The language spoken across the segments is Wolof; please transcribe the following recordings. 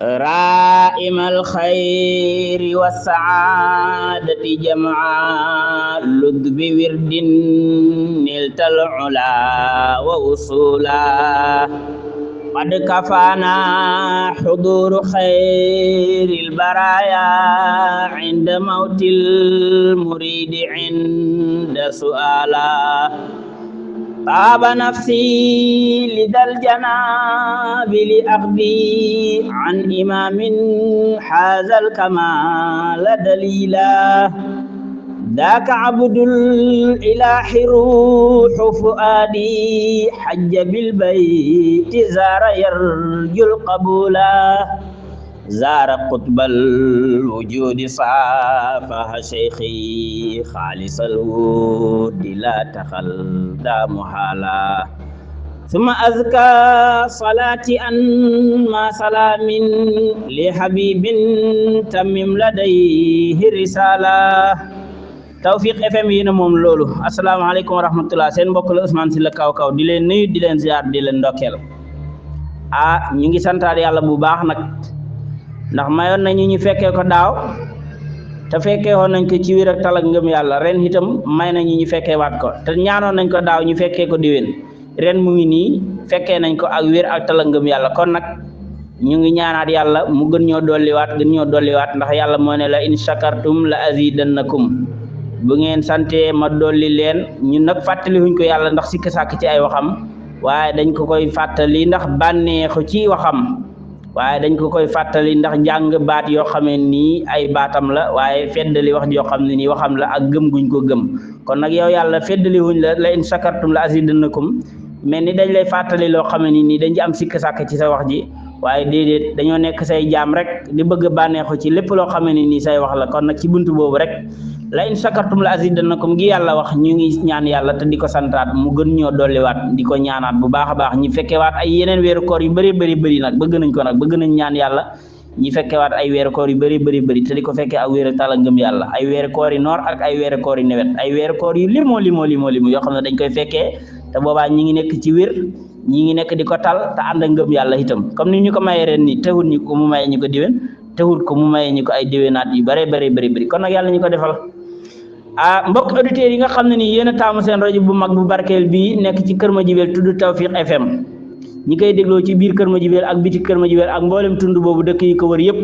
رائم الخير والسعادة جمعا لذ بورد نلت العلا ووصولا قد كفانا حضور خير البرايا عند موت المريد عند سؤالا طاب نفسي لدى الجناب لأخذي عن إمام حاز الكمال دليلا ذاك عبد الإله روح فؤادي حج بالبيت زار يرجو القبولا زار قطب الوجود صافها شيخي خالص الود لا تخلى محالا ثم أذكى صلاتي ما سلام لحبيب تمم لديه رسالة Tawfiq FM yi na moom loolu asalaamaaleykum wa rahmatullah seen mbokk la Ousmane Sylla Kaw Kaw di leen nuyu di leen ziar di leen ndokkeel ñu ngi santaat yàlla bu baax nag ndax mayoon nañu ñu fekkee ko daaw te fekkee woon nañ ko ci wér ak tal ak ngëm yàlla ren itam may nañu ñu fekkee waat ko te ñaanoon nañ ko daaw ñu fekkee ko diwén ren mu ngi nii fekkee nañ ko ak wér ak tal ak ngëm yàlla kon nag ñu ngi ñaanaat yàlla mu gën ñoo dolliwaat ndax yàlla moo ne la in shakartum la azidannakum bu ngeen sante ma dolli leen ñun nag fàttaliwuñ ko yàlla ndax sikk sàkk ci ay waxam waaye dañ ko koy fàttali ndax bànneexu ci waxam waaye dañ ko koy fàttali ndax njàng baat yoo xamee nii ay baatam la waaye feddali wax yoo xam ne nii waxam la ak gëm guñ ko gëm kon nag yow yàlla feddaliwuñ la in shakartum la azidannakum mel ni dañ lay fàttali loo xamee nii dañ ci am sikk sàkk ci sa wax ji waaye déedéet dañoo nekk say jaam rek di bëgg bànneexu ci lépp loo xamee ne nii say wax la kon nag ci buntu boobu rek la in shakartum la azidannakum gi yàlla wax ñu ngi ñaan yàlla te di ko santaat mu gën ñoo dolliwaat di ko ñaanaat bu baax a baax ñi fekkewaat ay yeneen weeru koor yu bëri nag bëgg nañ ko nag bëgg nañ ñaan yàlla ñi fekkewaat ay weeru koor yu bëri te di ko fekkee ak wéeru tala ngëm yàlla ay weeru koor yi noor ak ay weeru koor yi nawet ay weeru koor yu limo yoo xam ne dañ koy fekkee te boobaa ñi ngi nekk ci wér ñi ngi nekk di ko tal te ànd ak ngëm yàlla itam comme ni ñu ko mayee ren nii teewul ñu ko mu mayee ñu ko diwén teewul ko mu mayee ñu ko ay diwénaat yu bëri kon nag yàlla ñu ko defal mbokk auditeurs yi nga xam ne nii yéen a taamu seen rajo bu mag bu barkeel bii nekk ci Kër Madiabel tudd Tawfiq FM ñi koy dégloo ci biir Kër Madiabel ak biti Kër Madiabel ak mboolem tund boobu dëkk yi ko wër yëpp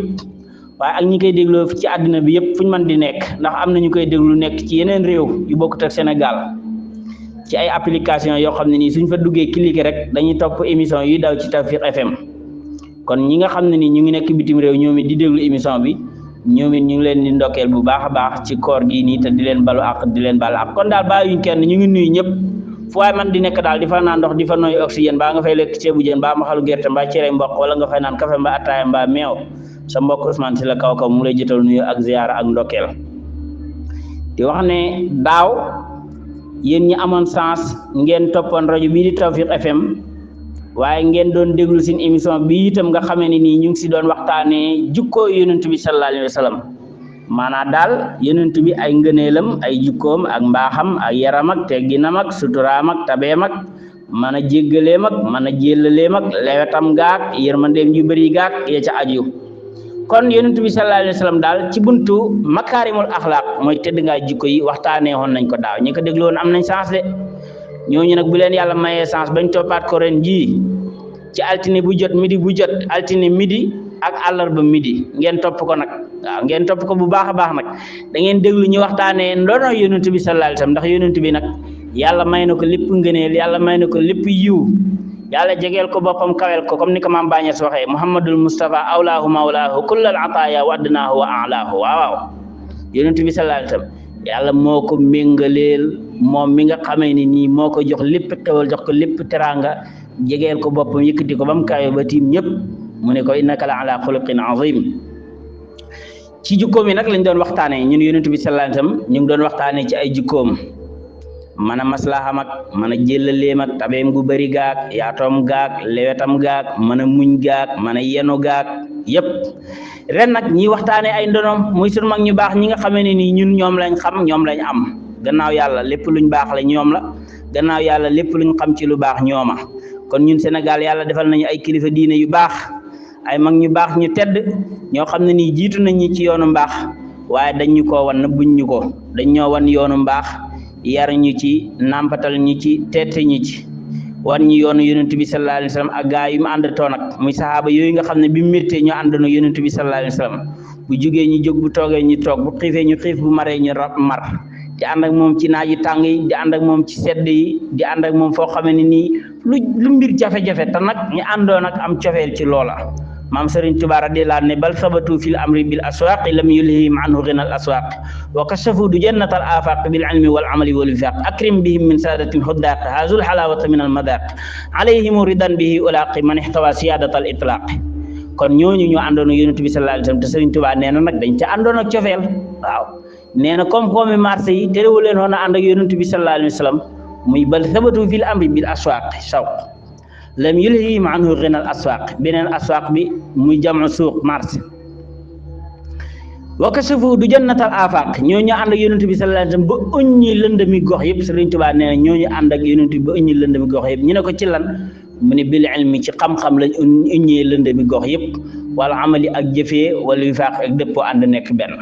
waaye ak ñi koy dégloo ci àddina bi yëpp fu ñu mën di nekk ndax am na ñu koy déglu nekk ci yeneen réew yu bokkut ak Sénégal ci ay application yoo xam ne nii suñ fa duggee cliquer rek dañuy topp émission yi daw ci Tawfiq FM kon ñi nga xam ne nii ñu ngi nekk bitim réew ñoom it di déglu émission bi ñoom it ñu ngi leen di ndokkeel bu baax a baax ci koor gi nii te di leen balu ak di leen baal ak kon daal bàyyiwuñ kenn ñu ngi nuyu ñëpp fu waay man di nekk daal di fa naan ndox di fa nooy oxygène baa nga fay lekk ceebu jën mbaa maxalu gerte mbaa cere mboq wala nga fay naan café mbaa ataaya mbaa meew sa mbokk Ousmane Sylla Kaw Kaw mu lay jëtal nuyu ak ziyaara ak ndokkeel di wax ne daaw yéen ñi amoon chance ngeen toppoon rajo bii di Tawfiq FM waaye ngeen doon déglu seen émission bi itam nga xamee ne nii ñu ngi si doon waxtaanee jukkoo yonent bi sallallahu alayhi wa sallam maanaam daal yonent bi ay ngëneelam ay jukkoom ak mbaaxam ak yaram ak tegginam ak suturaam ak tabeem ak mën a jéggaleem ak mën a jéllaleem ak lewetam gaak yërmandeem yu bëri gaak ya ca aju kon yonent bi sallallahu alayhi wa sallam daal ci buntu makaarimul axlaaq mooy tedd ngaa jikko yi waxtaanee woon nañ ko daaw ñi ko déglu woon am nañ chance de ñooñu nag bu leen yàlla mayee chance bañ toppaat ko ren jii ci altine bu jot midi altine midi ak àllarba midi ngeen topp ko nag waaw ngeen topp ko bu baax a baax nag da ngeen déglu ñu waxtaanee ndono yonent bi sallallahu alayhi wasallam ndax yonent bi nag yàlla may na ko lépp ngëneel yàlla may na ko lépp yiw yàlla jegeel ko boppam kawel ko comme ni ko maam Bañes waxee Muhammadul Mustafa awlaahu mawlaahu kullal ataaya wa adnaahu wa alaahu waaw yonent bi sallallahu alayhi wasallam yàlla moo ko méngaleel moom mi nga xamee ni nii moo ko jox lépp xewal jox ko lépp teraanga jegeel ko boppam yëkkati ko ba mu kawe ba tiim ñëpp mu ne ko innaka la ala xuluqin azim ci jukkoom yi nag lañ doon waxtaanee ñun yonent bi sallallahu alayhi wasallam ñu ngi doon waxtaanee ci ay jukkoom mën a maslaxam ak mën a jëllaleem ak tabeem gu bëri gaak yaatoom gaak lewetam gaak mën a muñ gaak mën a yenu gaak yëpp ren nag ñi waxtaanee ay ndonoom muy sunu mag ñu baax ñi nga xamee ne nii ñun ñoom lañ xam ñoom lañ am gannaaw yàlla lépp luñ baax la ñoom la gannaaw yàlla lépp luñ xam ci lu baax ñooma kon ñun Sénégal yàlla defal nañu ay kilifa diine yu baax ay mag ñu baax ñu tedd ñoo xam ne nii jiitu nañ ñi ci yoonu mbaax waaye dañ ñu koo wan nëbbuñ ñu ko dañ ñoo wan yoonu mbaax yar ñu ci nàmpatal ñu ci teete ñu ci wan ñu yoonu yonent bi sallallahu alayhi wa sallam ak gaa yu mu àndatoon ak muy saxaaba yooyu nga xam ne bi mu méttee ñoo àndoon yonent bi sallallahu alayhi wa sallam bu jugee ñu jóg bu toogee ñu toog bu xiifee ñu xiif bu maree ñu mar di ànd ak moom ci naaj yu tàng yi di ànd ak moom ci sedd yi di ànd ak moom foo xamee ne nii lu mbir jafe-jafe te nag ñu àndoon ak am cofeel ci loola maam Serigne Touba radiyallahu anhu ne bal sabatu fil amri bil aswaq lam yulhihim anhu ghina al aswaq wa kashafu du jannatal afaq bil ilmi wal amali wal wifaq akrim bihim min sadatin huddaq hazul halawata min al madaq alayhim ridan bihi ulaqi man ihtawa siyadatal itlaq kon ñooñu ñu àndoon ak yonent bi sallallahu alayhi wasallam te Serigne Touba nee na nag dañ ca àndoon ak cofeel waaw nee na koom-koomi marché yi terewu leen woon a ànd ak yonent bi sallallahu alayhi wasallam muy bal sabatu fil amri bil aswaq shawq lam yulhihim anhu ghina al aswaq beneen aswaq bi muy jamu suuq marché wa kashafu du jannatal afaq ñooñu ànd ak yonent bi sallallahu alayhi wasallam ba uññi lëndami gox yëpp Serigne Touba nee na ñooñu ànd ak yonent bi ba uññi lëndami gox yëpp ñu ne ko ci lan mu ne bil ilmi ci xam-xam lañ uññee lëndami gox yëpp wala amali ak jëfee wala wifaaq ak dëppoo ànd nekk benn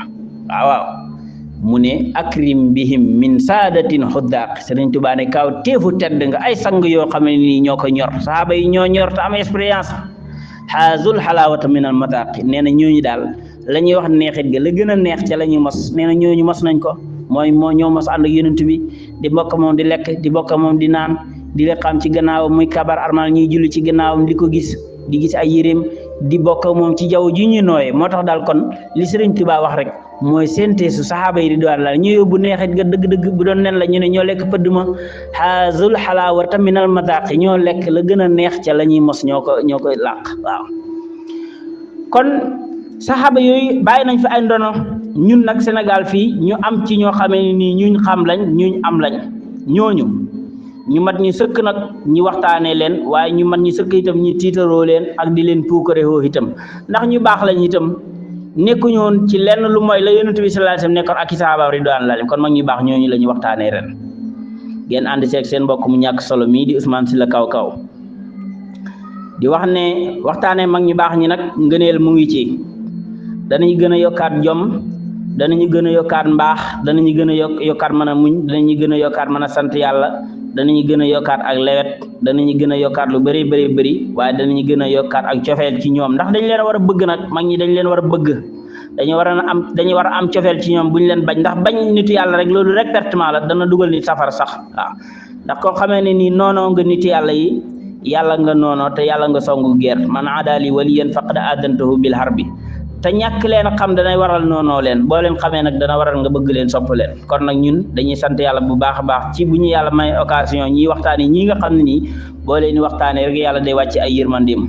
waaw mu ne akrim bihim min saadatin xuddaq Serigne Touba ne kaw teefu tedd nga ay sang yoo xam ne nii ñoo ko ñor sahaaba yi ñoo ñor te am expérience xaazul xalaawata min al mataq nee na ñooñu daal la ñuy wax neexit ga la gën a neex ca la ñuy mos nee na ñooñu mos nañ ko moo ñoo mos ànd ak yonent bi di bokk moom di lekk di bokk moom di naan di la xam ci gannaawam muy kabar armal ñuy julli ci gannaawam di ko gis di gis ay yéreem di bokk moom ci jaww ji ñu nooyee moo tax daal kon li Serigne Touba wax rek mooy senteesu saxaaba yi ridwaan la ñu yóbbu neexit ga dëgg-dëgg bu doon nen la ñu ne ñoo lekk pëdd ma xaazul xalaawata minal madaqi ñoo lekk la gën a neex ca la ñuy mos ñoo koy làq waaw kon saxaaba yooyu bàyyi nañ fi ay ndono ñun nag Sénégal fii ñu am ci ñoo xamee ne nii ñuñ xam lañ ñuñ am lañ ñooñu ñu mat ñu sëkk nag ñi waxtaanee leen waaye ñu mat ñu sëkk itam ñi tiitaroo leen ak di leen puukarewoo itam ndax ñu baax lañ itam nekkuñu woon ci lenn lu mooy la yonent bi sallallahu alayhi wasallam nekkoon ak i sahaaba ridwaan la kon mag ñu baax ñooñu la ñu waxtaanee ren ngeen ànd seeg seen mbokk mu ñàkk solo mii di Ousmane Sylla Kaw Kaw di wax ne waxtaanee mag ñu baax ñi nag ngëneel mu ngi ci danañu gën a yokkaat jom danañu gën a yokkaat mbaax danañu gën a yokkaat mën a muñ danañu gën a yokkaat mën a sant yàlla danañu gën a yokkaat ak lewet danañu gën a yokkaat lu bëri waaye danañu gën a yokkaat ak cofeel ci ñoom ndax dañ leen war a bëgg nag mag ñi dañ leen war a bëgg dañu war a am cofeel ci ñoom bu ñu leen bañ ndax bañ nitu yàlla rek loolu rek pertement la dana dugal nit safara sax waaw ndax koo xamee ne nii noonoo nga nitu yàlla yi yàlla nga noonoo te yàlla nga songu guerre man aadaali waliyan faqad aadantuhu bil harbi te ñàkk leen xam danay waral noonoo leen boo leen xamee nag dana waral nga bëgg leen sopp leen kon nag ñun dañuy sant yàlla bu baax a baax ci bu ñu yàlla may occasion ñiy waxtaane ñii nga xam ne nii boo leen waxtaanee rek yàlla day wàcc ay yërmandim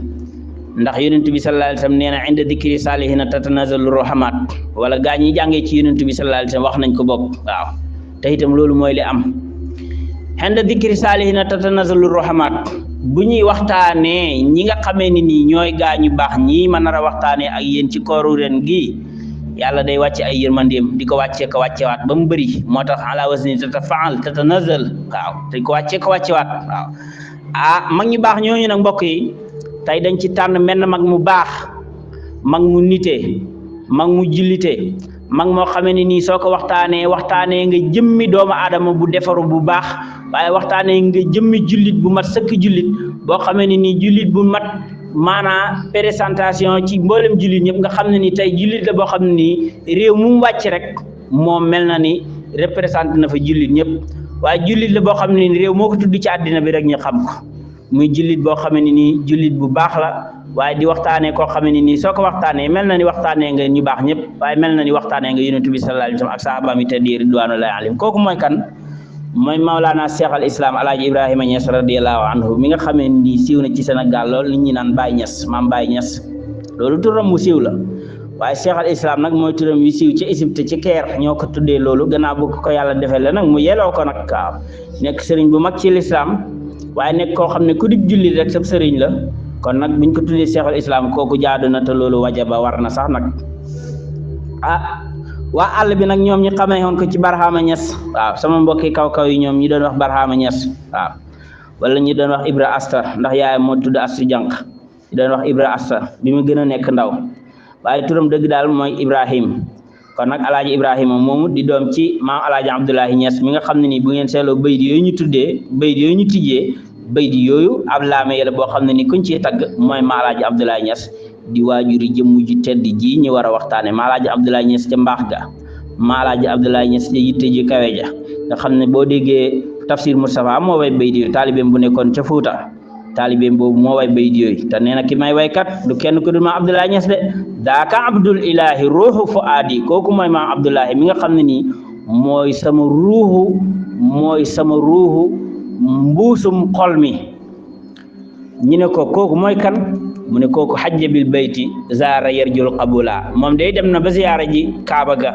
ndax yonent bi sallallahu alayhi wasallam nee na inda dikri salihina tatanazalu rahmat wala gaa ñi jàngee ci yonent bi sallallahu alayhi wasallam wax nañ ko bokk waaw te itam loolu mooy li am inda dikri salihina tatanazalu rahmat bu ñuy waxtaanee ñi nga xamee ni nii ñooy gaa ñu baax ñii ma nar a waxtaanee ak yéen ci kooru ren gi yàlla day wàcce ay yërmandeem di ko wàccee ko wàccewaat ba mu bëri moo tax ala wasni tatafaal tatanazal waaw te ko wàccee ko wàccewaat waaw mag ñu baax ñooñu nag mbokk yi tey dañ ci tànn menn mag mu baax mag mu nite mag mu jullite mag moo xamee ne nii soo ko waxtaanee nga jëmmi doomu aadama bu defaru bu baax waaye waxtaanee nga jëmmi jullit bu mat sëkk jullit boo xamee ne nii jullit bu mat maanaa présentation ci mboolem jullit ñëpp nga xam ne ni tey jullit la boo xam ne nii réew mu wàcc rek moom mel na ni représenté na fa jullit ñëpp waaye jullit la boo xam ne ni réew moo ko tudd ci àddina bi rek ñu xam ko muy jullit boo xam ne nii jullit bu baax la waaye di waxtaanee koo xam ne nii soo ko waxtaanee mel na ni waxtaanee nga ñu baax ñëpp waaye mel na ni waxtaanee nga yonent bi sallallahu alayhi wasallam ak sahabaam yi tedd ridwanullahi alayhim kooku mooy kan mooy Maulana Cheikh al Islam Alaaji Ibrahima Niass radiyallahu anhu mi nga xamee ni siiw na ci Sénégal lool nit ñi naan Baye Niass maam Baye Niass loolu turam mu siiw la waaye Cheikh al Islam nag mooy turam yu siiw ci Égypte ci Caire ñoo ko tuddee loolu gannaaw bu ko yàlla defee la nag mu yeloo ko nag waaw nekk sëriñ bu mag ci l'islam waaye nekk koo xam ne ku di jullit rek sab sëriñ la kon nag buñ ko tuddee Cheikh al Islam kooku jaadu na te loolu wajaba war na sax nag waa àll bi nag ñoom ñi xamee woon ko ci Barhama Niass waaw sama mbokki kaw yi ñoom ñi doon wax Barhama Niass waaw wala ñi doon wax Ibra Asta ndax yaayam moo tudd Astu Jànq doon wax Ibra Assa bi mu gën a nekk ndaw waaye turam dëgg daal mooy Ibrahim. kon nag alaaji Ibrahima moomu di doom ci maam alaaji Abdoulahi Niass mi nga xam ne nii bu ngeen seetloo bayit yooyu ñu tuddee bayit yooyu ñu tijjee bayit yooyu ab laame yàlla boo xam ne ni kuñ ciy tagg mooy maam alaaji Abdoulahi Niass di waajuri jëmm ji tedd ji ñu war a waxtaane maam alaaji Abdoulahi Niass ca mbaax ga maam alaaji Abdoulahi Niass ca yitte ji kawe ja nga xam ne boo déggee tafsir Moustapha moo way bayit yooyu taalibeem bu nekkoon ca Fuuta taalibeem boobu moo way bayit yooyu te nee na ki may waykat du kenn ku dul maam Abdoulahi Niass de daaka abdul ilahi ruuxu fu aadi kooku mooy maam Abdoulahi mi nga xam ne nii mooy sama ruuxu mbuusum xol mi ñu ne ko kooku mooy kan mu ne kooku xajja bil bayti zaara yarjul qabula moom day dem na ba ziyaara ji Kaaba ga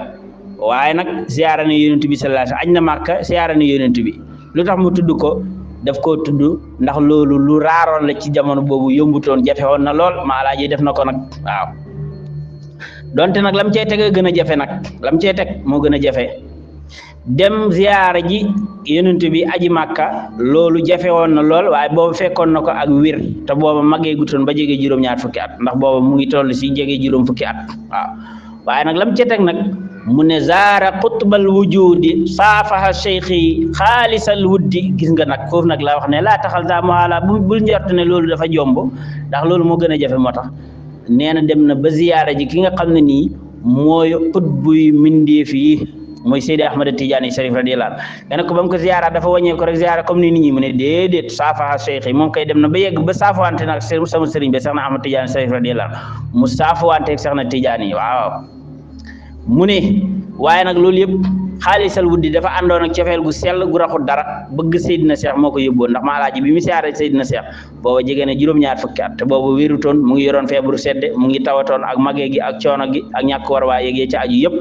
waaye nag ziyaara na yonent bi sallallahu alayhi wasallam añ na Màkka ziyaara na yonent bi lu tax mu tudd ko daf koo tudd ndax loolu lu raaroon la ci jamono boobu yombutoon jafe woon na lool ma alaaji def na ko nag waaw donte nag lam cey teg a gën a jafe nag lam cey teg moo gën a jafe dem ziyaara ji yonent bi aji Màkka loolu jafe woon na lool waaye boobu fekkoon na ko ak wir te booba magee gutoon ba jege juróom-ñaar fukki at ndax booba mu ngi toll si jege juróom fukki at waaw waaye nag lam cey teg nag mu ne zaara qutbal wujudi saafaha cheikhi xaalisal wuddi gis nga nag foofu nag laa wax ne laa taxal daa moala bul njort ne loolu dafa jomb ndax loolu moo gën a jafe moo tax nee na dem na ba ziyaara ji ki nga xam ne nii mooy qutbuy mindeef yi mooy Seydi Ahmad Tidiane Sharif radiyallahu anhu nga ne ko ba mu ko ziyaara dafa wàññee ko rek ziyaara comme ni nit ñi mu ne déedéet saafaha cheikhi moom kay dem na ba yegg ba saafawante nag sama sëriñ bi Seex na Ahmad Tidiane Sharif radiyallahu anhu mu saafawante ak Seex na Tidiane yi waaw mu ne waaye nag loolu yëpp xaalisal wuddi dafa àndoon ak cofeel gu sell gu raxul dara bëgg Seydina Cheikh moo ko yóbboon ndax ma alaaji bi mu siyaare Seydina Cheikh booba jege na juróom-ñaar fukki at te booba wérutoon mu ngi yoroon feebaru sedde mu ngi tawatoon ak magee gi ak coono gi ak ñàkk war waa yegee ci aju yëpp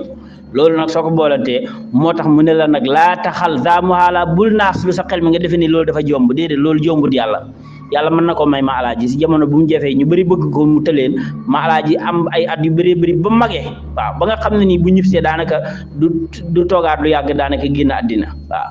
loolu nag soo ko boolantee moo tax mu ne la nag laa taxal zaamuhaala bul naas lu sa xel mi nga defe ni loolu dafa jomb déedéet loolu jombut yàlla mën na ko may ma alaaji si jamono bu mu jafee ñu bëri bëgg ko mu tëleen ma alaaji am ay at yu bëri ba magee waaw ba nga xam ne nii bu ñibbisee daanaka du toogaat lu yàgg daanaka génn àddina waaw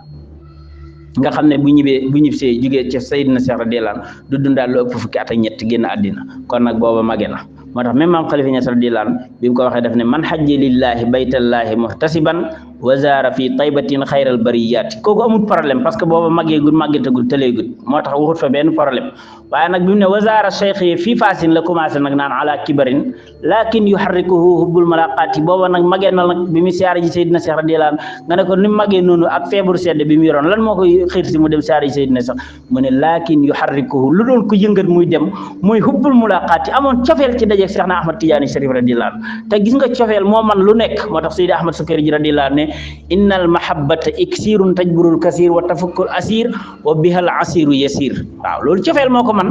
nga xam ne bu ñibbisee jugee ci Seydina Cheikh radiyallahu anhu du dundaal lu ëpp fukki at ak ñett génn àddina kon nag booba magee na moo tax même maam Khalifa Niass radiyallahu anhu bi mu ko waxee daf ne man hajja lillahi baytallahi muhtasiban wa zaara fi taybatin xayral bariyati kooku amul problème parce que booba màggeegul màggetagul tëleegul moo tax waxut fa benn problème waaye nag bi mu ne wa zaara cheikh yi fii faasin la commencé nag naan ala kibarin lakin yuharrikuhu hubbul malaqati booba nag magee na nag bi mu siyaare ji Seydina Cheikh radiyallahu anhu nga ne ko ni mu magee noonu ak feebaru sedd bi mu yoroon lan moo ko xiir si mu dem siyaare ji Seydina Cheikh mu ne lakin yuharrikuhu lu doon ko yëngat muy dem mooy hubbul mulaqati amoon cofeel ci dajeeg Cheikh na Ahmad Tidiane Sharif radiyallahu anhu te gis nga cofeel moo man lu nekk moo tax Seydi Ahmad Sukayri ji radiyallahu anhu innal mahabbata iksirun tajburul kasir wa tafakkul asir wa bihal asiru yasir waaw loolu cofeel moo ko man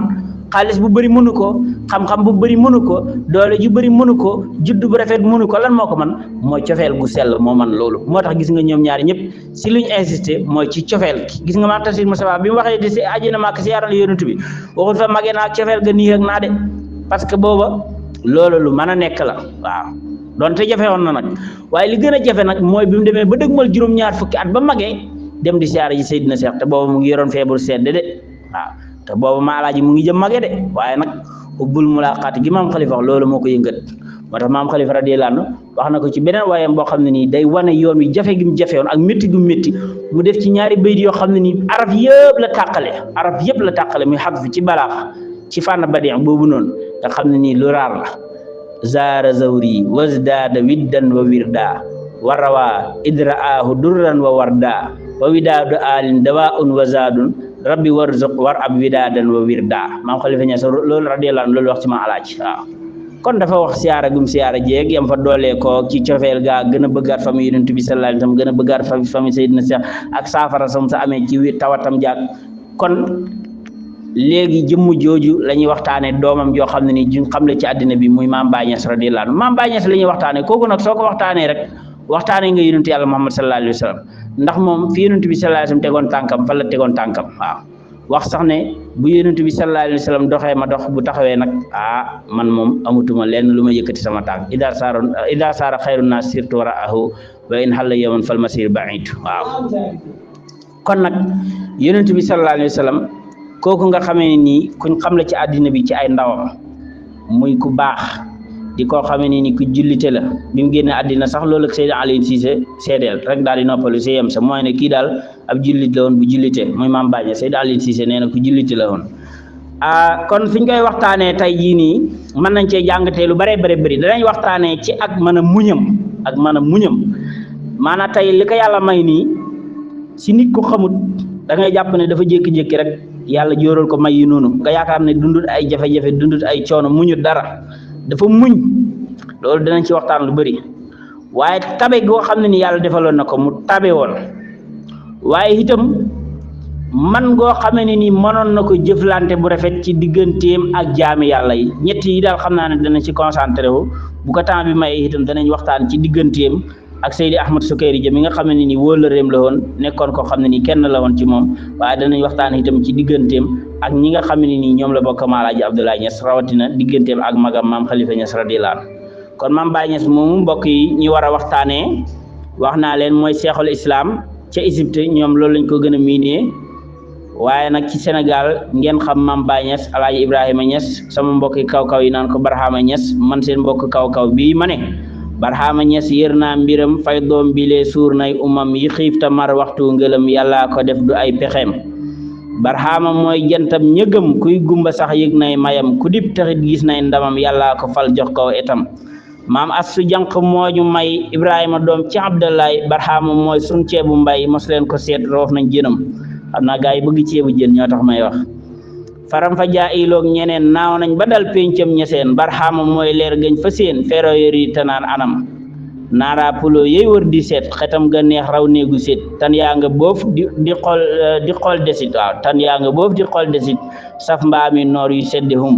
xaalis bu bëri mënu ko xam-xam bu bëri mënu ko doole ju bëri mënu ko judd bu rafet mënu ko lan moo ko man mooy cofeel gu sell moo man loolu moo tax gis nga ñoom ñaari ñëpp si luñ insisté mooy ci cofeel gis nga maam Tafsir Moustapha bi mu waxee di si aji na Màkka si yaaral yonent bi waxul fa magee naa cofeel ga nii ak naa de parce que booba loolu lu mën a nekk la waaw donte jafe woon na nag waaye li gën a jafe nag mooy bi mu demee ba dëgmal juróom-ñaar fukki at ba magee dem di siyaare ji Seydina Cheikh te booba mu ngi yoroon feebaru sedd de waaw te booba ma alaaji mu ngi jëm magee de waaye nag ubbul mulaqaati gi maam Khalifa wax loolu moo ko yëngat moo tax maam Khalifa radiyallahu anhu wax na ko ci beneen waayam boo xam ne nii day wane yoon wi jafe gi mu jafe woon ak métti gi mu métti mu def ci ñaari bayit yoo xam ne nii araf yëpp la tàqale muy xab fi ci balaax ci fànn badi boobu noonu nga xam ne nii lu raar la zaara zawri wasdaada widdan wa wirda warawa idraahu durran wa warda wa widaadu alin dawaun wa zaadun rabbi warzuq war ab widaadan wa wirda maam Khalifa Niass loolu radiyallahu anhu loolu wax ci ma alaaji waaw kon dafa wax siyaara gum siyaara jeeg yam fa doolee ko ci cofeel gaa gën a bëggaat famille yonent bi sallallahu alayhi wasallam gën a bëggaat famille Seydina Cheikh ak saafara sam sa amee ci tawatam jaag kon léegi jëmm jooju la ñuy waxtaanee doomam joo xam ne ni juñ xam la ci àddina bi muy maam Baye Niass radiyallahu anhu maam Baye Niass la ñuy waxtaanee kooku nag soo ko waxtaanee rek waxtaanee nga yonent yàlla Muhammad sallallahu alayhi wa sallam ndax moom fi yonent bi sallallahu alayhi wa sallam tegoon tànkam fa la tegoon tànkam waaw wax sax ne bu yonent bi sallallahu alayhi wa sallam doxee ma dox bu taxawee nag man moom amatuma lenn lu ma yëkkati sama tànk ida saara xayru naas sirtu waraahu wa in xalla yawman fal masir baid waaw kon nag yonent bi sallallahu alayhi wa sallam kooku nga xamee nii kuñ xam la ci àddina bi ci ay ndawam muy ku baax di koo xamee ni ku jullite la bi mu génne àddina sax loolu ak Seydi Aliou Cissé seedeel rek daal di noppalu si yem sa mooy ne kii daal ab jullit la woon bu jullite muy Mame Baye Niass Seydi Aliou Cissé nee na ku jullite la woon kon fi ñu koy waxtaanee tey jii nii mën nañ cee jàngatee lu bëree bëri danañ waxtaanee ci ak mën a muñam maanaam tey li ko yàlla may nii si nit ku xamut da ngay jàpp ne dafa jékki-jékki rek yàlla jóoral ko may yi noonu nga yaakaar ne dundut ay jafe-jafe dundut ay coono muñut dara dafa muñ loolu danañ ci waxtaan lu bëri waaye tabe goo xam ne ni yàlla defaloon na ko mu tabe woon waaye itam man goo xamee ne ni mënoon na ko jëflante bu rafet ci digganteem ak jaami yàlla yi ñett yi daal xam naa ne danañ ci concentré wu bu ko temps bi may itam danañ waxtaan ci digganteem ak Seydi Ahmad Sukayri Ja mi nga xam ne ni wóolëreem la woon nekkoon ko xam ne ni kenn la woon ci moom waaye danañ waxtaan itam ci digganteem ak ñi nga xam ne ni ñoom la bokk Alaaji Abdoulaye Niass rawatina digganteem ak magam maam Khalifa Niass radiyallahu anhu kon Mame Baye Niass moomu mbokk yi ñu war a waxtaanee wax naa leen mooy Cheikhul Islam ca Égypte ñoom loolu lañ ko gën a miinee waaye nag ci Sénégal ngeen xam Mame Baye Niass Alaaji Ibrahima Niass sama mbokki kaw-kaw yi naan ko Barhama Niass man seen mbokk kaw-kaw bii ma ne Barhama Niass yër naa mbiram fay doom bilee suur nay umam yi xiif ta mar waxtu ngëlëm yàllaa ko def du ay pexeem Barhama mooy jantam ñëgëm kuy gumba sax yëg nay mayam ku dib taxit gis nay ndamam yàllaa ko fal jox ko etam maam Astu Jànq mooñu may Ibrahima doom ci Abdallaay Barhama mooy sun ceebu mbay mos leen ko seet roof nañ jënam xam naa gaa yi bëgg ceebu jën ñoo tax may wax faram fa jaa iloog ñeneen naaw nañ ba dal péncam ñeseen Barhama mooy leer gëñ fa seen fero yori tanaan anam naara pulo yey wër di seet xetam ga neex raw néegu seet tan yaa nga boof di xool desit waaw tan yaa nga boof di xool desit saf mbaami noor yu seddi hum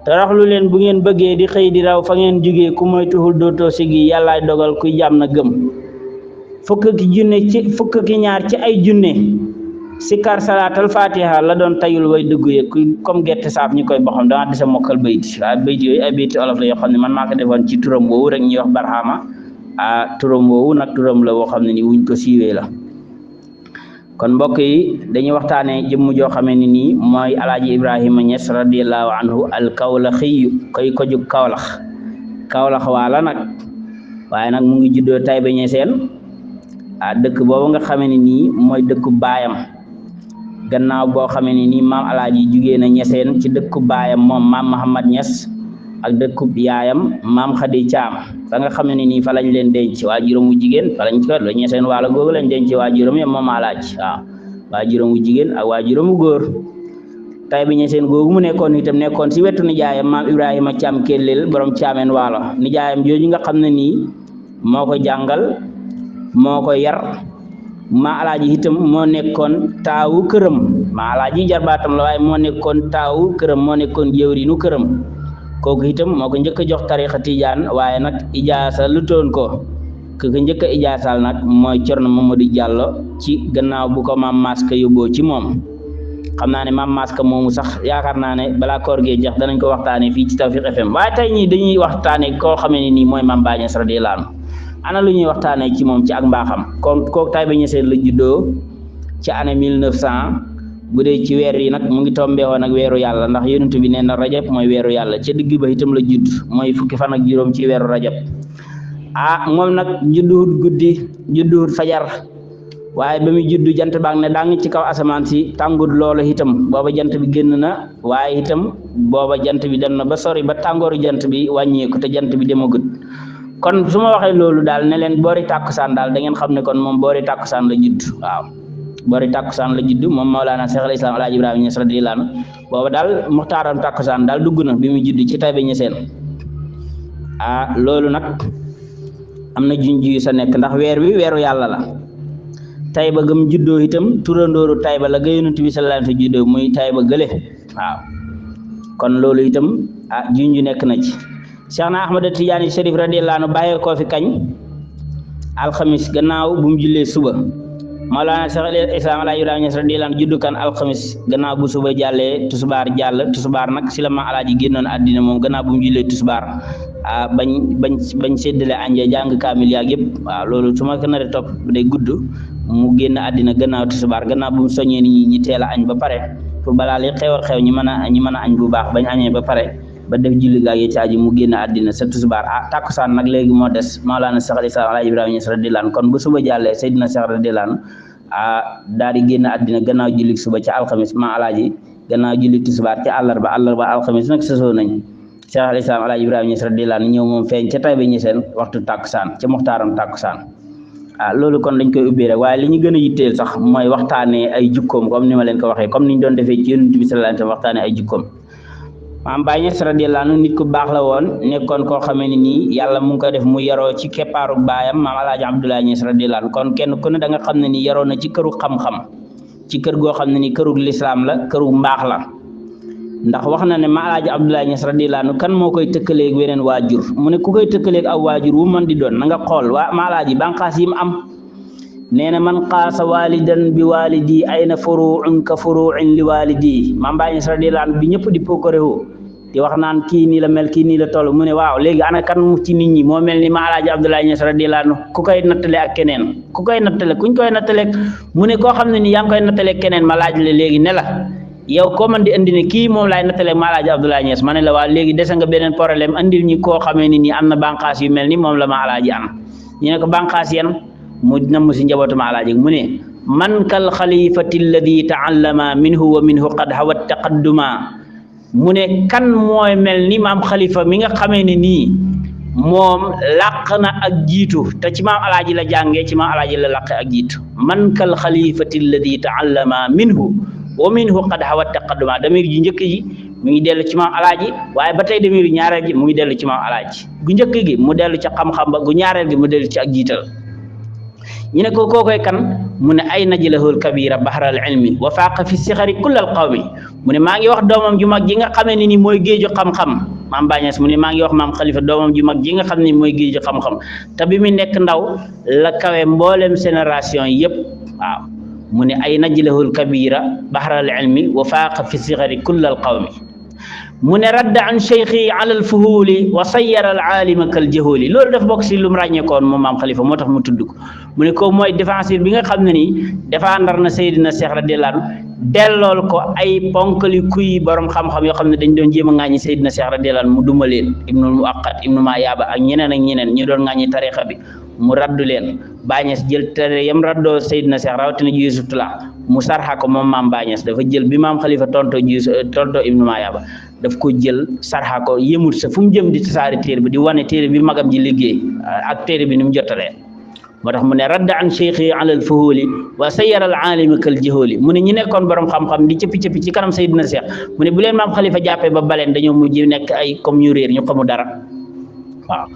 taraxlu leen bu ngeen bëggee di xëy di raw fa ngeen jógee ku moy tuxul dootoo sigi yàllaay dogal kuy jàmm na gëm fukk ki ñaar ci ay junne sikar salaatal fatiha la doon tayul way dëggu ye kuy comme gerte saaf ñu koy boxam dama disa mokkal bayit waaye bayit yooyu ay bayti olof la yoo xam ne man maa ko defoon ci turam woowu rek ñuy wax Barhama turam woowu nag turam la woo xam ne ni wuñ ko siiwee la kon mbokk yi dañuy waxtaanee jëmm joo xamee ne nii mooy Alaaji Ibrahima Niass radiyallahu anhu al Kawlaxiyu koy ko jug Kawlax waala nag waaye nag mu ngi juddoo Taïba Niassène dëkk boobu nga xamee ne nii mooy dëkku baayam gannaaw boo xamee ne nii maam Alaaji jugee na Niassène ci dëkku baayam moom maam Mahamad Niass ak dëkku yaayam maam Khady Thiam fa nga xam ne nii fa lañ leen denc waajuram wu jigéen fa lañ ko la Niassène waala googu lañ denc waajuram ya moom Alaaji waaw waajuram wu jigéen ak waajuram wu góor Taïba Niassène googu mu nekkoon si wetu nijaayam maam Ibrahima Thiam Kellel borom Thiamène waalo nijaayam jooju nga xam ne nii moo ko jàngal moo ko yar maa Alaaji itam moo nekkoon taawu këram maa Alaaji jarbaatam la waaye moo nekkoon taawu këram moo nekkoon jëwriñu këram kooku itam moo ko njëkk a jox tarixa tijaan waaye nag ijaasa lu toon ko ku ko njëkk a ijaasaal nag mooy Cerno Mamadou Diallo ci gannaaw bu ko maam Maska yóbboo ci moom xam naa ne maam Maska moomu sax yaakaar naa ne balaa koor gee jeex danañ ko waxtaanee fii ci Tawfiq FM waaye tey ñii dañuy waxtaanee koo xamee ne nii mooy Mame Baye Niass radiyallahu anhu ana lu ñuy waxtaanee ci moom ci ak mbaaxam kon kooku Taïba Niassène la juddoo ci année 1900 bu dee ci weer yi nag mu ngi tombé woon ak weeru yàlla ndax yonent bi nee na rajab mooy weeru yàlla ca digg ba itam la judd mooy fukki fan ak juróom ci weeru rajab moom nag judduwut guddi judduwut fajar waaye ba muy juddu jant baa ngi ne daa ngi ci kaw asamaan si tàngut loolu itam booba jant bi génn na waaye itam booba jant bi dem na ba sori ba tàngooru jant bi wàññeeku te jant bi demagut kon su ma waxee loolu daal ne leen boori tàkkusaan daal da ngeen xam ne kon moom boori tàkkusaan la judd waaw boori tàkkusaan la judd moom Mawlana Cheikh al Islam Alaaji Ibrahima Niass radiyallahu anhu booba daal muxtaaram tàkkusaan daal dugg na bi mu judd ci Taïba Niassène loolu nag am na junj yu sa nekk ndax weer wi weeru yàlla la Taïba gëm juddoo itam turandooru Taïba la ga Yonent bi sallallahu alayhi wa sallam juddoo muy Taïba gële waaw kon loolu itam junj nekk na ci Cheikh na Ahmad Tidiane Chérif radiyallahu anhu bàyyee koo fi kañ alxamis gannaaw bu mu jullee suba Mawlana Cheikh al Islam Alaaji Ibrahima Niass radiyallahu anhu juddu kan alxamis gannaaw bu suba jàllee tusbaar jàll tusbaar nag si la ma Alaaji génnoon àddina moom gannaaw bu mu jullee tusbaar bañ séddale anje jàng kaamil yaag yëpp waaw loolu su ma ko naree topp day gudd mu génn àddina gannaaw tusbaar gannaaw bu mu soññee nit ñi teel a añ ba pare pour balaa li xew ñi mën a añ bu baax bañ añee ba pare ba def julli gaa yi ci aju mu génn àddina sa tisbaar takkusaan nag léegi moo des Maolana Cheikh al Islam Alaaji Ibrahima Niass radiyallahu anhu kon bu suba jàllee Seydina Cheikh radiyallahu anhu daal di génn àddina gannaaw julli suba ca alxamis ma alaaji gannaaw julli tisbaar ca àllarba alxamis nag sosoo nañ Cheikh al Islam Alaaji Ibrahima Niass radiyallahu anhu ñëw moom feeñ ca Taïba Niassène waxtu takkusaan ca muxtaaram takkusaan loolu kon dañ koy ubbi rek waaye li ñu gën a yitteel sax mooy waxtaanee ay jukkoom comme ni ma leen ko waxee comme niñ doon defee ci Yonent bi sallallahu alayhi wa sallam waxtaanee ay jukkoom maam Baye Niass radiyallahu anhu nit ku baax la woon nekkoon koo xamee ne nii yàlla mu ngi ko def mu yaroo ci keppaaru baayam maam Alaaji Abdoulaye Niass radiyallahu anhu kon kenn ku ne da nga xam ne nii yaroo na ci këru xam-xam ci kër goo xam ne nii këru lislaam la këru mbaax la ndax wax na ne maam Alaaji Abdoulaye Niass radiyallahu anhu kan moo koy tëkkaleeg weneen waajur mu ne ku koy tëkkaleeg aw waajur wu mën di doon na nga xool waa maam Alaaji banqaas yi mu am nee na man qaasa walidan bi walidi ayna furuun ka furuin li walidi maam Baye Niass radiyallahu anhu bi ñëpp di pokkorewu di wax naan kii nii la mel kii nii la toll mu ne waaw léegi ana kan mu ci nit ñi moo mel ni maam Alaaji Abdoulaye Niass radiyallahu anhu ku koy nattale ak keneen ku koy nattale kuñ koy nattale mu ne koo xam ne ni yaa ngi koy nattale keneen ma laaj la léegi ne la yow koo man di andi ne kii moom laay nattale maam Alaaji Abdoulaye Niass ma ne la waa léegi dese nga beneen problème andil ñi koo xamee ni nii am na bànqaas yu mel ni moom la maam Alaaji am ñu ne ko bànqaas yan mu namm si njabootu maam Alaaji mu ne man kal xalifati alladi taallama minhu wa minhu qad hawat taqadduma mu ne kan mooy mel ni maam xalifa mi nga xamee ne nii moom làq na ak jiitu te ci maam Alaaji la jàngee ci maam Alaaji la làq ak jiitu man kal xalifati alladi taallama minhu wa minhu qad hawat taqadduma damir ji njëkk ji mu ngi dellu ci maam Alaaji waaye ba tey damir ñaareel gi mu ngi dellu ci maam Alaaji gu njëkk gi mu dellu ci xam-xam ba gu ñaareel gi mu dellu ci ak jiital ñu ne ko kookoy kan mu ne ay najlahul kabira bahral ilmi wa faaqa fi sixari kullal qawmi mu ne maa ngi wax doomam ju mag ji nga xamee ne ni mooy géeju xam-xam maam Baye Niass mu ne maa ngi wax maam Khalifa doomam ju mag ji nga xam ne mooy géeju xam-xam te bi mu nekk ndaw la kawe mboolem génération yëpp waaw mu ne ay najlahul kabira bahral ilmi wa faaqa fi sixari kullal qawmi mu ne radda an cheikhi ala alfuhuli wa sayyara al alima kal jahuli loolu daf bokk si lu mu ràññeekoon moom maam Khalifa moo tax mu tudd ko mu ne ko mooy défenseur bi nga xam ne nii défendre na Seydina Cheikh radiyallahu anhu dellool ko ay ponkali kuy borom xam-xam yoo xam ne dañ doon jéem a ŋàññi Seydina Cheikh radiyallahu anhu mu duma leen ibnul muaqqat ibnu ma yaaba ak ñeneen ñu doon ŋàññi tariqa bi mu raddu leen Baye Niass jël tere yam raddoo Seydina Cheikh rawatina ji Yusufullah mu sarxa ko moom maam Baye Niass dafa jël bi maam Khalifa tonto ibnu ma yaaba daf ko jël sarxa ko yëmul sa fu mu jëm di tasaari téere bi di wane téere bi magam ji liggéey ak téere bi ni mu jotalee moo tax mu ne radda an cheikhi ala al fuhuli wa sayyara al alima kal jahuli mu ne ñi nekkoon borom xam-xam di cëppi ci kanam Seydina Cheikh mu ne bu leen maam Khalifa jàppee ba baleen dañoo mujj nekk ay comme ñu réer ñu xamu dara waaw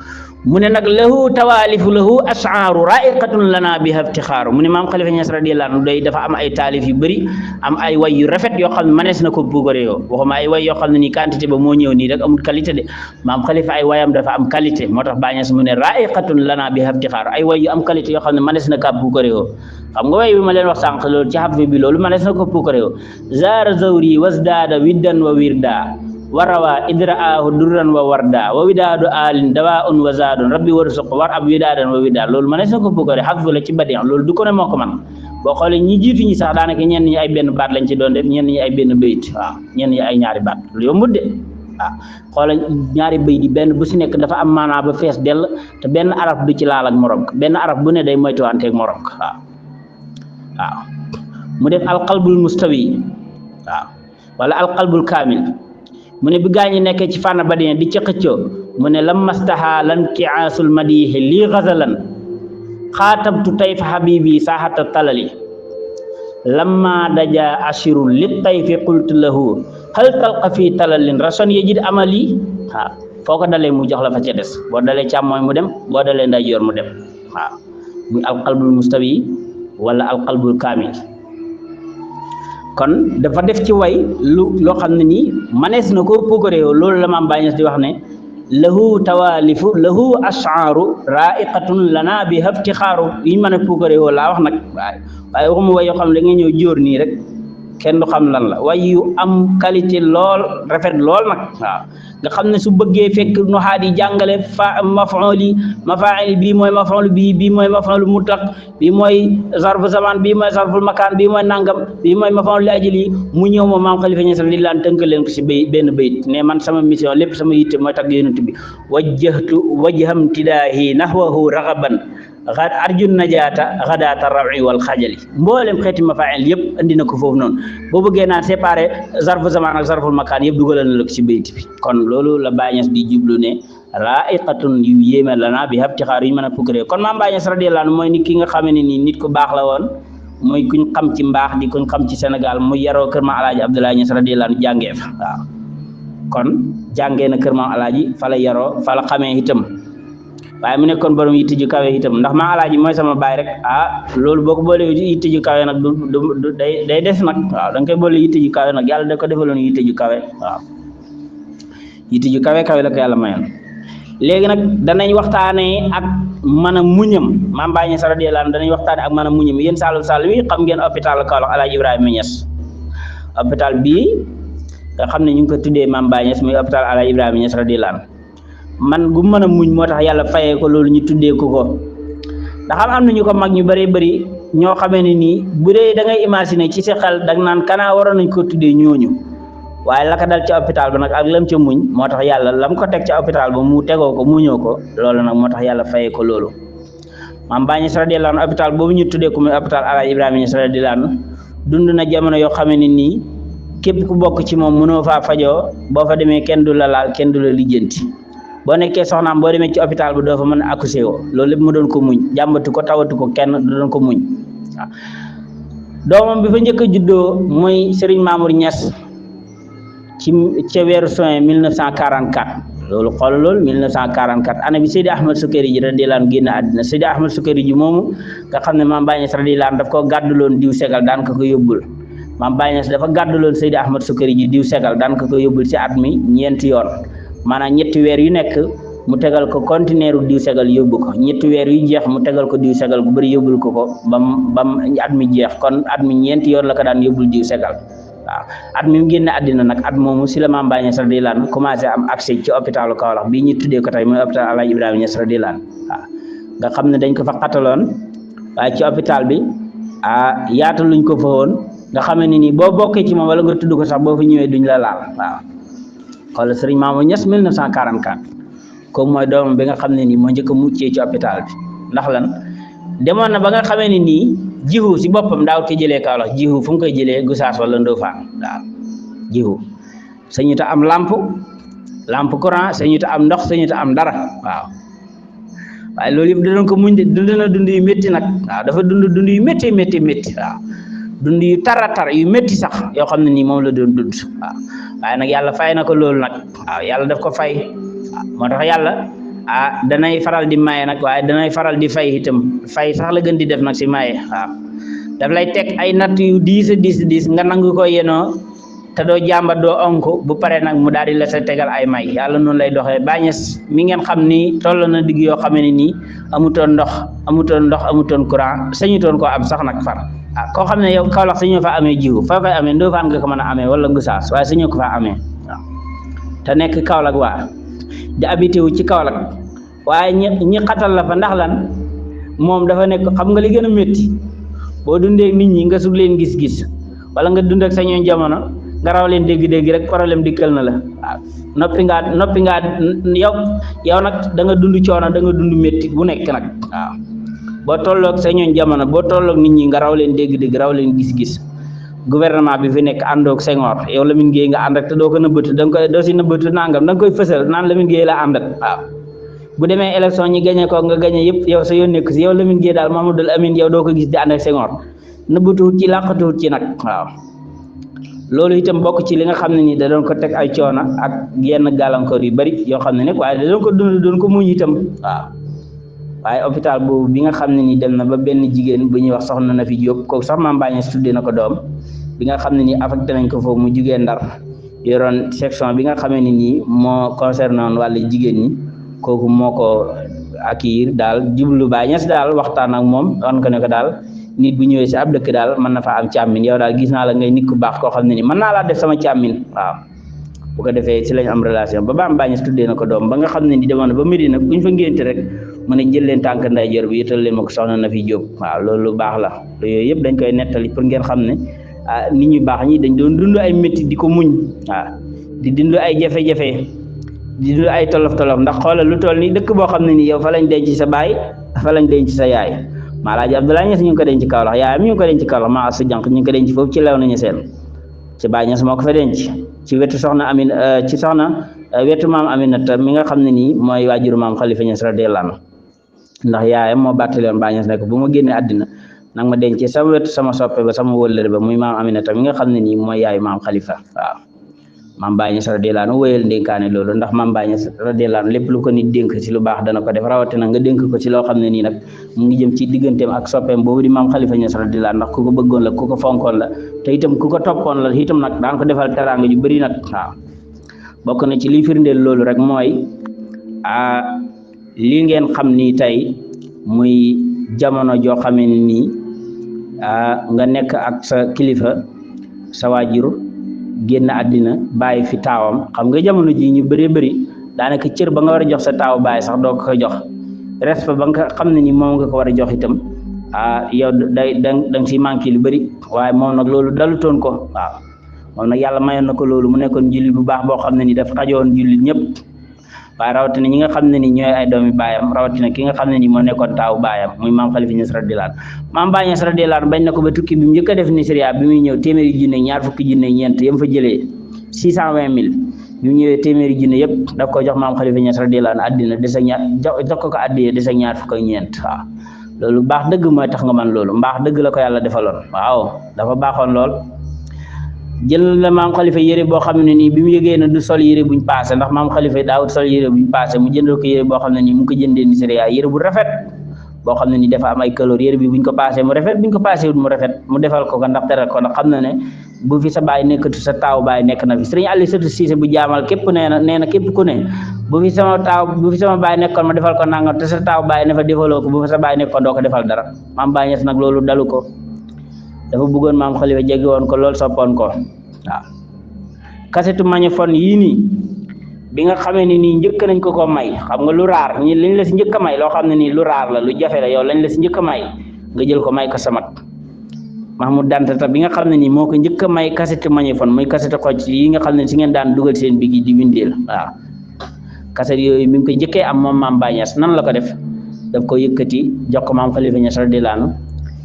mu ne nag lahu tawaalifu lahu ashaaru raiqatun lana biha iftixaaru mu ne maam Khalifa Niass radiyallahu anhu day dafa am ay taalif yu bëri am ay way yu rafet yoo xam ne manees na ko buugare yoo waxuma ay way yoo xam ne nii quantité ba moo ñëw nii rek amul qualité de maam Khalifa ay wayam dafa am qualité moo tax Baye Niass mu ne raiqatun lana biha iftixaaru ay way yu am qualité yoo xam ne manees na kaa buugare yoo xam nga way bi ma leen wax sànq loolu ci xab bi loolu manees na ko buugare yoo zaara zawri wasdaada widdan wa wirda warawa idra'ahu durran wa warda wa widaadu alin dawaa'un wa zaadun rabbi warzuq war ab widaadan wa widaad loolu ma ne sa ko bëggee xasfu la ci badian loolu du ko ne moo ko man boo xoolee ñi jiitu ñi sax daanaka ñenn ñi ay benn baat lañ ci doon def ñenn ñi ay benn bayit waaw ñenn ñi ay ñaari baat lu yombut de waaw xoolee ñaari bayit yi benn bu si nekk dafa am maanaa ba fees dell te benn araf du ci laal ak morom benn araf bu ne day moytuwanteeg morom waaw waaw mu def alqalbul mustawi waaw wala alqalbul kaamil mu ne bi gaañi nekkee ci fànn ba dine di ci xëccoo mu ne lam mastaha lan kiaasul madihi lii gazalan xaatabtu tayfa habibi saaxata talali lamma daja ashirun li tayfi qultu lahu hal talqa fi talalin rason yejid amali waaw foo ko dalee mu jox la fa ca des boo dalee càmmooñ mu dem boo dalee ndeyjoor mu dem waaw muy alqalbul mustawi wala alqalbul kaamil kon dafa def ci way loo xam ne nii manees na ko puukaree loolu la maam Baye Niass di wax ne lahu tawaalifu lahu ashaaru raiqatun lana bi iftixaaru yi ñu mën a puukaree laa wax nag waaye waxuma way yoo xam ne da ngay ñëw jóor nii rek kenn du xam lan la way yu am qualité lool rafet lool nag waaw nga xam ne su bëggee fekk nuxaat yi jàngale mafaa'il bii mooy maf'ul bii mooy maf'ul mutlaq bii mooy zarfu zaman bii mooy zarful makaan bii mooy nangam bii mooy maf'ul li ajli mu ñëw moom maam Xalifa Ñas li laan tënk leen ko si benn bayit ne man sama mission lépp sama yitte mooy tagg yonent bi wajham tidaahi nahwahu raghaban arjun najaata xadaata rawi wal xajali mboolem xeeti mafaa'il yëpp andi na ko foofu noonu boo bëggee naan séparé zarfu zaman ak zarful makaan yëpp dugalal na la ko si bayit bi kon loolu la Baay Ñas di jublu ne raa'iqatun yu yéeme lana bi habtixaar yu ñu mën a pukkare kon maam Baay Ñas radiyallaahu anhu mooy nit ki nga xamee ne nii nit ku baax la woon mooy kuñ xam ci mbaax di kuñ xam ci Sénégal mu yaroo kër maam Alaaji Abdoulaye Ñas radiyallaahu anhu jàngee fa waaw kon jàngee na kër maam Alaaji fa la yaroo fa la xamee itam waaye mu nekkoon borom yitte ju kawe itam ndax maam Alaaji mooy sama baay rek loolu boo ko boolee yitte ju kawe nag du day des nag waaw da nga koy boole yitte ju kawe nag yàlla da ko defaloon yitte ju kawe waaw yitte ju kawe la ko yàlla mayoon léegi nag danañ waxtaanee ak mën a muñam maam Baay Ñas radiyallaahu anhu danañ waxtaanee ak mën a muñam yéen Saalum wi xam ngeen hôpital Kaolack Alaaji Ibrahima Ñas hôpital bii nga xam ne ñu ngi ko tuddee maam Baay Ñas muy hôpital Alaaji Ibrahima Ñas radiyallaahu anhu man gu mën a muñ moo tax yàlla fayee ko loolu ñu tuddee ko ndax am nañu ko mag ñu bëree bëri ñoo xamee ne nii bu dee da ngay imaginer ci sa xel da nga naan kanaa waroon nañ ko tuddee ñooñu waaye la ko dal ci hôpital ba nag ak lam ca muñ moo tax yàlla lam ko teg ci hôpital ba mu tegoo ko muñoo ko loolu nag moo tax yàlla fayee ko loolu maam Baay Ñas radiyallaahu anhu hôpital boobu ñu tuddee ko muy hôpital Alaaji Ibrahima Ñas radiyallaahu anhu dund na jamono yoo xamee ne nii képp ku bokk ci moom mënoo faa fajoo boo fa demee kenn du la laal kenn du la lijjanti boo nekkee soxnaam boo demee ci hôpital bi doo fa mën a accoucher woo loolu lépp mu doon ko muñ jàmbatu ko tawatu ko kenn du doon ko muñ waaw doomam bi fa njëkk a juddoo mooy Serigne Mamour Niass ca weeru juin 1944 loolu xool loolu 1944 année bi Seydi Ahmad Sukayri ji radiyallaahu anhu génn àddina Seydi Ahmad Sukayri ji moomu nga xam ne maam Baay Ñas radiyallaahu anhu daf koo gàdduloon diw segal daan ko yóbbul maam Baay Ñas dafa gàdduloon Seydi Ahmad Sukayri ji diw segal daan ko yóbbul ci at mi ñeenti yoon maanaam ñetti weer yu nekk mu tegal ko conteneur diw segal yóbbu ko ñetti weer yu jeex mu tegal ko diw segal bu bëri yóbbul ko bam at mi jeex kon at mi ñeenti yoon la ko daan yóbbul diw segal waaw at mi mu génne àddina nag at moomu si la maam Baay Ñas radiyallaahu anhu commencé am accès ci hôpitalu Kaolack bii ñu tuddee ko tey muy hôpital Alaaji Ibrahima Ñas radiyallaahu anhu waaw nga xam ne dañ ko fa xataloon waaye ci hôpital bi yaataluñ ko fa woon nga xam ne nii boo bokkee ci moom wala nga tudd ko sax boo fa ñëwee duñ la laal waaw xoolal Serigne Mamour Niass 1944 kooku mooy doomam bi nga xam ne nii moo njëkk a muccee ci hôpital bi ndax lan demoon na ba nga xamee ne nii jiwu si boppam daaw ko jëlee Kaolack jiwu fu mu koy jëlee Gossas wala Ndofane waaw jiwu sañu ta am lampe courant sañu ta am ndox sañu ta am dara waaw waaye loolu yëpp da doon ko muñ de dund na dund yu métti nag waaw dafa dund yu métti waaw dund yu tar yu métti sax yoo xam ne nii moom la doon dund waaw waaye nag yàlla fay na ko loolu nag waaw yàlla daf ko fay waaw moo tax yàlla danay faral di maye nag waaye danay faral di fay itam fay sax la gën di def nag si maye waaw daf lay teg ay natt yu diis nga nangu ko yenoo te doo jàmbat doo onk bu pare nag mu daal di la sa tegal ay may yàlla noonu lay doxee Baay Ñas mi ngeen xam ni toll na digg yoo xam ne nii amutoon ndox amutoon courant sañutoon koo am sax nag far koo xam ne yow Kaolack sañoo fa amee jiwu fa koy amee Ndofane nga ko mën a amee wala Gossas waaye sañoo ko fa amee waaw te nekk Kaolack waa di habité wu ci Kaolack waaye ñi xatal la fa ndax lan moom dafa nekk xam nga li gën a métti boo dundee nit ñi nga sug leen gis-gis wala nga dund ak sa ñoom jamono nga raw leen dégg-dégg rek problème dikkal na la waaw noppi ngaa yow nag da nga dund coono da nga dund métti bu nekk nag waaw boo tolloog sa ñoon jamono boo tolloog nit ñi nga raw leen dégg-dégg raw leen gis-gis gouvernement bi fi nekk àndoog Senghor yow Lamine Gueye nga ànd ak te doo ko nëbbatu doo si nëbbatu nangam da nga koy fësal naan Lamine Gueye la ànd ak waaw bu demee élection ñi gañe ko nga gañe yëpp yow sa yoon nekk si yow Lamine Gueye daal Mamadou Amine yow doo ko gis di ànd ak Senghor nëbbatuwut ci làqatuwut ci nag waaw loolu itam bokk ci li nga xam ne nii da doon ko teg ay coono ak yenn gàllankoor yu bari yoo xam ne nag waaye da doon ko dund doon ko muñ itam waaw waaye hôpital boobu bi nga xam ne nii dem na ba benn jigéen bu ñuy wax soxna na fi Jóob kooku sax maam Baay Ñas tuddee na ko doom bi nga xam ne nii affecté nañ ko foofu mu jugee Ndar yoroon section bi nga xamee ne nii moo concerné woon wàllu jigéen ñi kooku moo ko accueillir daal jublu Baay Ñas daal waxtaan ak moom wan ko ne ko daal nit bu ñëwee si ab dëkk daal mën na fa am càmmin yow daal gis naa la ngay nit ku baax koo xam ne nii mën naa laa def sama càmmin waaw bu ko defee ci lañ am relation ba Maam Baye Niass tuddee na ko doom ba nga xam ne ni demoon na ba Medina buñ fa ngénte rek mu ne jël leen tànk ndeyjoor bi yëtal leen ma ko soxna na fi Jóob waaw loolu lu baax la yooyu yëpp dañ koy nettali pour ngeen xam ne nit ñu baax ñi dañ doon dund ay métti di ko muñ waaw di dund ay jafe-jafe di dund ay tolof-tolof ndax xoolal lu toll ni dëkk boo xam ne nii yow fa lañ denc sa baay fa lañ denc sa yaay Maalaaji Abdoulaye Niass ñu ngi ko denc Kaolack yaayam ñu ngi ko denc Kaolack maa su jànq ñu ngi ko denc foofu ci lew nañu seen ci Baay Niass moo ko fa denc ci wetu soxna Amin ci soxna wetu maam Aminata mi nga xam ne nii mooy waajuru maam Khalifa Niass radiyallahu anhu ndax yaayam moo bàttali woon Baay Niass nekk bu ma génnee àddina nag ma denc sama wetu sama soppe ba sama wëllëre ba muy maam Aminata mi nga xam ne nii mooy yaayu maam Khalifa waaw maam Baye Niass radiyallahu anhu wéyal ndénkaane loolu ndax maam Baye Niass radiyallahu anhu lépp lu ko nit dénk ci lu baax dana ko def rawatina nga dénk ko ci loo xam ne nii nag mu ngi jëm ci digganteem ak soppeem boobu di maam Khalifa Niass radiyallahu anhu ndax ku ko bëggoon la ku ko fonkoon la te itam ku ko toppoon la itam nag daan ko defal teraanga ju bëri nag waaw bokk na ci liy firndeel loolu rek mooy li ngeen xam ni tey muy jamono joo xamee ne nii nga nekk ak sa kilifa sa waajur génn àddina bàyyi fi taawam xam nga jamono ji ñu bëree bëri daanaka cër ba nga war a jox sa taaw bàyyi sax doo ko jox respect ba nga xam ne ni moom nga ko war a jox itam yow danga si manqué lu bëri waaye moom nag loolu dalutoon ko waaw moom nag yàlla mayoon na ko loolu mu nekkoon jullit bu baax boo xam ne ni daf xajoon jullit ñëpp waaye rawatina ñi nga xam ne ni ñooy ay doomi baayam rawatina ki nga xam ne ni moo nekkoon taawu baayam muy maam Khalifa Niass radiyallahu anhu maam Baye Niass radiyallahu anhu bañ na ko ba tukki bi mu njëkk a def Nigeria bi muy ñëw téeméeri junne ñaar fukki junne ñeent yam fa jëlee 620 000 bi mu ñëwee téeméeri junne yëpp daf ko jox maam Khalifa Niass radiyallahu anhu àddina des ak ñaar jox ko addiyee des ak ñaar fukk ak ñeent waaw loolu baax dëgg mooy tax nga man loolu mbaax dëgg la ko yàlla defaloon waaw dafa baaxoon lool jël la maam Khalifa yére boo xam ne nii bi mu yëgee na du sol yére buñ paase ndax maam Khalifa daawut sol yére buñ paase mu jëndal ko yére boo xam ne nii mu ngi ko jëndee Nigeria yére bu rafet boo xam ne nii dafa am ay couleur yére bi buñ ko paasee mu rafet buñ ko paasee wut mu rafet mu defal ko ndax teral ko ndax xam na ne bu fi sa baay nekkatu sa taaw baay nekk na fi sëriñ Aliou Sëtu Cissé bu jaamal képp nee na képp ku ne bu fi sama baay nekkoon ma defal ko nangam te sa taaw baay ne fa defaloo ko bu fa sa baay nekkoon doo ko defal dara maam Baye Niass nag loolu dalu ko dafa bëggoon maam Khalifa jege woon ko loolu soppoon ko waaw kasetu magnétophone yii nii bi nga xamee ni nii njëkk nañ ko may xam nga lu raar ñi lañ la si njëkk a may loo xam ne nii lu raar la lu jafe la yow lañ la si njëkk a may nga jël ko may ko sa mag Mahmoud Dantata bi nga xam ne nii moo ko njëkk a may kasetu magnétophone muy kasetu xocc yi nga xam ne si ngeen daan dugal seen bigi di windeel waaw kaset yooyu mi ngi ko njëkkee am moom maam Baye Niass nan la ko def daf ko yëkkati jox ko maam Khalifa Niass radiyallahu anhu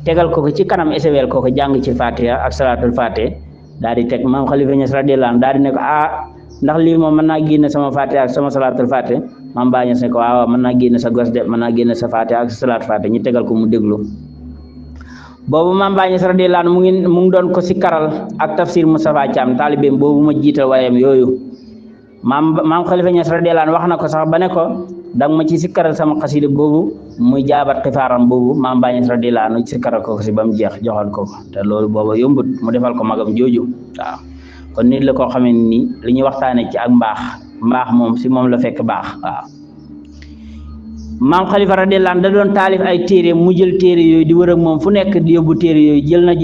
tegal ko ci kanam esewel ko jàng ci Fatiha ak salatul Fatiha daal di teg maam Khalifa Niass radiyallahu anhu daal di ne ko ndax lii moom mën naa génne sama Fatiha ak sama salatul Fatiha maam Baye Niass ne ko waaw mën naa génne sa gos de mën naa génne sa Fatiha ak sa salatul Fatiha ñu tegal ko mu déglu boobu maam Baye Niass radiyallahu anhu mu ngi doon ko si karal ak tafsir Moustapha Thiam taalibeem boobu ma jiital wayam yooyu maam Khalifa Niass radiyallahu anhu wax na ko sax ba ne ko danga ma ci sikkaral sama xasida boobu muy jaabat xifaaram boobu maam Baye Niass radiyallahu anhu sikkaral ko si ba mu jeex joxoon ko te loolu booba yombut mu defal ko magam jooju waaw kon nit la koo xamee ni li ñuy waxtaane ci ak mbaax moom si moom la fekk baax waaw maam Khalifa radiyallahu anhu da doon taalif ay téere mu jël téere yooyu di wër ak moom fu nekk di yóbbu téere yooyu jël na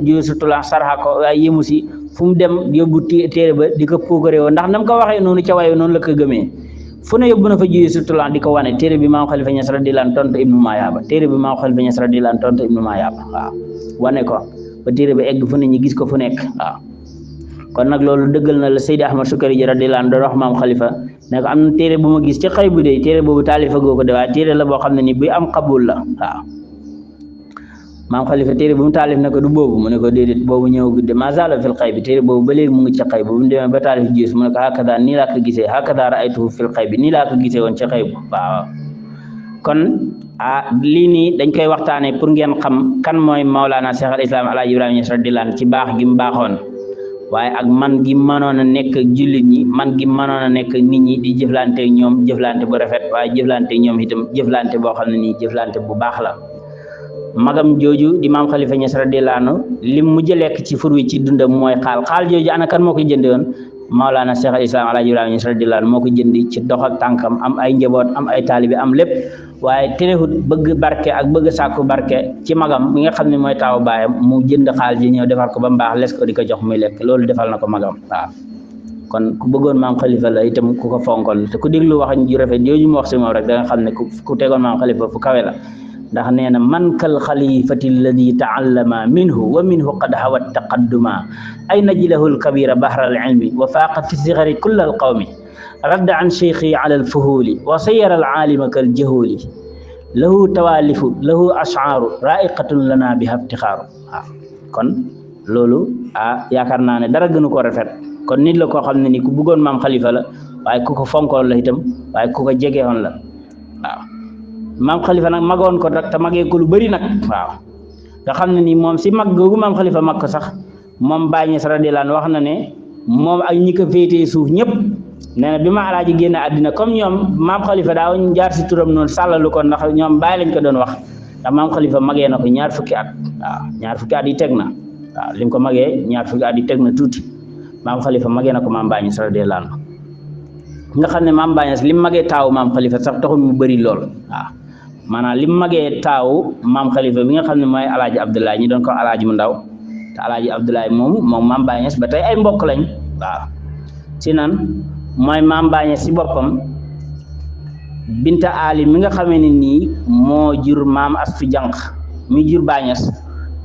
juusutula sarxa ko waaye yému si fu mu dem yóbbu téere ba di ko puukare woo ndax nam ko waxee noonu ca waye noonu la ko gëmee fu ne yóbbu na fa juusutula di ko wane téere bi maam Khalifa Niass radiyallahu anhu tontu Ibnu Mayaba téere bi maam Khalifa Niass radiyallahu anhu tontu Ibnu Mayaba waaw wane ko ba téere ba egg fu ne ñu gis ko fu nekk waaw kon nag loolu dëggal na la Seydi Ahmad Sukari ji radiyallahu anhu doon wax maam Khalifa ne ko am na téere bu ma gis ci xëy bu dee téere boobu taalifa goo ko de waaye téere la boo xam ne ni buy am xabul la waaw maam Khalifa téere bu mu taalif ne ko du boobu mu ne ko déedéet boobu ñëw gudde mazala fil xëy bi téere boobu ba léegi mu ngi ci xëy bu mu demee ba taalif jiis mu ne ko hakada nii laa ko gisee hakada raaytuhu fil xëy bi nii laa ko gisee woon ci xëy bu waaw kon lii nii dañ koy waxtaanee pour ngeen xam kan mooy Maulana Cheikh al Islam Alaaji Ibrahima Niass radiyallahu anhu ci baax gi mu baaxoon waaye ak man gi mënoon a nekk jullit ñi man gi mënoon a nekk nit ñi di jëflante ñoom jëflante bu rafet waaye jëflante ñoom itam jëflante boo xam ne nii jëflante bu baax la magam jooju di maam Khalifa Niass radiyallahu anhu lim mujj lekk ci fur wi ci dundam mooy xaal jooju ana kan moo ko jënde woon Maulana Cheikh al Islam Alaaji Ibrahima Niass radiyallahu anhu moo ko jëndi ci dox ak tànkam am ay njaboot am ay taalibe am lépp waaye terewut bëgg barke ak bëgg sàkku barke ci magam mi nga xam ne mooy taawu baayam mu jënd xaal ji ñëw defar ko ba mbaax les ko di ko jox muy lekk loolu defal na ko magam waaw kon ku bëggoon maam xalifa la itam ku ko fonkoon te ku déglu wax ju rafet yooyu mu wax si moom rek da nga xam ne ku tegoon maam xalifa fu kawe la ndax nee na man kal xalifati alladi taallama minhu wa minhu qad hawat taqadduma ay najlahu alkabira bahra alilmi wa faaqa fi sigari kulla alqawmi radda an cheikhi ala alfuhuli wa sayara alalima kaljahuli lahu tawalifu lahu ashaaru raiqatun lana biha iftixaaru waaw kon loolu yaakaar naa ne dara gënu ko rafet kon nit la koo xam ne ni ku bëggoon maam xalifa la waaye ku ko fonkoon la itam waaye ku ko jegewoon la waaw maam xalifa nag magoon ko nag te magee ko lu bëri nag waaw nga xam ne ni moom si mag googu maam xalifa mag ko sax moom Baay Ñas radiyallaahu anhu wax na ne moom ak ñi ko féetee suuf ñëpp nee na bi ma alaaji génn àddina comme ñoom maam xalifa daaw ñu jaar si turam noonu sàllalu ko ndax ñoom Baay lañ ko doon wax ndax maam xalifa magee na ko ñaar fukki at waaw ñaar fukki at yi teg na waaw li mu ko magee ñaar fukki at yi teg na tuuti maam xalifa magee na ko maam Baay Ñas radiyallaahu anhu nga xam ne maam Baay Ñas li mu magee taawu maam xalifa sax taxul mu bëri lool waaw maanaam li mu magee taawu maam xalifa bi nga xam ne mooy alaaji Abdoulaye ñi doon ko alaaji mu ndaw te alaaji Abdoulaye moom maam Baay Ñas ba tey ay mbokk lañ waaw si nan mooy maam Baay Ñas si boppam Binta Ali mi nga xamee ne nii moo jur maam Astu Jànq mi jur Baay Ñas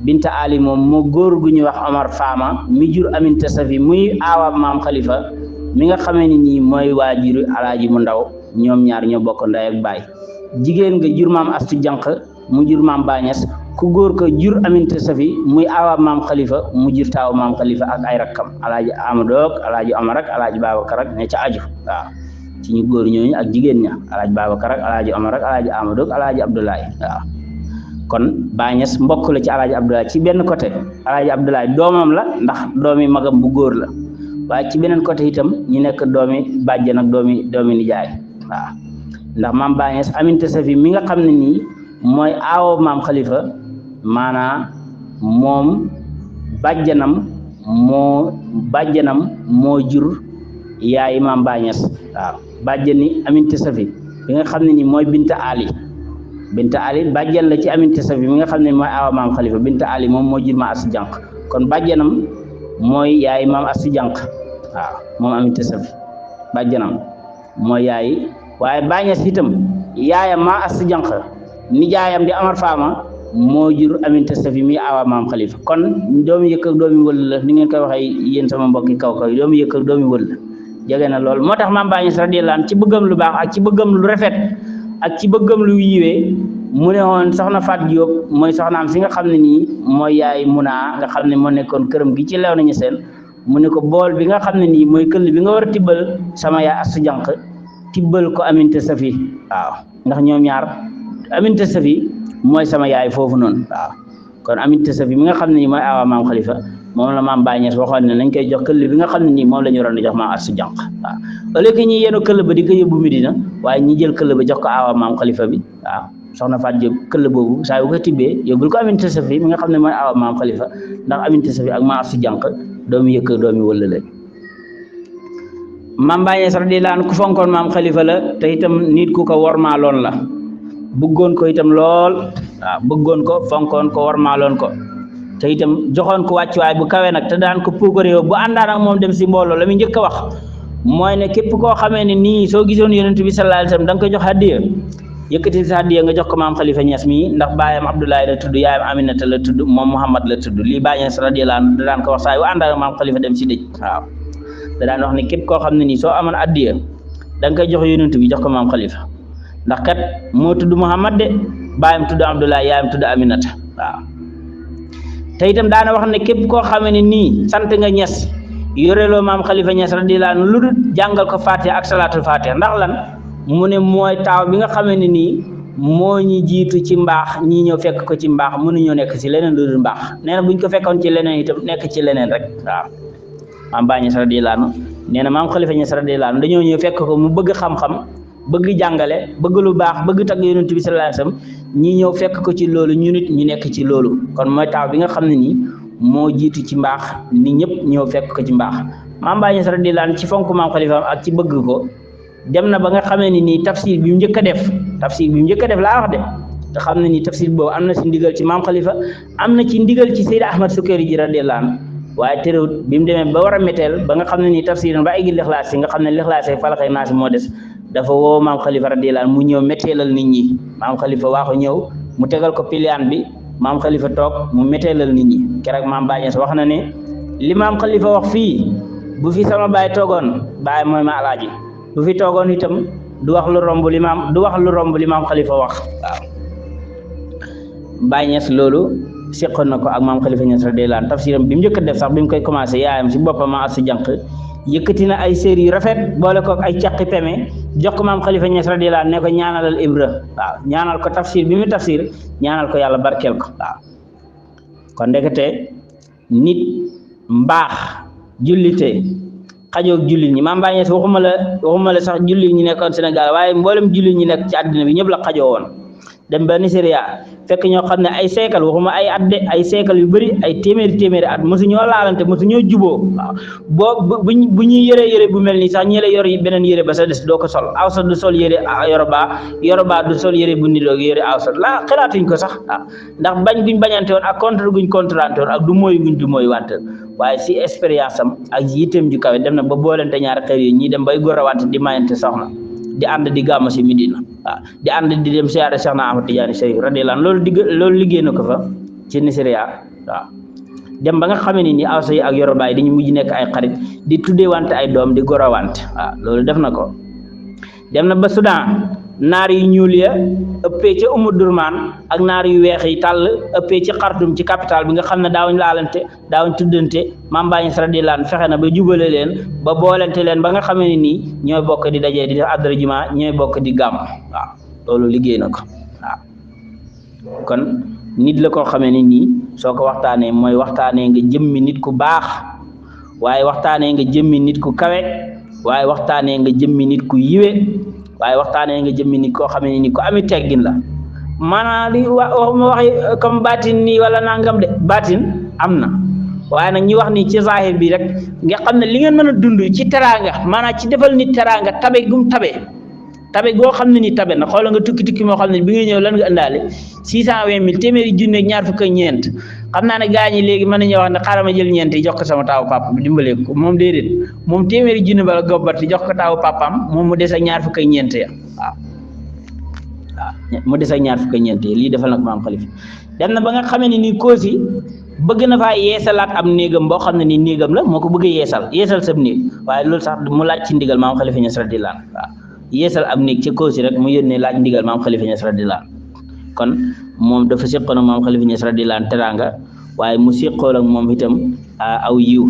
Binta Ali moom moo góor gu ñuy wax Omar Faama mi jur Aminta Safi muy aawa maam xalifa mi nga xamee ne nii mooy waajuru alaaji mu ndaw ñoom ñaar ñoo bokk ndey ak baay jigéen nga jur maam Astu Jànq mu jur maam Baay Ñas ku góor ko jur Aminta Safi muy aawa maam xalifa mu jur taaw maam xalifa ak ay rakkam alaaji Amadou ak alaaji Omar ak alaaji Babacar ak ne ca aju waaw ci ñu góor ñooñu ak jigéen ña alaaji Babacar ak alaaji Omar ak alaaji Amadou ak alaaji Abdoulaye waaw kon Baay Ñas mbokk la ci alaaji Abdoulaye ci benn côté alaaji Abdoulaye doomam la ndax doomi magam bu góor la waaye ci beneen côté itam ñu nekk doomi bàjjen ak doomi nijaay waaw ndax maam Baay Ñas Aminta Safi mi nga xam ne nii mooy aawo maam xalifa maanaa moom bàjjanam moo jur yaay maam Baay Ñas waaw bàjjani Aminta Safi bi nga xam ne nii mooy Binta Ali bàjjan la ci Aminta Safi mi nga xam ne mooy aawo maam xalifa Binta Ali moom moo jur maam Astu Jànq kon bàjjanam mooy yaay maam Astu Jànq waaw moom Aminta Safi bàjjanam mooy yaay waaye Baay Ñas itam yaayam maa Astu Jànq nijaayam di Amar Faama moo jur Aminta Safi mi awa maam xalifa kon doomu yëkk ak doomi wël la ni ngeen koy waxee yéen sama mbokki kaw kaw doomu yëkk ak doomi wël la jege na lool moo tax maam Baay Ñas radiyallaahu anhu ci bëggam lu baax ak ci bëggam lu rafet ak ci bëggam lu yiwee mu ne woon soxna Faat Jóob mooy soxnaam si nga xam ne nii mooy yaay Munaa nga xam ne moo nekkoon këram gi ci lew nañu seen mu ne ko bool bi nga xam ne nii mooy këll bi nga war a tibbal sama yaay Astu Jànq tibbal ko Aminta Safi waaw ndax ñoom ñaar Aminta Safi mooy sama yaay foofu noonu waaw kon Aminta Safi mi nga xam ne nii mooy awa maam xalifa moom la maam Baay Ñas waxoon ne nañ koy jox këll bi nga xam ne nii moom la ñu waroon di jox maam Astu Jànq waaw au lieu que ñi yenu këll ba di ko yóbbu Medina waaye ñi jël këll ba jox ko awa maam xalifa bi waaw soxna Faat Jóob këll boobu saa yu ko tibbee yóbbul ko Aminta Safi mi nga xam ne mooy awa maam xalifa ndax Aminta Safi ak maam Astu Jànq doomi yëkk doomi wëlla lañ maam Baay Ñas radiyallaahu anhu ku fonkoon maam xalifa la te itam nit ku ko wormaaloon la bëggoon ko itam lool waaw bëggoon ko fonkoon ko wormaaloon ko te itam joxoon ko wàccuwaay bu kawe nag te daan ko puukaréew bu àndaan ak moom dem si mbooloo la muy njëkk a wax mooy ne képp koo xamee ne nii soo gisoon yonent bi sallallaahu alayhi wa sallam da nga koy jox hadiya yëkkati sa hadiya nga jox ko maam xalifa Ñas mi ndax baayam Abdoulaye la tudd yaayam Aminata la tudd moom Muhammad la tudd lii Baay Ñas radiyallaahu anhu da daan ko wax saa yu àndaan ak maam xalifa dem si dëj waaw da daan wax ne képp koo xam ne nii soo amoon hadiya da nga koy jox yonent bi jox ko maam xalifa ndax kat moo tudd Muhammad de baayam tudd Abdoulaye yaayam tudd Aminata waaw te itam daana wax ne képp koo xamee ne nii sant nga Ñas yoreloo maam xalifa Ñas radiyallaahu anhu lu dul jàngal ko Fatiha ak salaatul Fatiha ndax lan mu ne mooy taaw bi nga xamee ne nii moo ñi jiitu ci mbaax ñii ñëw fekk ko ci mbaax mënuñoo nekk ci leneen lu dul mbaax nee na buñ ko fekkoon ci leneen itam nekk ci leneen rek waaw maam Baay Ñas radiyallaahu anhu nee na maam xalifa Ñas radiyallaahu anhu dañoo ñëw fekk ko mu bëgg xam-xam bëgg jàngale bëgg lu baax bëgg tagg yonent bi sallallaahu alayhi wa sallam ñi ñëw fekk ko ci loolu ñu nit ñu nekk ci loolu kon mooy taaw bi nga xam ne nii moo jiitu ci mbaax ni ñëpp ñëw fekk ko ci mbaax maam Baay Ñas radiyallaahu anhu ci fonk maam xalifa ak ci bëgg ko dem na ba nga xamee ni nii tafsir bi mu njëkk a def laa wax de te xam ne ni tafsir boobu am na si ndigal ci maam xalifa am na ci ndigal ci Seydi Ahmad Sukayri ji radiyallaahu anhu waaye terewut bi mu demee ba war a métteel ba nga xam ne nii tafsir ba ay gi lixlaas yi nga xam ne lixlaas yi falaxee naas moo des dafa woo maam xalifa radiyallahu anhu mu ñëw métteelal nit ñi maam xalifa waaxu ñëw mu tegal ko piliyaan bi maam xalifa toog mu métteelal nit ñi keroog maam Baay Ñas wax na ne li maam xalifa wax fii bu fi sama baay toogoon baay mooy ma alaaji bu fi toogoon itam du wax lu romb li maam xalifa wax waaw Baay Ñas loolu seqoon na ko ak maam xalifa Ñas radiyallahu anhu tafsiram bi mu njëkk a def sax bi mu koy commencé yaayam si boppam ma as si jànq yëkkati na ay séer yu rafet boole ko ay caqi peme jox ko maam xalifa Ñas radiyallahu anhu ne ko ñaanalal Ibra waaw ñaanal ko tafsir bi mu tafsir ñaanal ko yàlla barkeel ko waaw kon ndekete nit mbaax jullite xajoog jullit ñi maam Baay Ñas waxuma la sax jullit ñi nekkoon Sénégal waaye mboolem jullit ñi nekk ci àddina bi ñëpp la xajoo woon dem ba Nigeria fekk ñoo xam ne ay seekal waxuma ay at de ay seekal yu bëri ay téeméeri at mosu ñoo laalante mosu ñoo juboo waaw bu ñuy yére bu mel nii sax ñi la yor beneen yére ba sa des doo ko sol awsa du sol yére Yoruba du sol yére bu niroog yére awsa la xalaatuñ ko sax waaw ndax bañ guñ bañante woon ak contre guñ contrante woon ak du mooy guñ du mooy wante waaye si expérience am ak yitteem ju kawe dem na ba boolente ñaari xeer yi ñii dem bay gorawante di mayante soxna di ànd di gàmmu si Medina waaw di ànd di dem siyaare Cheikh na Ahmad Tidiane Chérif radiyallahu anhu loolu liggéey na ko fa ci Nigeria waaw dem ba nga xamee ni awsa yi ak Yoruba yi dañu mujj nekk ay xarit di tuddee wante ay doom di gorawante waaw loolu def na ko dem na ba Soudan naar yu ñuul ya ëppee ca Durman ak naar yu weex yi tàll ëppee ci Khartoum ci capital bi nga xam ne daawuñ laalante daawuñ tuddante maam Baay Ñas radiyallahu anhu fexe na ba jubale leen ba boolente leen ba nga xamee ne nii ñooy bokk di dajee di def adra juma ñooy bokk di gàmm waaw loolu liggéey na ko waaw kon nit la koo xamee ne nii soo ko waxtaanee mooy waxtaanee nga jëmmi nit ku baax waaye waxtaanee nga jëmmi nit ku kawe waaye waxtaanee nga jëmmi nit ku yiwe waaye waxtaanee nga jëmmi nit koo xam ne ni ko ami teggin la maanaam li waxuma waxi comme baatin nii wala nangam de baatin am na waaye nag ñi wax ni ci zahir bi rek nga xam ne li ngeen mën a dund ci teraanga maanaam ci defal nit teraanga tabe gum tabe goo xam ne ni tabe na xoola nga tukki moo xam ne bi nga ñëw lan nga indaale 620 000 téeméeri junne ak ñaar fukk ak ñeent xam naa ne gaa ñi léegi mën nañoo wax ne xaaral ma jël ñeent yi jox ko sama taawu papa bi dimbalee ko moom déedéet moom téeméeri junne bala gobbati jox ko taawu papaam moom mu des ak ñaar fukk ak ñeent ya waaw mu des ak ñaar fukk ak ñeent ya lii defal na ko maam xalifa dem na ba nga xamee ne nii Koosi bëgg na faa yeesalaat am néegam boo xam ne nii néegam la moo ko bëgg a yeesal sab néeg waaye loolu sax mu laaj ci ndigal maam xalifa Ñas radiyallahu anhu waaw yeesal am néeg ci Koosi rek mu yónnee laaj ndigal maam xalifa Ñas radiyallahu anhu kon moom dafa séqoon ak maam xalifa Ñas radiyallahu anhu teraanga waaye mu séqoon ak moom itam aw yiw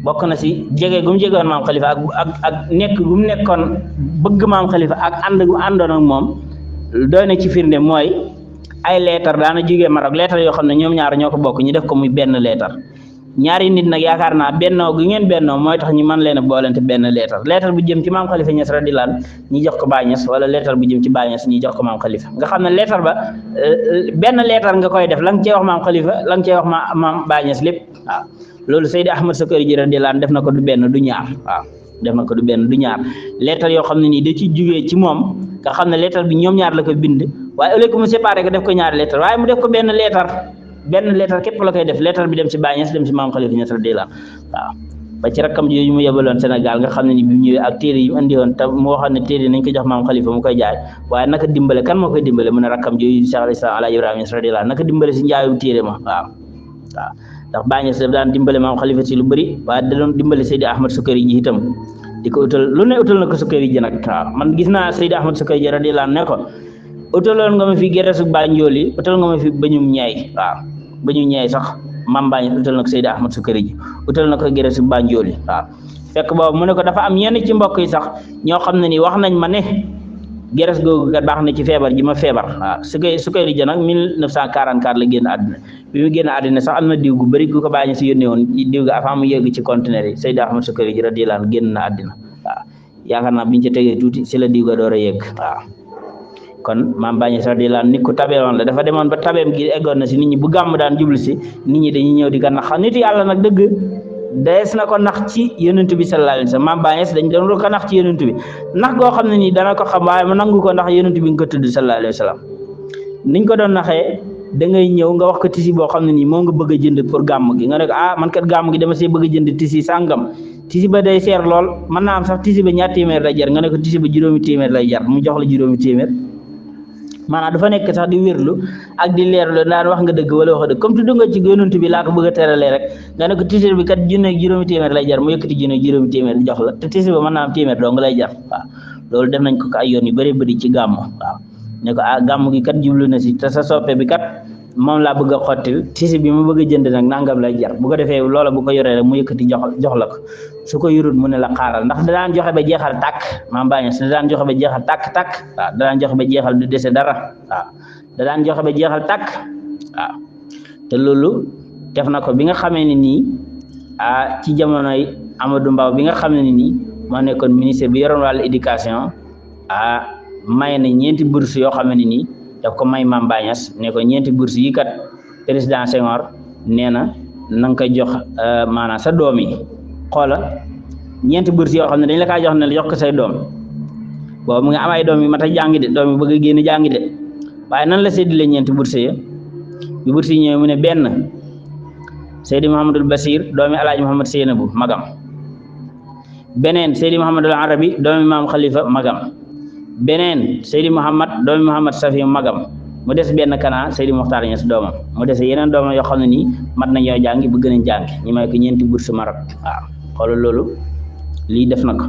bokk na si jege gu mu jegewoon maam xalifa ak nekk gu mu nekkoon bëgg maam xalifa ak ànd gu àndoon ak moom doy na ci firnde mooy ay leetar daana jógee Maroc leetar yoo xam ne ñoom ñaar ñoo ko bokk ñu def ko muy benn leetar ñaari nit nag yaakaar naa bennoo gu ngeen bennoo mooy tax ñu mën leen a boolente benn leetar bu jëm ci maam xalifa Ñas radiyallahu anhu ñi jox ko Baay Ñas wala leetar bu jëm ci Baay Ñas ñi jox ko maam xalifa nga xam ne leetar ba benn leetar nga koy def la nga cee wax maam xalifa la nga cee wax maam Baay Ñas lépp waaw loolu Seydi Ahmad Sukayri ji radiyallahu anhu def na ko du benn du ñaar waaw def na ko du benn du ñaar leetar yoo xam ne nii da ci jugee ci moom nga xam ne leetar bi ñoom ñaar la ko bind waaye ëllëg mu séparé ko def ko ñaari leetar waaye mu def ko benn leetar képp la koy def leetar bi dem ci Baay Ñas dem ci maam xalifa Ñas radiyallahu anhu waaw ba ci rakkam jooju mu yebaloon Sénégal nga xam ne ni bi mu ñëwee ak téere yi mu andi woon te mu waxoon ne téere nañ ko jox maam xalifa mu koy jaay waaye naka dimbale kan moo koy dimbale mu ne rakkam jooju Cheikh al Islam Alaaji Ibrahima Ñas radiyallahu anhu naka dimbale si njaayum téere ma waaw ndax Baay Ñas daf daan dimbale maam xalifa si lu bëri waaye da doon dimbale Seydi Ahmad Sukayri ji itam di ko utal lu ne utal na ko Sukayri ji nag waaw man gis naa Seydi Ahmad Sukayri ji radiyallahu anhu ne ko utaloon nga ma fi gerte su Banjul yi utal nga ma fi bañum ñaay waaw bañu ñaay sax maam Baay Ñas utal na ko Seydi Ahmad Sukayri ji utal na ko gerte su Banjul yi waaw fekk boobu mu ne ko dafa am yenn ci mbokk yi sax ñoo xam ne ni wax nañ ma ne geres googu kat baax na ci feebar ji ma feebar waaw Sukayri ji nag 1944 la génn àddina bi mu génn àddina sax am na diw gu bëri gu ko Baay Ñas yónnee woon diw ga avant mu yegg ci conteneur yi Seydi Ahmad Sukayri ji radiyallahu anhu génn na àddina waaw yaakaar naa biñu ci tegee tuuti si la diw ga door a yegg waaw kon maam Baay Ñas radiyallahu anhu nit ku tabeewoon la dafa demoon ba tabeem gi eggoon na si nit ñi bu gàmm daan jublu si nit ñi dañuy ñëw di ko nax nit yàlla nag dëgg dees na ko nax ci yonent bi sallallahu alayhi wasallam maam Baay Ñas dañ doon ko nax ci yonent bi nax goo xam ne nii dana ko xam waaye mu nangu ko ndax yonent bi nga ko tudd sallallahu alayhi wasallam niñ ko doon naxee da ngay ñëw nga wax ko tisi boo xam ne nii moo nga bëgg a jënd pour gàmm gi nga ne ko man kat gàmm gi dama see bëgg a jënd tisi sàngam tisi ba day seer lool mën naa am sax tisi ba ñaar téeméer lay jar nga ne ko tisi ba juróomi téeméer lay jar mu jox la juróomi téeméer maanaam dafa nekk sax di wérlu ak di leerlu daan wax nga dëgg wala wax dëgg comme tudd nga ci yonent bi laa ko bëgg a teralee rek nga ne ko tisi bi kat junne ak juróomi téeméer lay jar mu yëkkati junne ak juróomi téeméer jox la te tisi ba mën naa am téeméer dong lay jar waaw loolu def nañ ko ay yoon yu bëri bëri ci gàmm waaw ne ko gàmm gi kat jublu na si te sa soppe bi kat moom laa bëgg a xottil tisi bi mu bëgg a jënd nag nangam lay jar bu ko defee loola bu ko yoree rek mu yëkkati jox la ko su ko yurut mu ne la xaaral ndax da daan joxe ba jeexal tàkk maam Baye da daan joxe ba jeexal tàkk waaw da daan joxe ba jeexal du dese dara waaw da daan joxe ba jeexal tàkk waaw te loolu def na ko bi nga xamee ne nii ci jamonoy Amadou Mbaw bi nga xam ne nii moo nekkoon ministre bi yoroon wàllu éducation may na ñeenti bourse yoo xam ne nii daf ko may Mame Baye Niass ne ko ñeenti bourse yi kat président Senghor nee na nga koy jox maanaam sa doom yi xoola ñeenti bourse yoo xam ne dañ la kaa jox ne la jox ko say doom boobu mu ngi am ay doom yi mat a jàngi de doom yi bëgg a génn jàngi de waaye nan la séddale ñeenti bourse yi bi bourse yi ñëwee mu ne benn Seydi Mouhamadul Basir doomi Alaaji Mouhamad Seynabou magam beneen Seydi Mouhamadul Arabi doomi Maam Khalifa magam beneen Seydi Mouhamad doomi Mouhamad Safi magam mu des benn kana Seydi Mokhtar Niass doomam mu des yeneen doomam yoo xam ne nii mat nañoo jàngi bëgg nañ jàngi ñu may ko ñeenti bourse Maroc waaw xoolal loolu lii def na ko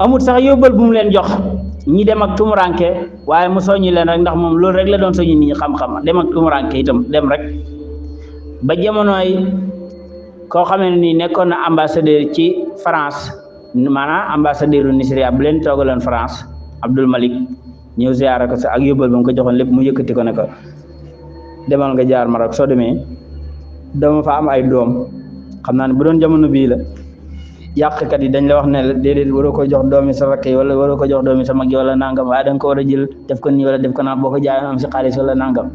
amul sax yóbbal bu mu leen jox ñi dem ak tumuranke waaye mu soññi leen rek ndax moom loolu rek la doon soññi nit ñi xam-xam dem ak tumuranke itam dem rek ba jamonooy koo xam ne nii nekkoon na ambassadeur ci France maanaam ambassadeur u Nigeria bu leen toogaloon France Abdul Malik ñëw ziyaara ko sa ak yóbbal ba mu ko joxoon lépp mu yëkkati ko ne ko demal nga jaar Maroc soo demee dama fa am ay doom xam naa ne bu doon jamono bii la yàqkat yi dañ la wax ne la déedéet waroo ko jox doomi sa rakk yi wala waroo ko jox doomi sa mag yi wala nangam waaye da nga ko war a jël def ko nii wala def ko naa boo ko jaayee am si xaalis wala nangam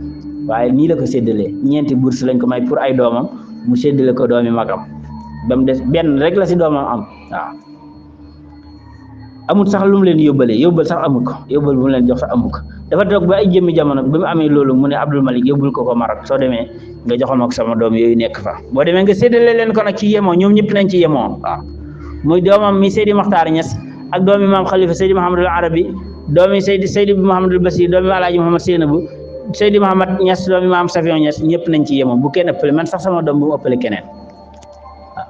waaye nii la ko séddalee ñeenti bourse lañ ko may pour ay doomam mu séddale ko doomi magam ba mu des benn rek la si doomam am waaw amul sax lu mu leen yóbbal sax amul ko yóbbal bu mu leen jox sax amul ko dafa toog ba ay jëmmi jamono bi mu amee loolu mu ne Abdul Malik yóbbul ko Maroc soo demee nga joxal ma ko sama doom yooyu nekk fa boo demee nga séddale leen ko nag ci yemoo ñoom ñëpp nañ ci yemoo waaw muy doomam mi Seydi Mokhtar Niass ak doomi Maam Khalifa Seydi Mouhamadul Arabi doomi Seydi Mouhamadul Basir doomi Alaaji Mouhamad Seynabou Seydi Mouhamad Niass doomi Maam Safiyon Niass ñëpp nañ ci yemoo bu kenn ëppale man sax sama doom bu mu ëppale keneen waaw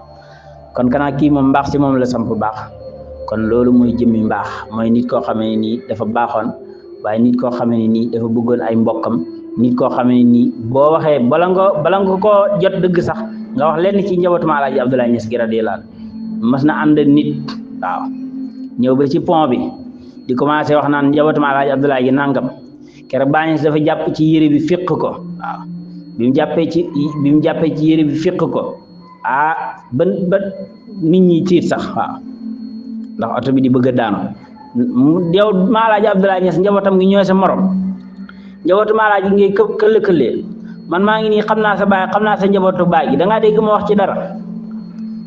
kon kanaa kii moom mbaax si moom la samp baax kon loolu mooy jëmmi mbaax mooy nit koo xamee ne nii dafa baaxoon waaye nit koo xamee ne nii dafa bëggoon ay mbokkam nit koo xamee ne nii boo waxee bala nga koo jot dëgg sax nga wax lenn ci njabootu Alaaji Abdoulaye Niass gi radiyallaahu anhu mas na ànd nit waaw ñëw ba ci pont bi di commencé wax naan njabootu Alaaji Abdoulaye gi nangam keroog Baay Ñas dafa jàpp ci yére bi fiq ko waaw bi mu jàppee ci yére bi fiq ko ba nit ñi tiit sax waaw ndax oto bi di bëgg a daanu yow Alaaji Abdoulaye Niass njabootam gi ñooy sa morom njabootu Alaaji ngay këllëkëlee man maa ngi nii xam naa sa baay xam naa sa njabootu baay gi da ngaa dégg ma wax ci dara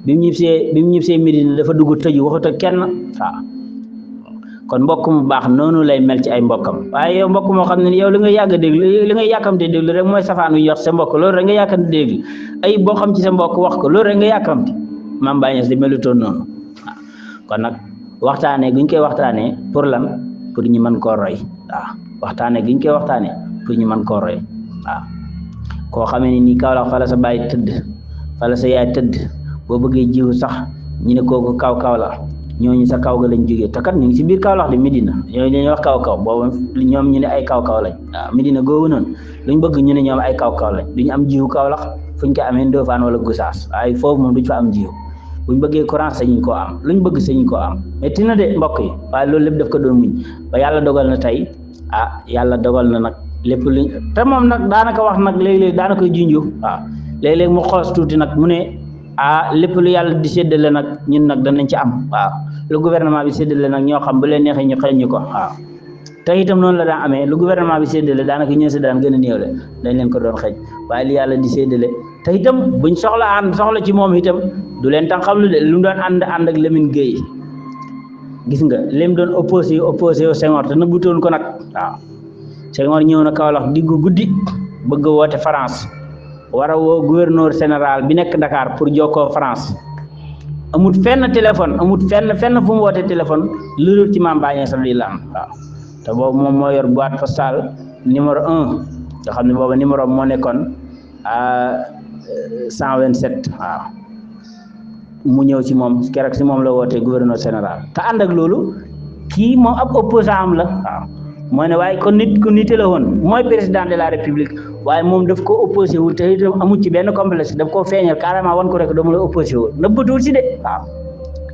bi mu ñibbisee Medina dafa dugg tëju waxut ak kenn waaw kon mbokk mu baax noonu lay mel ci ay mbokkam waaye yow mbokk moo xam ne yow li nga yàgg a déglu li nga yàkkamte déglu rek mooy safaan wi yox sa mbokk loolu rek nga yàkkamte déglu ay boo xam ci sa mbokk wax ko loolu rek nga yàkkamte Mame Baye Niass di melutoon noonu waaw kon nag waxtaanee guñ koy waxtaanee pour lan pour ñu mën koo roy waaw waxtaanee guñ koy waxtaanee pour ñu mën koo roy waaw koo xamee ne nii Kaolack fa la sa baay tëdd fa la sa yaay tëdd boo bëggee jiwu sax ñu ne kooku kaw la ñooñu sa kaw ga lañ jógee te kat ñu ngi si biir Kaolack de Medina ñooñu dañuy wax kaw boobu ñoom ñu ne ay kaw lañ waaw Medina googu noonu luñ bëgg ñu ne ñoom ay kaw lañ duñu am jiwu Kaolack fuñ ko amee Ndofane wala Gossas waaye foofu moom duñ fa am jiwu buñ bëggee courant sañuñ koo am luñ bëgg sañuñ koo am metti na de mbokk yi waaye loolu lépp daf ko doon muñ ba yàlla dogal na tey yàlla dogal na nag lépp luñ te moom nag daanaka wax nag léeg-léeg daanaka junju waaw léeg-léeg mu xoos tuuti nag mu ne lépp lu yàlla di séddale nag ñun nag danañ ci am waaw lu gouvernement bi séddale nag ñoo xam bu leen neexee ñu xëy ñu ko waaw te itam noonu la daan amee lu gouvernement bi séddale daanaka ñoo si daan gën a néew la dañ leen ko doon xëj waaye li yàlla di séddale te itam buñ soxla ci moom itam du leen tax xam lu de lu mu doon ànd ak Lamine Gueye gis nga lim doon opposé au Senghor te nëbbutoon ko nag waaw Senghor ñëw na Kaolack diggu guddi bëgg woote France war a woo gouverneur général bi nekk Dakar pour jokkoo France amut fenn téléphone amut fenn fu mu woote téléphone lu dul ci Mame Baye Niass radiyallahu anhu waaw te boobu moom moo yor boîte postale numéro 1 nga xam ne booba numéro moo nekkoon 127 waaw mu ñëw ci moom keroog ci moom la wootee gouverneur général te ànd ak loolu kii moom ab opposant am la waaw mooy ne waaye kon nit ku nite la woon mooy président de la république waaye moom daf ko opposé wul te itam amul ci benn complexe daf koo feeñal carrément wan ko rek dama la opposé wul nëbbatuwul ci de waaw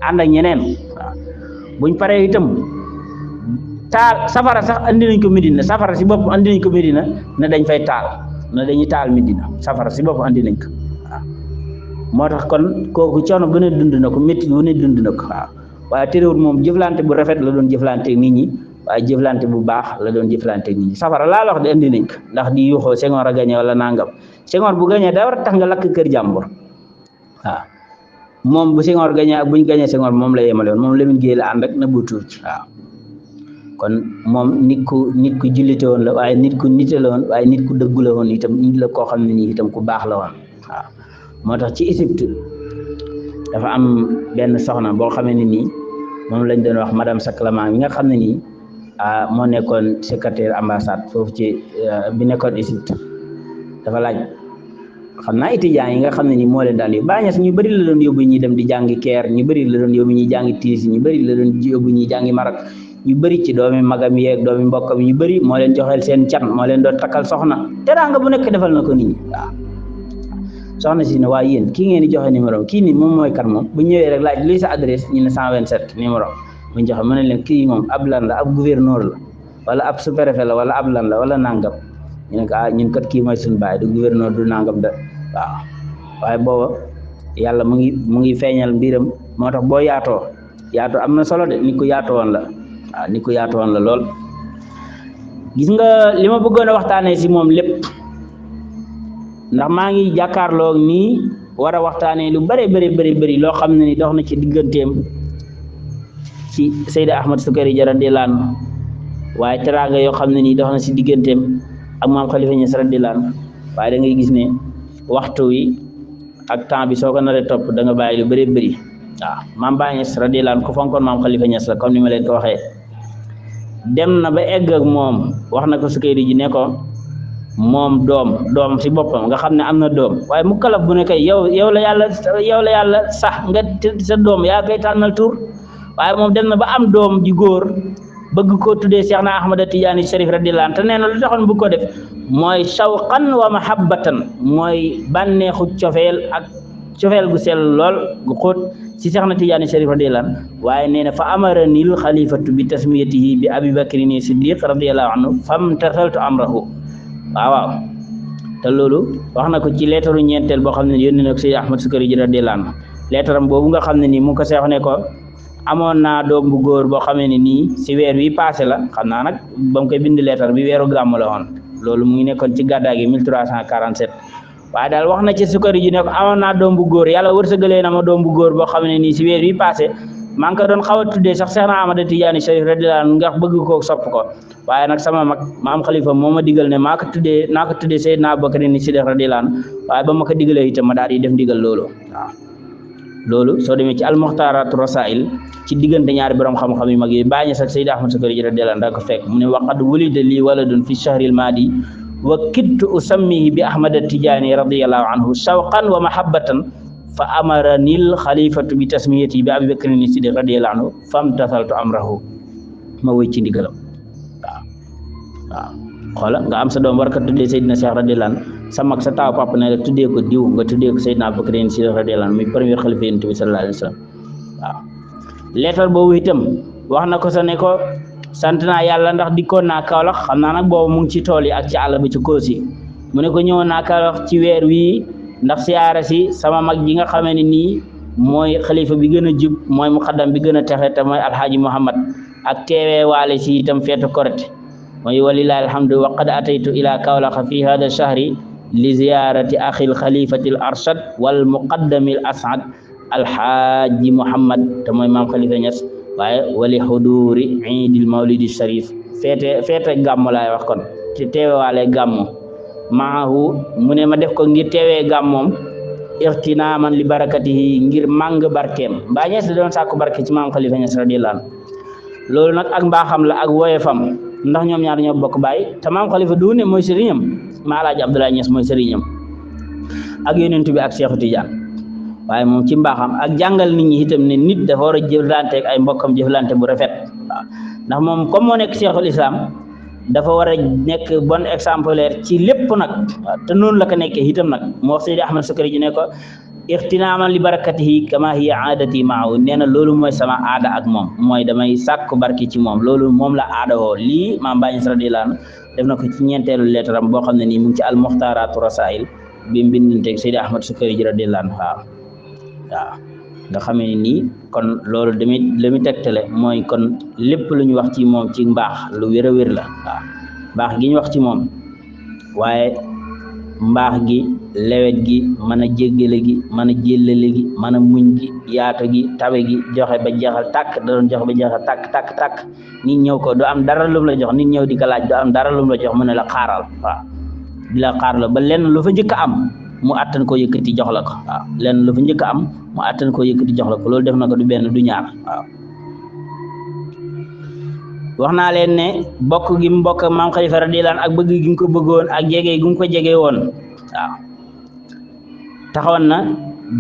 ànd ak ñeneen waaw buñ paree itam taal safara sax andi nañ ko Medina safara si bopp andi nañ ko Medina ne dañ fay taal ne dañuy taal Medina safara si bopp andi nañ ko waaw moo tax kon kooku coono bu ne dund na ko métti bu ne dund na ko waaw waaye terewul moom jëflante bu rafet la doon jëflante nit ñi waaye jëflante bu baax la doon jëflante nit ñi safara laa la wax de andi nañ ko ndax di yuuxoo Senghor a gañe wala nangam Senghor bu gañee da war a tax nga lakk kër jàmbur waaw moom bu Senghor gañee ak buñ gañee Senghor moom la yemale woon moom Lamine Gueye la ànd ak na bu tuut waaw kon moom nit ku jullite woon la waaye nit ku nite la woon waaye nit ku dëggu la woon itam nit la koo xam ne nii itam ku baax la woon waaw moo tax ci Égypte dafa am benn soxna boo xamee ne nii moom lañ doon wax madame Saklama mi nga xam ne nii moo nekkoon secrétaire ambassade foofu ci bi nekkoon Égypte dafa laaj xam naa étudiants yi nga xam ne nii moo leen daan yóbbu Baye Niass ñu bëri la doon yóbbu ñi dem di jàngi Caire ñu bëri la doon yóbbu ñi jàngi Tunisie ñu bëri la doon yóbbu ñi jàngi Maroc ñu bëri ci doomi magam yeeg doomi mbokkam ñu bëri moo leen joxeel seen can moo leen doon takkal soxna teraanga bu nekk defal na ko nit ñi waaw soxna si ne waaye yéen kii ngeen di joxe numéro kii nii moom mooy kan moom bu ñëwee rek laaj luy sa adresse ñu ne 127 numéro bu ñu joxe mën nañ leen kii moom ab lan la ab gouverneur la wala ab sous-préfet la wala ab lan la wala nangam ñu ne ko ñun kat kii mooy suñu baay du gouverneur du nangam de waaw waaye booba yàlla mu ngi feeñal mbiram moo tax boo yaatoo am na solo de nit ku yaatoo woon la waaw nit ku yaatoo woon la lool gis nga li ma bëggoon a waxtaanee si moom lépp ndax maa ngi jàkkaarloo nii war a waxtaanee lu bëri loo xam ne ni dox na ci digganteem ci Seyda Ahmad Sukari radiyallahu anhu waaye teraanga yoo xam ne nii dox na si digganteem ak maam Khalifa Niass radiyallahu anhu waaye da ngay gis ne waxtu wi ak temps bi soo ko naree topp da nga bàyyi lu bëri waaw maam Baye Niass radiyallahu anhu ku fonkoon maam Khalifa Niass la comme ni ma leen ko waxee dem na ba egg ak moom wax na ko Sukari ji ne ko moom doom si boppam nga xam ne am na doom waaye mu kalaf bu ne kay yow la yàlla sax nga sa doom yaa koy tànnal tur waaye moom dem na ba am doom ji góor bëgg koo tuddee Cheikh na Ahmada Tidiane Chérif radiyallahu anhu te nee na lu taxoon bu ko def mooy shawqan wa mahabbatan mooy bànneexu cofeel gu sell lool gu xóot ci Cheikh na Tidiane Chérif radiyallahu anhu waaye nee na fa amaranil xalifatu bi tasmiyatihi bi Abi Bakrin Siddiq radiyallahu anhu fam tasaltu amrahu waaw te loolu wax na ko ci leetaru ñeenteel boo xam ne yónni na ko Seydi Ahmad Sukari ji radiyallahu anhu leetaram boobu nga xam ne nii mu ngi ko seex ne ko amoon naa doom bu góor boo xamee ne nii si weer wi passé la xam naa nag ba mu koy bind leetar bi weeru gàmm la woon loolu mu ngi nekkoon ci gàddaa gi 1347 waaye daal wax na ci Sukari ji ne ko amoon naa doom bu góor yàlla wërsëgalee na ma doom bu góor boo xam ne nii si weer wi passé maa ngi ko doon xaw a tuddee sax Cheikh na Ahmada Tidiane Chérif radiyallahu anhu nga bëgg koo sopp ko waaye nag sama mag maam Khalifa moo ma digal ne naa ko tuddee Seydina Abubakar ni Siddiq radiyallahu anhu waaye ba ma ko digalee itam ma daal di def digal loolu waaw loolu soo demee ci al-Mukhtaratu Rasail ci diggante ñaari borom xam-xam yu mag yi Baye Niass ak Seydi Ahmad Sukari radiyallahu anhu da ko fekk mu ne waqad wulida lii waladun fi shahril maadi wa kittu usammihi bi Ahmada Tidiane radiyallahu anhu shawqan wa mahabbatan fa amaranil xalifatu bi tasmiyati bi Abi Bakrin Siddiq radiyallahu anhu famtasaltu amrahu ma wëy ci ndigalam waaw xoola nga am sa doom war ka tuddee Seydina Cheikh radiyallahu anhu sa mag sa taaw papa ne la tuddee ko diw nga tuddee ko Seydina Abu Bakrin Siddiq radiyallahu anhu muy premier xalifa Yonent bi sallallahu alayhi wa sallam waaw leetar boobu itam wax na ko sa ne ko sant naa yàlla ndax dikkoon naa Kaolack xam naa nag boobu mu ngi ci tool yi ak ci àll bi ci Koosi mu ne ko ñëwoon naa Kaolack ci weer wii ndax siyaara si sama mag ji nga xamee ne nii mooy xalifa bi gën a jub mooy muqaddam bi gën a texe te mooy alxaaji Muhammad ak teewee waale si itam feetu korite mooy walillahi alhamdu wa qad ataytu ila Kaolack fi hada shahri li ziyarati axil xalifati al arshad wal muqaddami al asad alxaaji Muhammad te mooy maam Khalifa Niass waaye wali xuduri iidil mawlidi sharif feete gàmmu laay wax kon ci teewe waale gàmmu maahu mu ne ma def ko ngir teewee gàmmoom ixtinaaman li barakatihi ngir màng barkeem Baay Ñas doon sàkku barke ci maam Khalifa Ñas radiyallahu anhu loolu nag ak mbaaxam la ak woyefam ndax ñoom ñaar ñoo bokk baay te maam Khalifa du ne mooy sëriñam ma Alaaji Abdoulaye Ñas mooy sëriñam ak yonent bi ak Seexu Tijaan waaye moom ci mbaaxam ak jàngal nit ñi itam ne nit dafa war a jëflante ak ay mbokkam jëflante bu rafet waaw ndax moom comme moo nekk Seexul Islam dafa war a nekk bon exemplaire ci lépp nag waaw te noonu la ko nekkee itam nag moo wax Seydi Ahmad Sukari ji ne ko ixtinaaman li barakatihi kama hiya aadati maahu nee na loolu mooy sama aada ak moom mooy damay sàkku barki ci moom loolu moom la aada woo lii maam Baay Ñas radiyallahu anhu def na ko ci ñeenteelu leetaram boo xam ne nii mu ngi ci al-Muxtaaraatu Rasaa'il bi mbindanteeg Seydi Ahmad Sukari ji radiyallahu anhu waaw nga xamee nii kon loolu damit la mu tegtale mooy kon lépp lu ñu wax ci moom ci mbaax lu wér a wér la waaw mbaax gi ñu wax ci moom waaye mbaax gi lewet gi mën a jéggale gi mën a jéllale gi mën a muñ gi yaatu gi tabe gi joxe ba jeexal tàkk da doon joxe ba jeexal tàkk nit ñëw ko du am dara lu mu la jox nit ñëw di ko laaj du am dara lu mu la jox mu ne la xaaral waaw di la xaaral ba lenn lu fa njëkk a am mu àttan koo yëkkati jox la ko waaw lenn lu fa njëkk a am mu àttan koo yëkkati jox la ko loolu def na ko du benn du ñaar waaw wax naa leen ne bokk gi mu bokk maam Khalifa radiyallahu anhu ak bëgg gi mu ko bëggoon ak jege gi mu ko jege woon waaw taxawoon na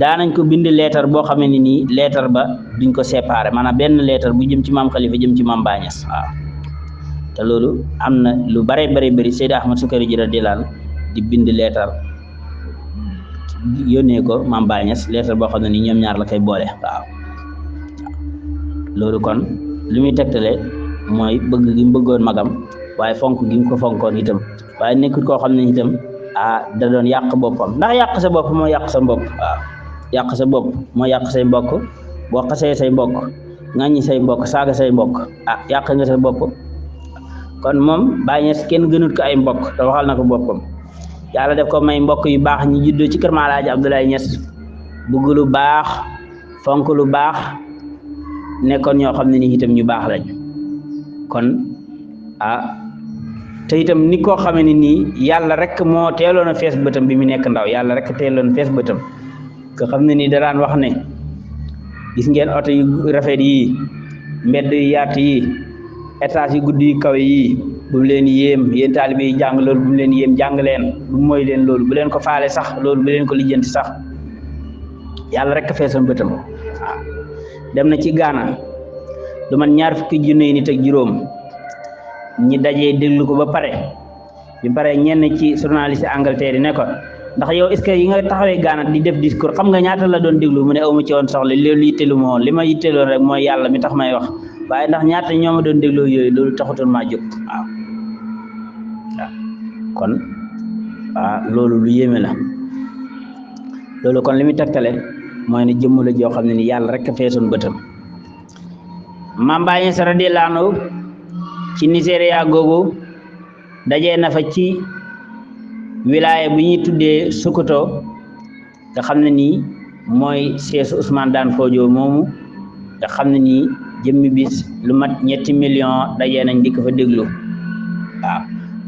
daanañ ko bind leetar boo xamee ne nii leetar ba duñ ko séparé maanaam benn leetar bu jëm ci maam Khalifa jëm ci maam Baay Ñas waaw te loolu am na lu bare bëri Seydi Ahmad Sukari ji radiyallahu anhu di bind leetar yónnee ko maam Baay Ñas leetar boo xam ne nii ñoom ñaar la koy boole waaw loolu kon li muy tegtale mooy bëgg gi mu bëggoon magam waaye fonk gi mu ko fonkoon itam waaye nekkul koo xam ne itam da doon yàq boppam ndax yàq sa bopp moo yàq sa mbokk waaw yàq sa bopp moo yàq say mbokk boo xasee say mbokk ŋàññi say mbokk saaga say mbokk yàq nga sa bopp kon moom Baay Ñas kenn gënut ko ay mbokk te waxal na ko boppam yàlla def ko may mbokk yu baax ñi juddoo ci kër Maam Alaaji Abdoulaye Ñas bëgg lu baax fonk lu baax nekkoon ñoo xam ne ni itam ñu baax lañ kon te itam ni koo xamee ne nii yàlla rek moo teeloon a fees bëtam bi mu nekk ndaw yàlla rek teeloon fees bëtam nga xam ne nii da daan wax ne gis ngeen oto yu rafet yi mbedd yu yaatu yi étage yu guddi yu kawe yi bu mu leen yéem yéen taalibe yi jàng loolu bu mu leen yéem jàng leen bu mooy leen loolu bu leen ko faale sax loolu bu leen ko lijjanti sax yàlla rek feesoon bëtam waaw dem na ci Gaana du man 20 junne nit ak juróom ñi dajee déglu ko ba pare bi pare ñenn ci journaliste Angleterre yi ne ko ndax yow est-ce que yi nga taxawee Gaana di def discours xam nga ñaata la doon déglu mu ne awma ci woon soxla loolu yittelu ma woon li ma yitteloon rek mooy yàlla mi tax may wax waaye ndax ñaata ñoo ma doon dégloo yooyu loolu taxutoon maa jóg waaw kon loolu lu yéeme la loolu kon li muy tegtale mooy ne jëmm la joo xam ne ni yàlla rek a feesoon bëtam Maam Baay Ñas radiyallahu anhu ci Nigeria googu dajee na fa ci wilaya bu ñuy tuddee Sokoto nga xam ne nii mooy seesu Ousmane Daan Fodio moomu nga xam ne nii jëmmi bis lu mat 3 millions dajee nañ di ko fa déglu waaw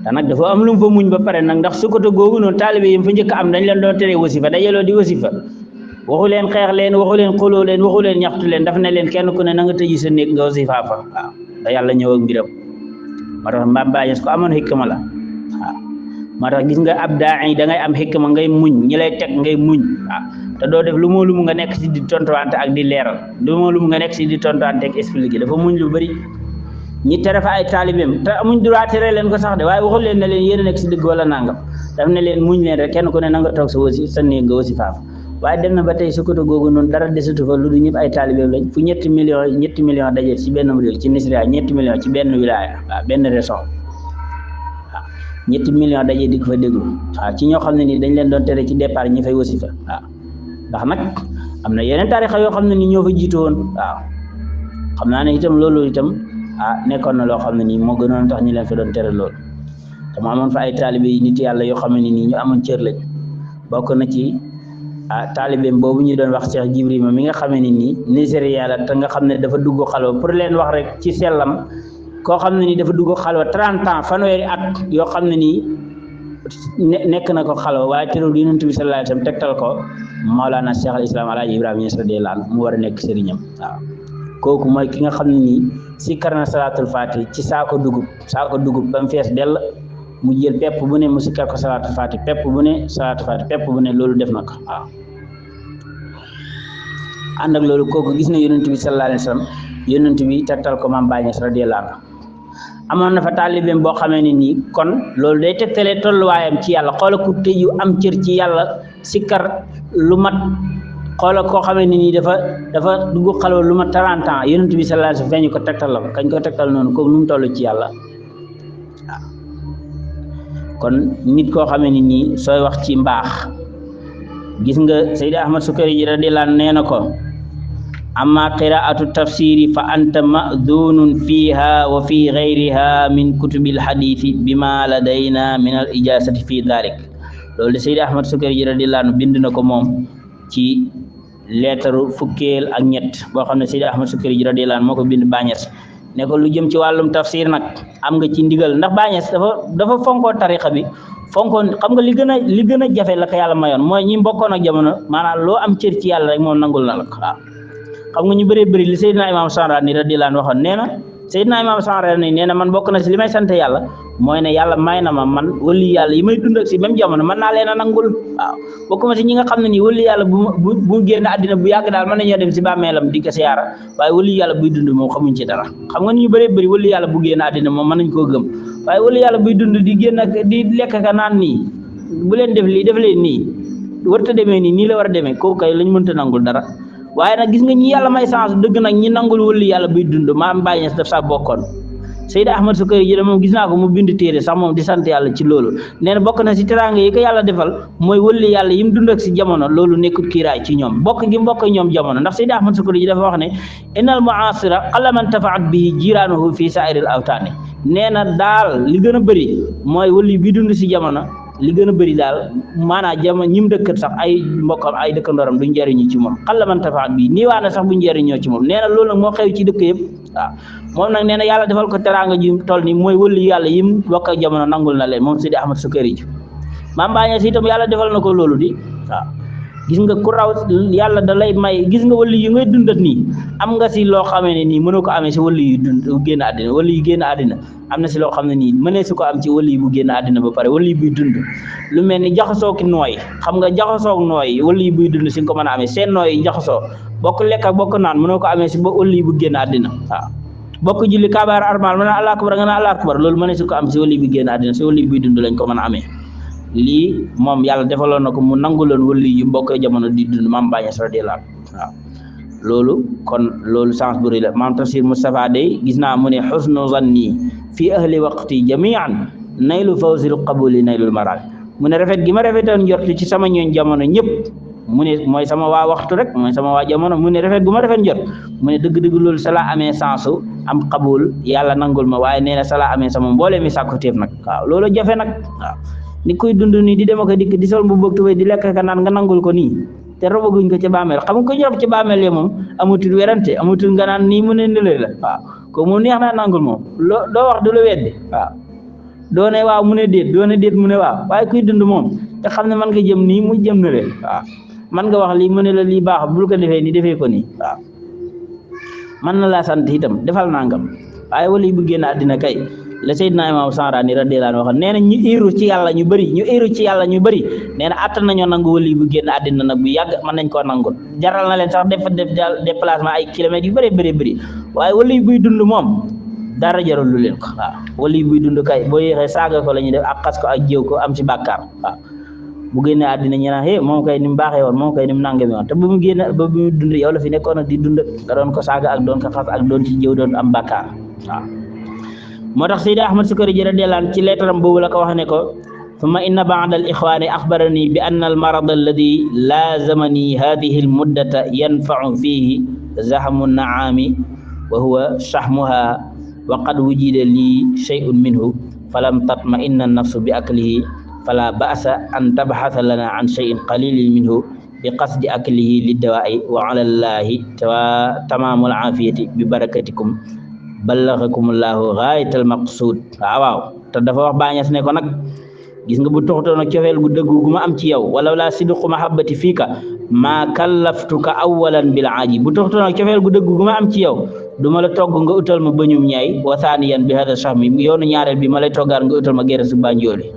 te nag dafa am lu mu fa muñ ba pare nag ndax Sokoto googu noonu taalibe yi mu fa njëkk am dañ leen doon tere wasifa dajaloo di wasifa waxu leen xeex leen waxu leen xuloo leen waxu leen ñaxtu leen daf ne leen kenn ku ne na nga tëji sa néeg nga wasifa fa waaw da yàlla ñëw ak mbiram moo tax Maam Baay Ñas ko amoon xikma la waaw moo tax gis nga ab daa da ngay am xikma ngay muñ ñi lay teg ngay muñ waaw te doo def lu moo lu mu nga nekk si di tontuwante ak di leeral lu moo lu mu nga nekk si di tontuwante ak expliqué dafa muñ lu bëri ñi tere fa ay taalibeem te amuñ droit tere leen ko sax de waaye waxul leen ne leen yéen a nekk si dëgg wala nangam daf ne leen muñ leen rek kenn ku ne na nga toog sa wasi sa néeg nga wasi faafa waaye dem na ba tey Sokoto googu noonu dara desatu fa lu du ñëpp ay taalibeem lañ fu 3 millions daje ci benn réew ci Nigeria 3 millions ci benn wilaya waaw benn région 3 millions daje di ko fa déglu waaw ci ñoo xam ne nii dañ leen doon tere ci départ ñi fay wasifa waaw ndax nag am na yeneen tarixa yoo xam ne nii ñoo fa jiitu woon waaw xam naa ne itam loolu itam nekkoon na loo xam ne nii moo gënoon tax ñi leen fa doon tere loolu te mu amoon fa ay taalibe yi nit yàlla yoo xam ne nii ñu amoon cër lañ bokk na ci taalibeem boobu ñu doon wax Cheikh Jibrima mi nga xamee ne nii Nigeria la te nga xam ne dafa dugg xalwa pour leen wax rek ci sellam koo xam ne nii dafa dugg xalwa 30 ans fanweeri at yoo xam ne nii nekk na ko xalwa waaye teewul yonent bi sallallahu alayhi wasallam tegtal ko Mawlana Cheikh al Islam Alaaji Ibrahima Niass radiyallahu anhu mu war a nekk sëriñam waaw kooku mooy ki nga xam ne nii si karna salaatul faati ci saako dugub ba mu fees dell mu jël pepp bu ne mu sikkar ko salaatul faati pepp bu ne loolu def na ko waaw ànd ak loolu kooku gis na yonent bi sallallahu alayhi wasallam yonent bi tegtal ko Maam Baay Ñas radiyallahu anhu amoon na fa taalibeem boo xamee ne nii kon loolu day tegtalee tolluwaayam ci yàlla xoola ku tëju am cër ci yàlla sikkar lu mat xoola koo xamee ne nii dafa dugg xalwa lu mat 30 ans yonent bi sallallahu alayhi wasallam feeñu ko tegtal la ko kañ ko tegtal noonu kooku nu mu toll ci yàlla waaw kon nit koo xamee ne nii sooy wax ci mbaax gis nga Seydi Ahmad Sukari radiyallahu anhu nee na ko amma qiraatu tafsiri fa anta ma'dunun fiha wa fi ghayriha min kutubil hadithi bima ladayna min al ijazati fi dhalik loolu de Seydi Ahmad Sukari radiyallahu anhu bind na ko moom ci leetaru fukkeel ak ñett boo xam ne Seydi Ahmad Sukari radiyallahu anhu moo ko bind Baay Ñas ne ko lu jëm ci wàllum tafsir nag am nga ci ndigal ndax Baay Ñas dafa fonkoo tariqa bi fonkoon xam nga li gën a jafe la ko yàlla mayoon mooy ñi mbokkoon ak jamono maanaam loo am cër ci yàlla rek moom nangul na la ko waaw xam nga ñu bëree bëri li Seydina Imam Sanrani radiyallahu anhu waxoon nee na Seydina Imam Sanrani nee na man bokk na si li may sant yàlla mooy ne yàlla may na ma man wali yàlla yi may dund ak si même jamono mën naa leen a nangul waaw bokk ma si ñi nga xam ne nii wali yàlla bu génn àddina bu yàgg daal mën nañoo dem si bàmmeelam di ko siyaara waaye wali yàlla buy dund moom xamuñ ci dara xam nga ñu bëree bëri wali yàlla bu génn àddina moom mën nañ koo gëm waaye wali yàlla buy dund di génn ak di lekk ka naan nii bu leen def lii def leen nii warta demee nii la war a demee kooku kay lañ mënta nangul dara waaye nag gis nga ñi yàlla may chance dëgg nag ñi nangul wali yàlla buy dund Maam Baay Ñas daf sax bokkoon Seydi Ahmad Sukari ji moom gis naa ko mu bind téere sax moom di sant yàlla ci loolu nee na bokk na si teraanga yi ko yàlla defal mooy wali yàlla yi mu dund ak si jamono loolu nekkul kiiraay ci ñoom bokk gi mbokk ñoom jamono ndax Seydi Ahmad Sukari ji dafa wax ne innal mu'asira qalla man tafaat bihi jiraanuhu fi sa'iril awtaani nee na daal li gën a bëri mooy wali bi dund si jamono li gën a bëri daal maanaam jamono ñi mu dëkkat sax ay mbokkam ay dëkkandooram duñ jëriñu ci moom qalla man tafaat bihi nii waa na sax buñ jëriñoo ci moom nee na loolu nag moo xew ci dëkk yëpp waaw moom nag nee na yàlla defal ko teraanga ji toll ni mooy wëlli yàlla yim bokk ak jamono nangul na leen moom Seydi Ahmad Sukari ji Maam Baay Ñas itam yàlla defal na ko loolu di waaw gis nga ku raw yàlla da lay may gis nga wëlli yu ngay dundat nii am nga si loo xamee ne nii mënoo ko amee si wëlli yu dund génn àddina wëlli yu génn àddina am na si loo xam ne nii mënee su ko am ci wëlli bu génn àddina ba pare wëlli buy dund lu mel ni jaxasoo ki nooy xam nga jaxasoo nooy wëlli buy dund si nga ko mën a amee seen nooy jaxasoo bokk lekk ak bokk naan mënoo ko amee si ba wëlli bu génn àddina waaw bokk julli kabaar armal mën a Allah akbar nga na Allah akbar loolu mënee su ko am si wëlli bi génn àddina si wëlli buy dund lañ ko mën a amee lii moom yàlla defaloon na ko mu nanguloon wëlli yu mbokk jamono di dund Maam Baay Ñas radiyallahu waaw loolu kon loolu chance bu rëy la Maam Tafsir Moustapha day gis naa mu ne husnu zanni fi ahli waqti jami'an naylu fawzil qabuli naylul maral mu ne rafet gi ma rafetoon njort ci sama ñooñ jamono ñëpp mu ne mooy sama waa waxtu rek mooy sama waa jamono mu ne rafet gu ma rafet njort mu ne dëgg-dëgg loolu sala amee sensu am qabul yàlla nangul ma waaye nee na sala amee sama mboolee mi sàkku téef nag waaw loolu jafe nag waaw ni koy dund nii di dem ak dikk di sol bu bëgg tubéy di lekk ka naan nga nangul ko nii te robaguñ ko ci bàmmeel xam nga ko ñu rob ci bàmmeel yi moom amatul werante amatul nga naan nii mu ne ndëlee la waaw ko moom neex naa nangul moom doo wax du la weddi waaw doo ne waaw mu ne déet doo ne déet mu ne waaw waaye kuy dund moom te xam ne man nga jëm nii mu jëm na leen waaw man nga wax lii mu ne la lii baax bul ko defee nii defee ko nii waaw man na laa sant itam defal nangam waaye wali bu génn àddina kay la Seydina Imam Sanrani radiyallahu anhu waxoon nee na ñu éeru ci yàlla ñu bëri nee na attan nañoo nangu wali bu génn àddina nag bu yàgg mën nañ koo nangul jaral na leen sax def déplacement ay kilomètres yu bëri waaye wali buy dund moom dara jaral lu leen ko waaw wali buy dund kay boo yéexee saaga ko la ñuy def ak xas ko ak jéew ko am si bàkkaar waaw bu génnee àddina ñu naan moom kay ni mu baaxee woon moom kay ni mu nangami woon te bu mu génn ba bu mu dund yow la fi nekkoon di dund nga doon ko saaga ak doon ko xas ak doon ci jéew doon am bàkkaar waaw moo tax Seydi Ahmad Sukari ji radiyallahu anhu ci leetaram boobu la ko wax ne ko thumma inna ba'da al ikhwani akhbarani bi anna al marad alladhi lazamani hadhihi al muddata yanfa'u fihi zahmu an-na'ami wa huwa shahmuha wa qad wujida li shay'un minhu falam tatma'inna an-nafsu bi aklihi fala ba'sa an tabhatha lana an shay'in qalilin minhu bi qasdi aklihi lid-dawa'i wa 'ala allahi tamamul 'afiyati bi barakatikum ballaghakumullahu ghayatal maqsud waaw te dafa wax Baay Ñas ne ko nag gis nga bu toxutoon ak cofeel gu dëggu gu ma am ci yow wala la sidqu mahabbati fiika maa kallaftuka awalan bil aaji bu toxutoon ak cofeel gu dëggu gu ma am ci yow du ma la togg nga utal ma bëñum ñaay wa thaniyan bi hada sahmi yoonu ñaareel bi ma lay toggaat nga utal ma gere su banjooli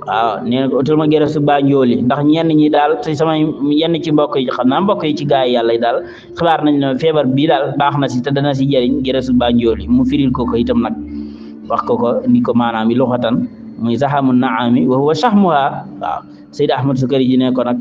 waaw nee na ko utal ma gere su banjooli ndax ñenn ñi daal te sama yenn ci mbokk yi xam naa mbokk yi ci gaay yi yàlla yi daal xibaar nañ ne feebar bii daal baax na si te dana si jëriñ gere su banjooli mu firil ko itam nag wax ko ni ko maanaam yi luxatan muy zahamu naami wa huwa sahmuha waaw Seydi Ahmad Sukari ji ne ko nag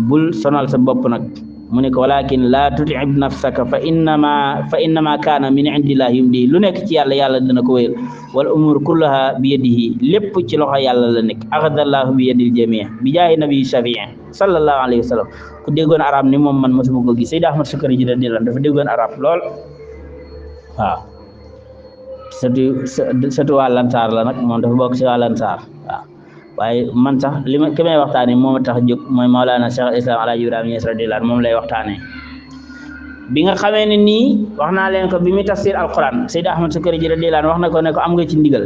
bul sonal sa bopp nag mu ne ko walakin la tut'ib nafsaka fa innama kaana min indillahi yumdi lu nekk ci yàlla dina ko wéyal wal umur kullaha bi yadihi lépp ci loxo yàlla la nekk axadallahu bi yadil jamii bi jaahi nabi shafii sallallahu alayhi wa sallam ku déggoon arab ni moom man mosuma ko gis Seydi Ahmad Sukari ji dafa déggoon arab lool waaw surtout waa Lansaar la nag moom dafa bokk si waa Lansaar waaw waaye man sax ki may waxtaane moom a tax jóg mooy Mawlana Cheikh al-Islam Alaaji Ibrahima Niass radiyallahu anhu moom lay waxtaane bi nga xamee ne nii wax naa leen ko bi muy tafsir alquran Seydi Ahmad Sukari ji radiyallahu anhu wax na ko ne ko am nga ci ndigal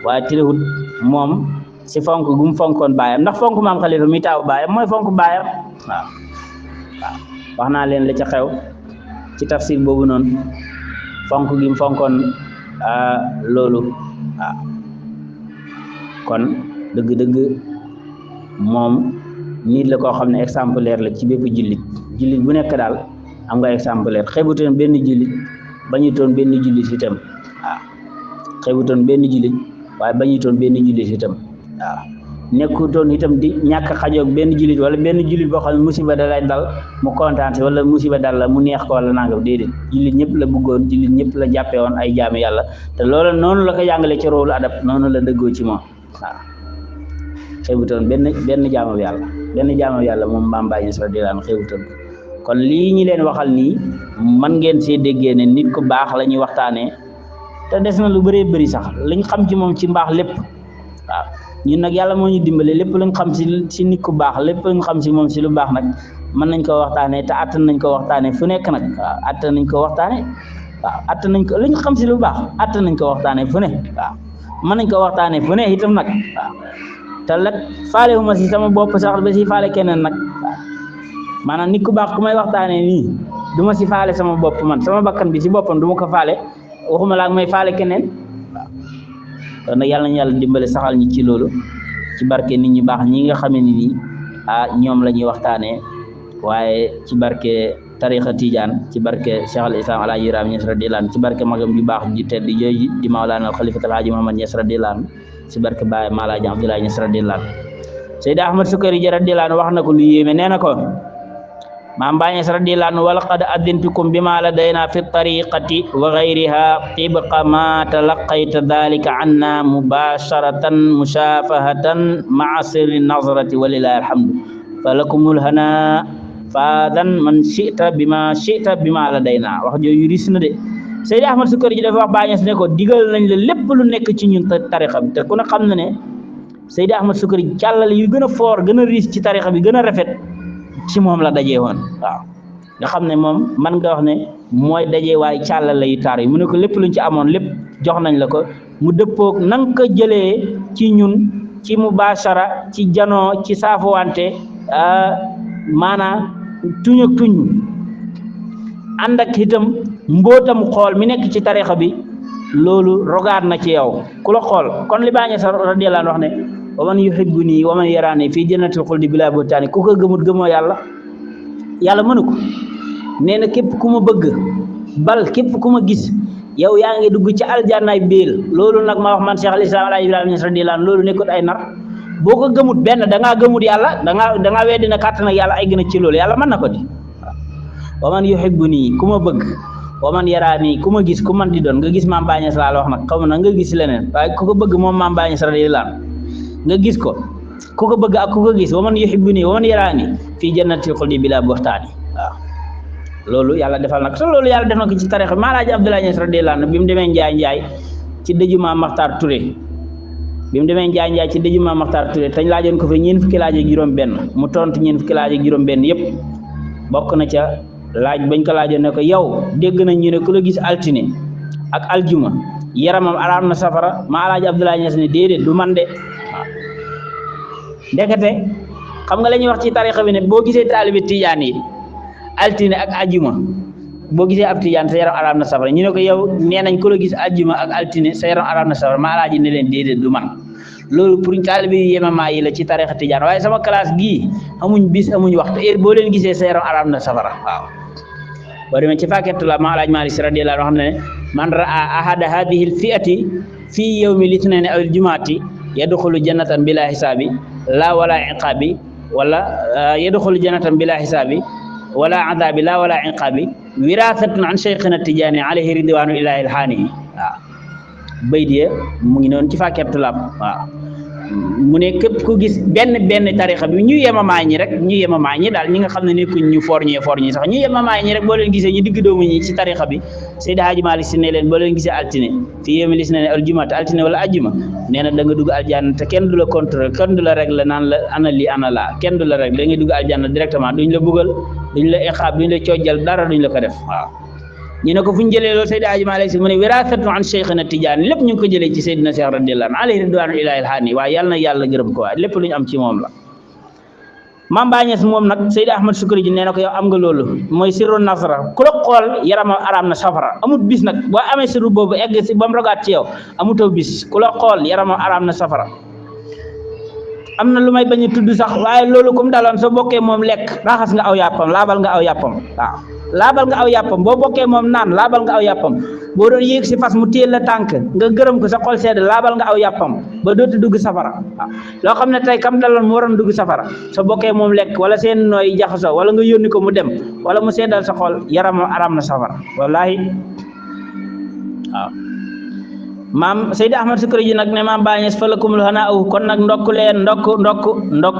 waaye terewut moom si fonk gu mu fonkoon baayam ndax fonk maam Xalifa mi taaw baayam mooy fonk baayam waaw wax naa leen la ca xew ci tafsir boobu noonu fonk gi mu fonkoon loolu waaw kon dëgg-dëgg moom nit la koo xam ne exemplaire la ci bépp jullit bu nekk daal am nga exemplaire xebutoon benn jullit bañutoon benn jullit itam waaw xebutoon benn jullit waaye bañutoon benn jullit itam waaw nekkutoon itam di ñàkk xajoog benn jullit wala benn jullit boo xam ne musiba da lay dal mu kontaan si wala musiba dal la mu neex ko wala nangam déedéet jullit ñëpp la bëggoon jullit ñëpp la jàppee woon ay jaami yàlla te loolu noonu la ko jàngale ci roolu adab noonu la dëggoo ci moom waaw xebutoon benn jaamu yàlla moom Maam Baay Ñas radiyallaahu anhu xebutoon kon lii ñi leen waxal nii man ngeen see déggee ne nit ku baax la ñuy waxtaanee te des na lu bëree bëri sax liñ xam ci moom ci mbaax lépp waaw ñun nag yàlla moo ñu dimbale lépp luñ xam si nit ku baax lépp luñ xam si moom si lu baax nag mën nañ ko waxtaanee te attan nañ ko waxtaanee fu nekk nag waaw attan nañ ko waxtaanee waaw attan nañ ko liñ xam si lu baax attan nañ ko waxtaanee fu ne waaw mën nañ ko waxtaanee fu ne itam nag waaw te nag faale wu ma si sama bopp sax ba si faale keneen nag waaw maanaam nit ku baax ku may waxtaanee nii du ma si faale sama bopp man sama bakkan bi si boppam du ma ko faale waxuma laa may faale keneen waaw kon nag yàlla nañu yàlla dimbale saxal ñi ci loolu ci barke nit ñi baax ñi nga xamee ni nii ñoom la ñuy waxtaanee waaye ci barke tariqa Tijaan ci barke Cheikh al Islam Alaaji Ibrahima Niass radiyallaahu anhu ci barke magam ju baax ji tedd jooju di Mawlana al Xalifatul Haaji Muhammad Niass radiyallaahu anhu ci barke Baye Maalaaji Abdoulaye Niass radiyallaahu anhu Seydi Ahmad Sukari ji radiyallaahu anhu wax na ko lu yéeme nee na ko Maam Baay Ñas radiyallaahu anhu walaqad adintukum bima ladayna fi tariqati wa gayriha tibqa ma talaqayta dalika anna mubasharatan mushafahatan maa sirri nazrati walilahi alhamdu falakumul hana faadan man shi'ta bima ladayna wax jooju ris na de Seydi Ahmad Sukari ji dafa wax Baay Ñas ne ko digal nañ la lépp lu nekk ci ñun tariqa bi te ku ne xam na ne Seydi Ahmad Sukari càllale yu gën a foor gën a riis ci tariqa bi gën a rafet ci moom la dajee woon waaw nga xam ne moom man nga wax ne mooy dajee waaye càllale yu taar yi mu ne ko lépp luñ ci amoon lépp jox nañ la ko mu dëppoog na nga ko jëlee ci ñun ci mubashara ci janoo ci saafuwante maanaam tuñ ak tuñ ànd ak itam mbootam xool mi nekk ci tarixa bi loolu rogaat na ci yow ku la xool kon li Baay Ñas radiyallaahu anhu wax ne wa man yuhibbuni wa man yaraani fii jannatil xuldi bilaa buhtaani ku ko gëmut gëmoo yàlla mënu ko nee na képp ku ma bëgg bal képp ku ma gis yow yaa ngi dugg ci aljannaay béel loolu nag ma wax man Cheikh al Islam Alaaji Ibrahima Niass radiyallaahu anhu loolu nekkut ay nar boo ko gëmut benn da ngaa gëmut yàlla da ngaa weddi na kàttan ak yàlla ay gën a ci loolu yàlla mën na ko di wa man yuhibbuni ku ma bëgg wa man yaraani ku ma gis ku man di doon nga gis Maam Baay Ñas laa la wax nag xaw ma na nga gis leneen waaye ku ko bëgg moom Maam Baay Ñas radiyallaahu anhu nga gis ko ku ko bëgg ak ku ko gis wa man yuhibbuni wa man yaraani fii jannatil xuldi bilaa buhtaani waaw loolu yàlla defal nag te loolu yàlla def na ko ci tarixa bi Maalaaji Abdoulaye Niass radiyallaahu anhu bi mu demee Njaay ci dëju Maam Maxtaar Touré ci dëju Maam Maxtaar Touré tañ laajoon ko fa ñeent fukki laaj ak juróom benn mu tontu ñeent fukki laaj ak juróom benn yëpp bokk na ca laaj bañ ko laajoon ne ko yow dégg nañ ñu ne ku la gis altine ak aljuma yaramam araam na safara Maalaaji Abdoulaye Niass ne déedéet du man de ndekete xam nga la ñuy wax ci tarixa bi ne boo gisee taalibe tijaan yi altine ak ajjuma boo gisee ab tijaan sa yaram araam na safara ñu ne ko yow nee nañ ko la gis ajjuma ak altine sa yaram araam na safara ma alaaji ne leen déedéet du man loolu pour taalibe yi yemamaa yi la ci tarixa tijaan waaye sama classe gii amuñ bis amuñ waxtu heure boo leen gisee sa yaram araam na safara waaw boo demee ci Fakatullah ma alaaji Maalik Si radiyallahu anhu ne man raa ahada hadihi l fiati fii yawmi litnaini aw jumaati yadxulu jannatan bila hisaabi la wala iqaabi wala yadxulu jannatan bila hisaabi wala adabi la wala iqaabi wirasatun an cheikhina tijaani alayhi ridwanu ilahi alhaani waaw bayt ya mu ngi noonu ci Fakatullah waaw mu ne képp ku gis benn tarixa bi ñu yemamaay ñi rek ñu yemamaay ñi daal ñi nga xam ne nekkuñ ñu for ñi sax ñu yemamaay ñi rek boo leen gisee ñu digg doomu ñi ci tarixa bi Seydi Hadji Malick Sy ne leen boo leen gisee altine fii yémi lis na ne aljumaat altine wala ajjuma nee na da nga dugg aljanna te kenn du la contrôler kenn du la régler naan la ana lii ana laa kenn du la régler da ngay dugg aljanna directement duñ la buggal duñ la iqaab duñ la coojjal dara duñ la ko def waaw ñu ne ko fu ñu jëlee loolu Seydi Hadji Malick Sy mu ne wirasatu an cheikhina Tidiane lépp ñu ngi ko jëlee ci Seydina Cheikh radiyallahu anhu alayhi ridwanu ilahi alhaani waaye yàlla na yàlla gërëm ko waaye lépp lu ñu am ci moom la Mame Baye Niass moom nag Seydi Ahmad Sukari ji nee na ko yow am nga loolu mooy sirru nasra ku la xool yaramam araam na safara amut bis nag boo amee sirru boobu egg si ba mu rogaat ci yow amutoo bis ku la xool yaramam araam na safara am na lu may bañ a tudd sax waaye loolu comme daloon soo bokkee moom lekk raxas nga aw yàppam laabal nga aw yàppam waaw laabal nga aw yàppam boo bokkee moom naan laabal nga aw yàppam boo doon yéeg si fas mu téel la tànk nga gërëm ko sa xol sedd laabal nga aw yàppam ba dootu dugg safara waaw loo xam ne tey kam daloon mu waroon dugg safara soo bokkee moom lekk wala seen nooy jaxasoo wala nga yónni ko mu dem wala mu seddal sa xol yaram araam na safara wallahi waaw maam Seydi Ahmad Sukari ji nag ne Mame Baye Niass falakumul hanaa kon nag ndokk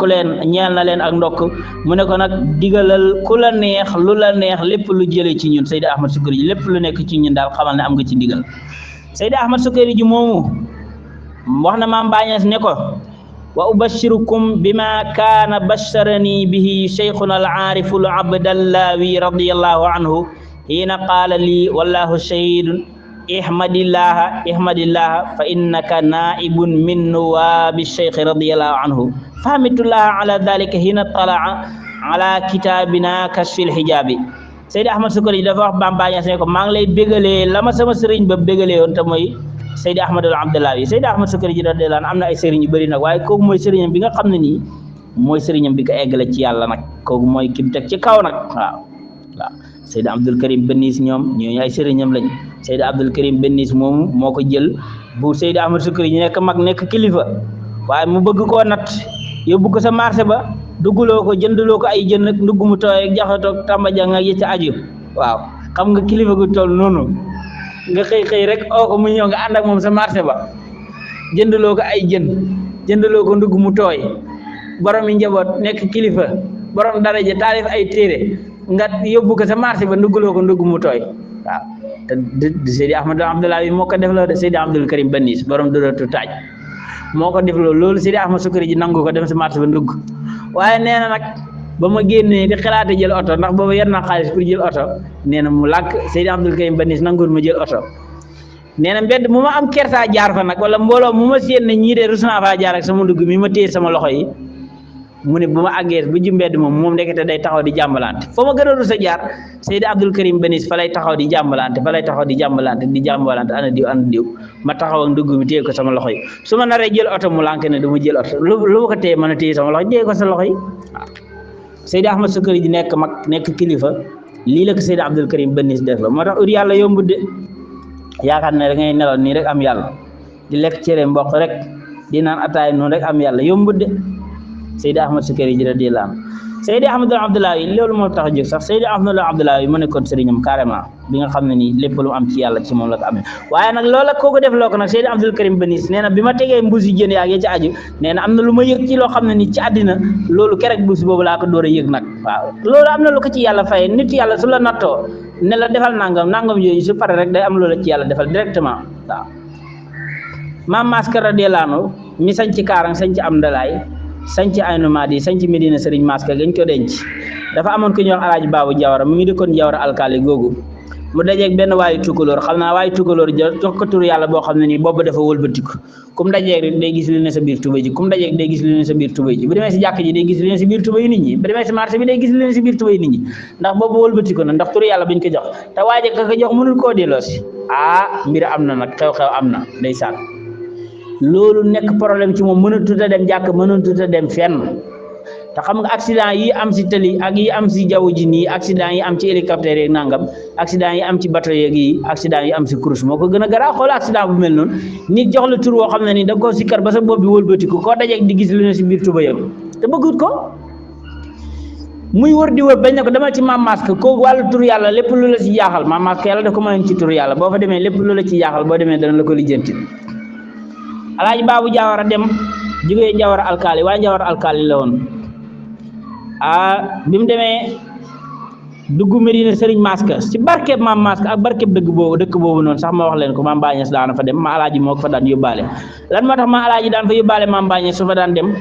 leen ñeel na leen ak ndokk mu ne ko nag digalal ku la neex lu la neex lépp lu jëlee ci ñun Seydi Ahmad Sukari ji lépp lu nekk ci ñun daal xamal ne am nga ci ndigal Seydi Ahmad Sukari ji moomu wax na Mame Baye Niass ne ko wa ubashirukum bima kaana basharani bihi cheikhuna al aarifu al abdallawi radiyallahu anhu hiina qaala lii wallahu shahidun ihmadillaha fa innaka naibun min nuwaabi cheikh radiyallahu anhu fahmitullaha ala dalika hina talaa ala kitabina kashfil hijabi Seydi Ahmad Sukari dafa wax Mame Baye Niass ne ko maa ngi lay bégalee la ma sama sëriñ ba bégalee woon te mooy Seydi Ahmadul Abdallahi Seydi Ahmad Sukari ji radiyallahu anhu am na ay sëriñ yu bëri nag waaye kooku mooy sëriñam bi nga xam ne nii mooy sëriñam bi ko eggale ci yàlla nag kooku mooy ki mu teg ci kaw nag waaw Seydi Abdul Karim Bennis ñoom ñooñu ay sëriñam lañ Seydi Abdul Karim Bennis moomu moo ko jël bu Seydi Ahmad Sukari ñu nekk mag nekk kilifa waaye mu bëgg koo natt yóbbu ko sa marché ba dugguloo ko jënduloo ko ay jën nag ndugg mu tooy ak jaxatoog tàmbajang ak yi ca aju waaw xam nga kilifa gu toll noonu nga xëy rek oo ko mu ñëw nga ànd ak moom sa marché ba jënduloo ko ay jën jënduloo ko ndugg mu tooy borom yi njaboot nekk kilifa borom daraja taalif ay téere nga yóbbu ko sa marché ba nduggloo ko ndugg mu tooy waaw te Seydi Ahmadou Abdoulaye moo ko def loo de Seydi Abdul Karim Bennis borom dootu taaj moo ko def loolu Seydi Ahmad Sukari ji nangu ko dem sa marché ba ndugg waaye nee na nag ba ma génnee di xalaate jël oto ndax booba yor naa xaalis pour jël oto nee na mu làkk Seydi Abdul Karim Bennis nanguwul ma jël oto nee na mbedd mu ma am kersa jaar fa nag wala mbooloo mu ma séen ne ñii de rus naa faa jaar ak sama ndugg mi ma téye sama loxo yi mu ne bu ma àggee bu ji mbedd moom ndekete day taxaw di jàmbalante foo ma gën a rus a jaar Seydi Abdul Karim Bennis fa lay taxaw di jàmbalante ana diw ma taxaw ak ndugg mi téye ko sama loxo yi su ma naree jël oto mu lànk ne du ma jël oto lu ma ko téye mën a téye sama loxo téye ko sa loxo yi waaw Seydi Ahmad Sukari ji nekk mag nekk kilifa lii la ko Seydi Abdul Karim Bennis def la moo tax ur yàlla yombut de yaakaar ne da ngay nelaw nii rek am yàlla di lekk cere mboq rek di naan ataay noonu rek am yàlla yombut de Seydi Ahmad Sukari ji radiyallahu anhu Seydi Ahmadul Abdallahi loolu moo tax a jóg sax Seydi Ahmadul Abdallahi mu nekkoon sëriñam carrément bi nga xam ne nii lépp lu am ci yàlla ci moom la ko amee waaye nag loola kooku def loo ko nag Seydi Abdul Karim Bennis nee na bi ma tegee mbuusi jën yaag ya ci aju nee na am na lu ma yëg ci loo xam ne nii ci àddina loolu kerek mbuusi boobu laa ko door a yëg nag waaw loolu am na lu ko ci yàlla fay nit yàlla su la nattoo ne la defal nangam yooyu su pare rek day am loola ci yàlla defal directement waaw Maam Maska radiyallahu anhu mi sañ ci Kaarang sañ ci am ndalaay sanc Aynu Maadi sanc Medina Sëriñ Maska gañ ko denc dafa amoon ku ñuy wax Alaaji Baabu Jawara mu ngi dëkkoon Jawara alkaali googu mu dajeeg benn waayu tukulóor xam naa waayu tukulóor ja jox ko tur yàlla boo xam ne nii boobu dafa wëlbatiku kum dajeeg rek day gis li ne sa biir tubéy ji kum dajeeg day gis li ne sa biir tubéy ji bu demee si jàkk ji day gis li ne si biir tubéy nit ñi bu demee si marché bi day gis li ne si biir tubéy nit ñi ndax boobu wëlbatiku na ndax tur yàlla bañ ko jox te waaje ka ko jox mënul koo delloosi mbir am na nag xew-xew am na ndeysaan loolu nekk problème ci moom mënatut a dem jàkk mënatut a dem fenn te xam nga accident yi am si tëli ak yi am si jaww ji nii accident yi am ci hélicoptère yeeg nangam accident yi am ci bateau yeeg yi accident yi am si course moo ko gën a garaaw xool accident bu mel noonu nit jox la tur woo xam ne ni da nga koo sikkar ba sa bopp bi wëlbatiku koo dajeeg di gis lu ne si biir tubayam te bëggut ko muy wër di wër bañ ne ko demal ci Mame Maska kooku wàllu tur yàlla lépp lu la si jaaxal Mame Maska yàlla da ko mayoon ci tur yàlla boo fa demee lépp lu la ci jaaxal boo demee dana la ko lijjanti Alaaji Baabu Jawara dem jógee Njawara alkaali waaye Njawara alkaali la woon bi mu demee dugg Medina Serigne Maska si barkeeb Mame Maska ak barkeeb dëkk boobu noonu sax ma wax leen ko Mame Baye Niass daana fa dem ma alaaji moo ko fa daan yóbbaale lan moo tax ma alaaji daan fa yóbbaale Mame Baye Niass su fa daan dem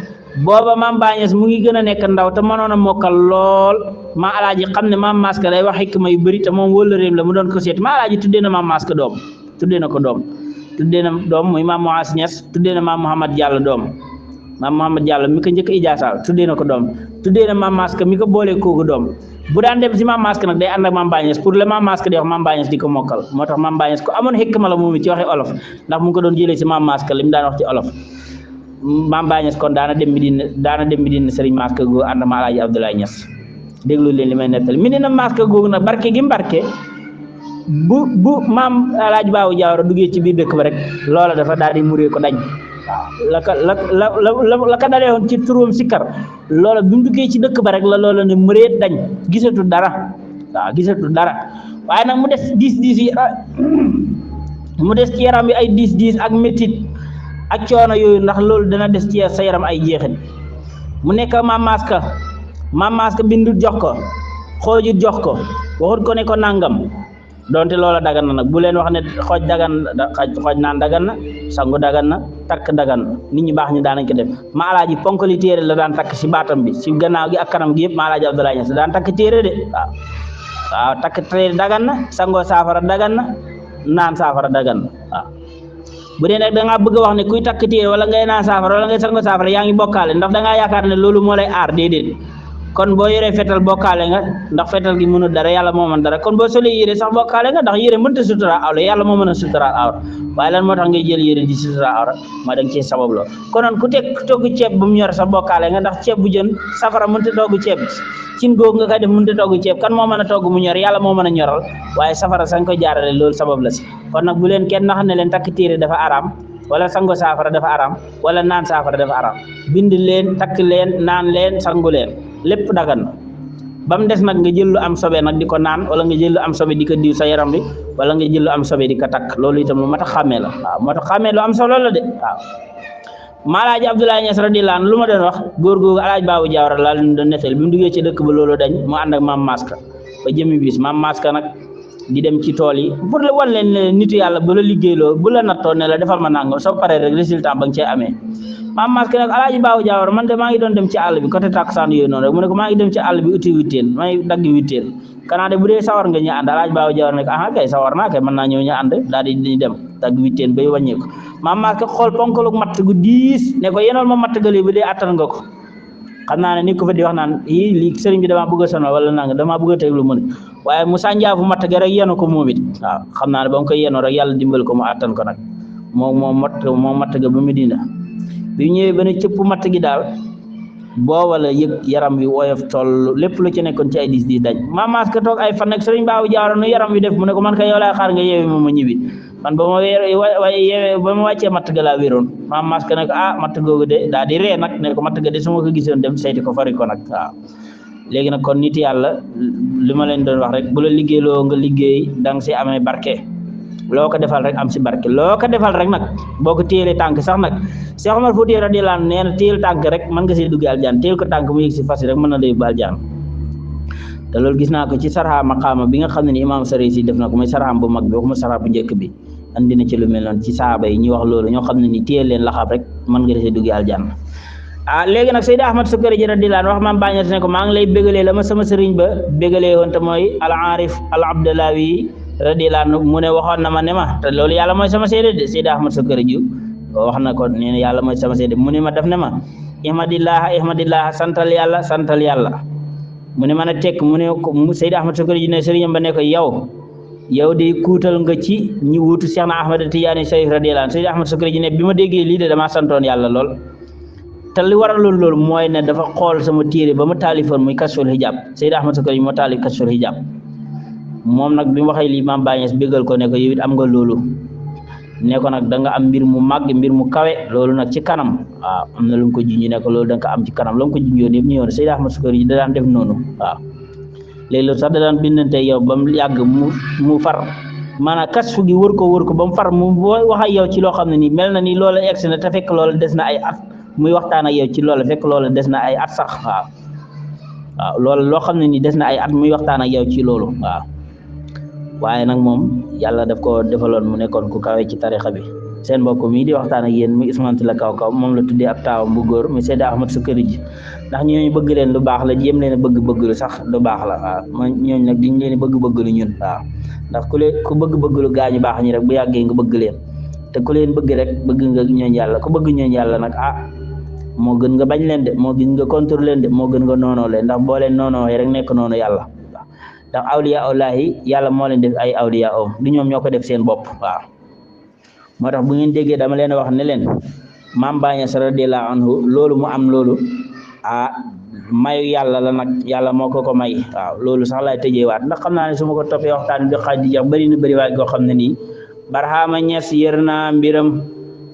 booba Mame Baye Niass mu ngi gën a nekk ndaw te mënoon a mokkal lool ma alaaji xam ne Mame Maska day wax xikma yu bëri te moom wóllëreem la mu doon ko seet ma alaaji tuddee na Mame Maska doom tuddee na ko doom muy Mame Moas Niass tuddee na Mame Mouhamad Diallo doom Mame Mouhamad Diallo mi ko njëkk ijaasaal tuddee na ko doom tuddee na Mame Maska mi ko boolee kooku doom bu daan dem si Mame Maska nag day ànd ak Mame Baye Niass pour le Mame Maska di wax Mame Baye Niass di ko mokkal moo tax Mame Baye Niass ko amoon xikma la moom ci waxi olof ndax mu ngi ko doon jëlee si Mame Maska li mu daan wax ci olof Mame Baye Niass kon daana dem Medina Serigne Maska googu ànd ma Alaaji Abdoulaye Niass déglu leen li may nettali Medina Maska googu nag barke gi barke bu maam Alaaji Baabu Jawara duggee ci biir dëkk ba rek loola dafa daal di muree ko dañ la ka dalee woon ci turam sikkar loola bi mu duggee ci dëkk ba rek la loola ne muree dañ gisatul dara waaye nag mu des diis yi mu des ci yaram bi ay diis ak métit ak coono yooyu ndax loolu dana des ci sa yaram ay jeexit mu nekk Mame Maska bindu jox ko xoojut jox ko waxut ko ne ko nangam donte loola dagan na nag bu leen wax ne xooj naan dagan na sangu dagan na takk dagan na nit ñi baax ñi daanañ ko def ma alaaji ponkali téere la daan takk si baatam bi si gannaaw gi ak kanam gi yëpp ma alaaji Abdoulaye Niass daan takk téere de waaw takk téere dagan na sangoo saafara dagan na naan saafara dagan na waaw bu dee nag da ngaa bëgg a wax ne kuy takk téere wala ngay naan saafara wala ngay sangoo saafara yaa ngi bokkaale ndax da ngaa yaakaar ne loolu moo lay aar déedéet kon boo yoree fetal bokkaale nga ndax fetal gi mënul dara yàlla moo mën dara kon boo solee yére sax bokkaale nga ndax yére mënta sutura awra yàlla moo mën a sutura awra waaye lan moo tax ngay jël yére di sutura awra ma da nga cee sabab loo konoon ku togg ceeb bu mu ñor sax bokkaale nga ndax ceeb bu jën safara mënta togg ceeb cin googu nga koy def mënta togg ceeb kan moo mën a togg mu ñor yàlla moo mën a ñoral waaye safara sa nga koy jaarale loolu sabab la si kon nag bu leen kenn nax ne leen takk téere dafa araam wala sango saafara dafa araam wala naan saafara dafa araam bind leen takk leen naan leen sangu leen lépp dagan na ba mu des nag nga jël lu am sobe nag di ko naan wala nga jël lu am sobe di ko diw sa yaram bi wala nga jël lu am sobe di ko takk loolu itam lu mat a xàmmee la waaw moo tax xàmmee lu am solo la de waaw ma Alaaji Abdoulaye Niass radiyallaahu anhu lu ma doon wax góor googu Alaaji Baabu Jawara laa leen doon nettali bi mu duggee ci dëkk ba loolu dañ mu ànd ak Mame Maska ba jëmi bis Mame Maska nag di dem ci tool yi pour la wan leen ne nitu yàlla bu la liggéeyloo bu la nattoo ne la defal ma nangam soo paree rek résultat ba nga cee amee Mame Maska nag Alaaji Baabu Jawara man de maa ngi doon dem ci àll bi côté takusaan yooyu noonu rek mu ne ko maa ngi dem ci àll bi uti witteen may dagg witteen kanaa de bu dee sawar nga ñu ànd Alaaji Baabu Jawara ne ko kay sawar naa kay mën naa ñëw ñu ànd daal di dem dagg witteen bay wàññeeku Mame Maska xool ponkalu matt gu diis ne ko yenool ma matt gali bu dee attan nga ko xam naa ne ni ko fa di wax naan lii sëriñ bi damaa bëgg a sonal wala nanga damaa bëgg a teg lu mën waaye mu sànjaafu matt ga rek yenu ko moom it waaw xam naa ne ba mu koy yenoo rek yàlla dimbal ko mu attan ko nag moo matt ga ba Medina bi ñëwee ba ne cëpp matt gi daal booba la yëg yaram wi woyof toll lépp lu ci nekkoon ci ay diis dañ Mame Maska toog ay fan nag sëriñ Baabu Jawara nu yaram wi def mu ne ko man kay yow laay xaar nga yeewi ma ñibbi man ba ma wàccee matt ga laa wéroon Mame Maska nag matt googu de daa di ree nag ne ko matt ga de su ma ko gisoon dem seeti ko fari ko nag waaw léegi nag kon nit yàlla li ma leen doon wax rek bu la liggéeyloo nga liggéey da nga si amee barke loo ko defal rek am si barke loo ko defal rek nag boo ko téyelee tànk sax nag Cheikh Omar Foutiyou radiyallaahu anhu nee na téyel tànk rek mën nga see dugg aljaan téyel ko tànk mu yëg si fas rek mën na la yóbbu aljaan te loolu gis naa ko ci sarha maqaama bi nga xam ne ni imaam Sarisi def na ko muy sarhaam bu mag bi waxuma sarha bu njëkk bi andi na ci lu mel noonu ci saaba yi ñuy wax loolu ñoo xam ne ni téyel leen laxaab rek mën nga see dugg aljaan léegi nag Seydi Ahmad Sukari ji radiyallaahu anhu wax Mame Baye Niass ne ko maa ngi lay bégalee la ma sama sëriñ ba bégalee woon te mooy al aarif al abdalawi radiyallahu anhu mu ne waxoon na ma ne ma te loolu yàlla mooy sama seede de Seydi Ahmad Sukari Ju wax na ko nee na yàlla mooy sama seede mu ne ma def ne ma ihmadillah santal yàlla mu ne ma ne tekk mu ne Seydi Ahmad Sukari Ju ne sëriñam ba ne ko yow de kuutal nga ci ñi wuutu Cheikh na Ahmad Tidiane Chérif radiyallahu anhu Seydi Ahmad Sukari Ju ne bi ma déggee lii de damaa santoon yàlla lool te li waral loolu mooy ne dafa xool sama téere ba ma taalifoon muy Kashful Hijab Seydi Ahmad Sukari Ju moo taalif Kashful Hijab moom nag bi mu waxee lii Maam Baye Niass bégal ko ne ko yow it am nga loolu ne ko nag da nga am mbir mu màgg mbir mu kawe loolu nag ci kanam waaw am na lu mu ko junj ne ko loolu da nga ko am ci kanam la mu ko junjoon yëpp ñëwoon Seydi Ahmad Sukari Ju da daan def noonu waaw léegi loolu sax da daan bindante yow ba mu yàgg mu far maanaam kasfu gi wër ko ba mu far mu wax ak yow ci loo xam ne nii mel na ni loola egsi na te fekk loola des na ay at muy waxtaan ak yow ci loola fekk loola des na ay at sax waaw loolu loo xam ne nii des na ay at muy waxtaan ak yow ci loolu waaw waaye nag moom yàlla daf ko defaloon mu nekkoon ku kawe ci tarixa bi seen mbokk mii di waxtaan ak yéen muy Ismaïla la kaw moom la tuddee ab taawam bu góor muy Seydi Ahmad Sukari Ji ndax ñooñu bëgg leen lu baax la jéem leen bëgg lu sax lu baax la waaw ñooñu nag diñ leen bëgg lu ñun waaw ndax ku bëgg lu gaañu baax ñi rek bu yàggee nga bëgg leen te ku leen bëgg rek bëgg nga ñooñ yàlla ku bëgg ñooñ yàlla nag moo gën nga bañ leen de moo gën nga contrôler leen de moo gën nga noonoo leen ndax boo leen noonoo rek nekk noonu yàlla ndax awliya allahi yàlla moo leen def ay awliya du ñoom ñoo ko def seen bopp waaw moo tax bu ngeen déggee dama leen wax ne leen Maam Baye Niass radiyallahu anhu loolu mu am loolu mayu yàlla la nag yàlla moo ko may waaw loolu sax laay tëjeewaat ndax xam naa ne su ma ko toppee waxtaan bi xaaj di jeex bëri waay goo xam ne nii Barhama Niass yër naa mbiram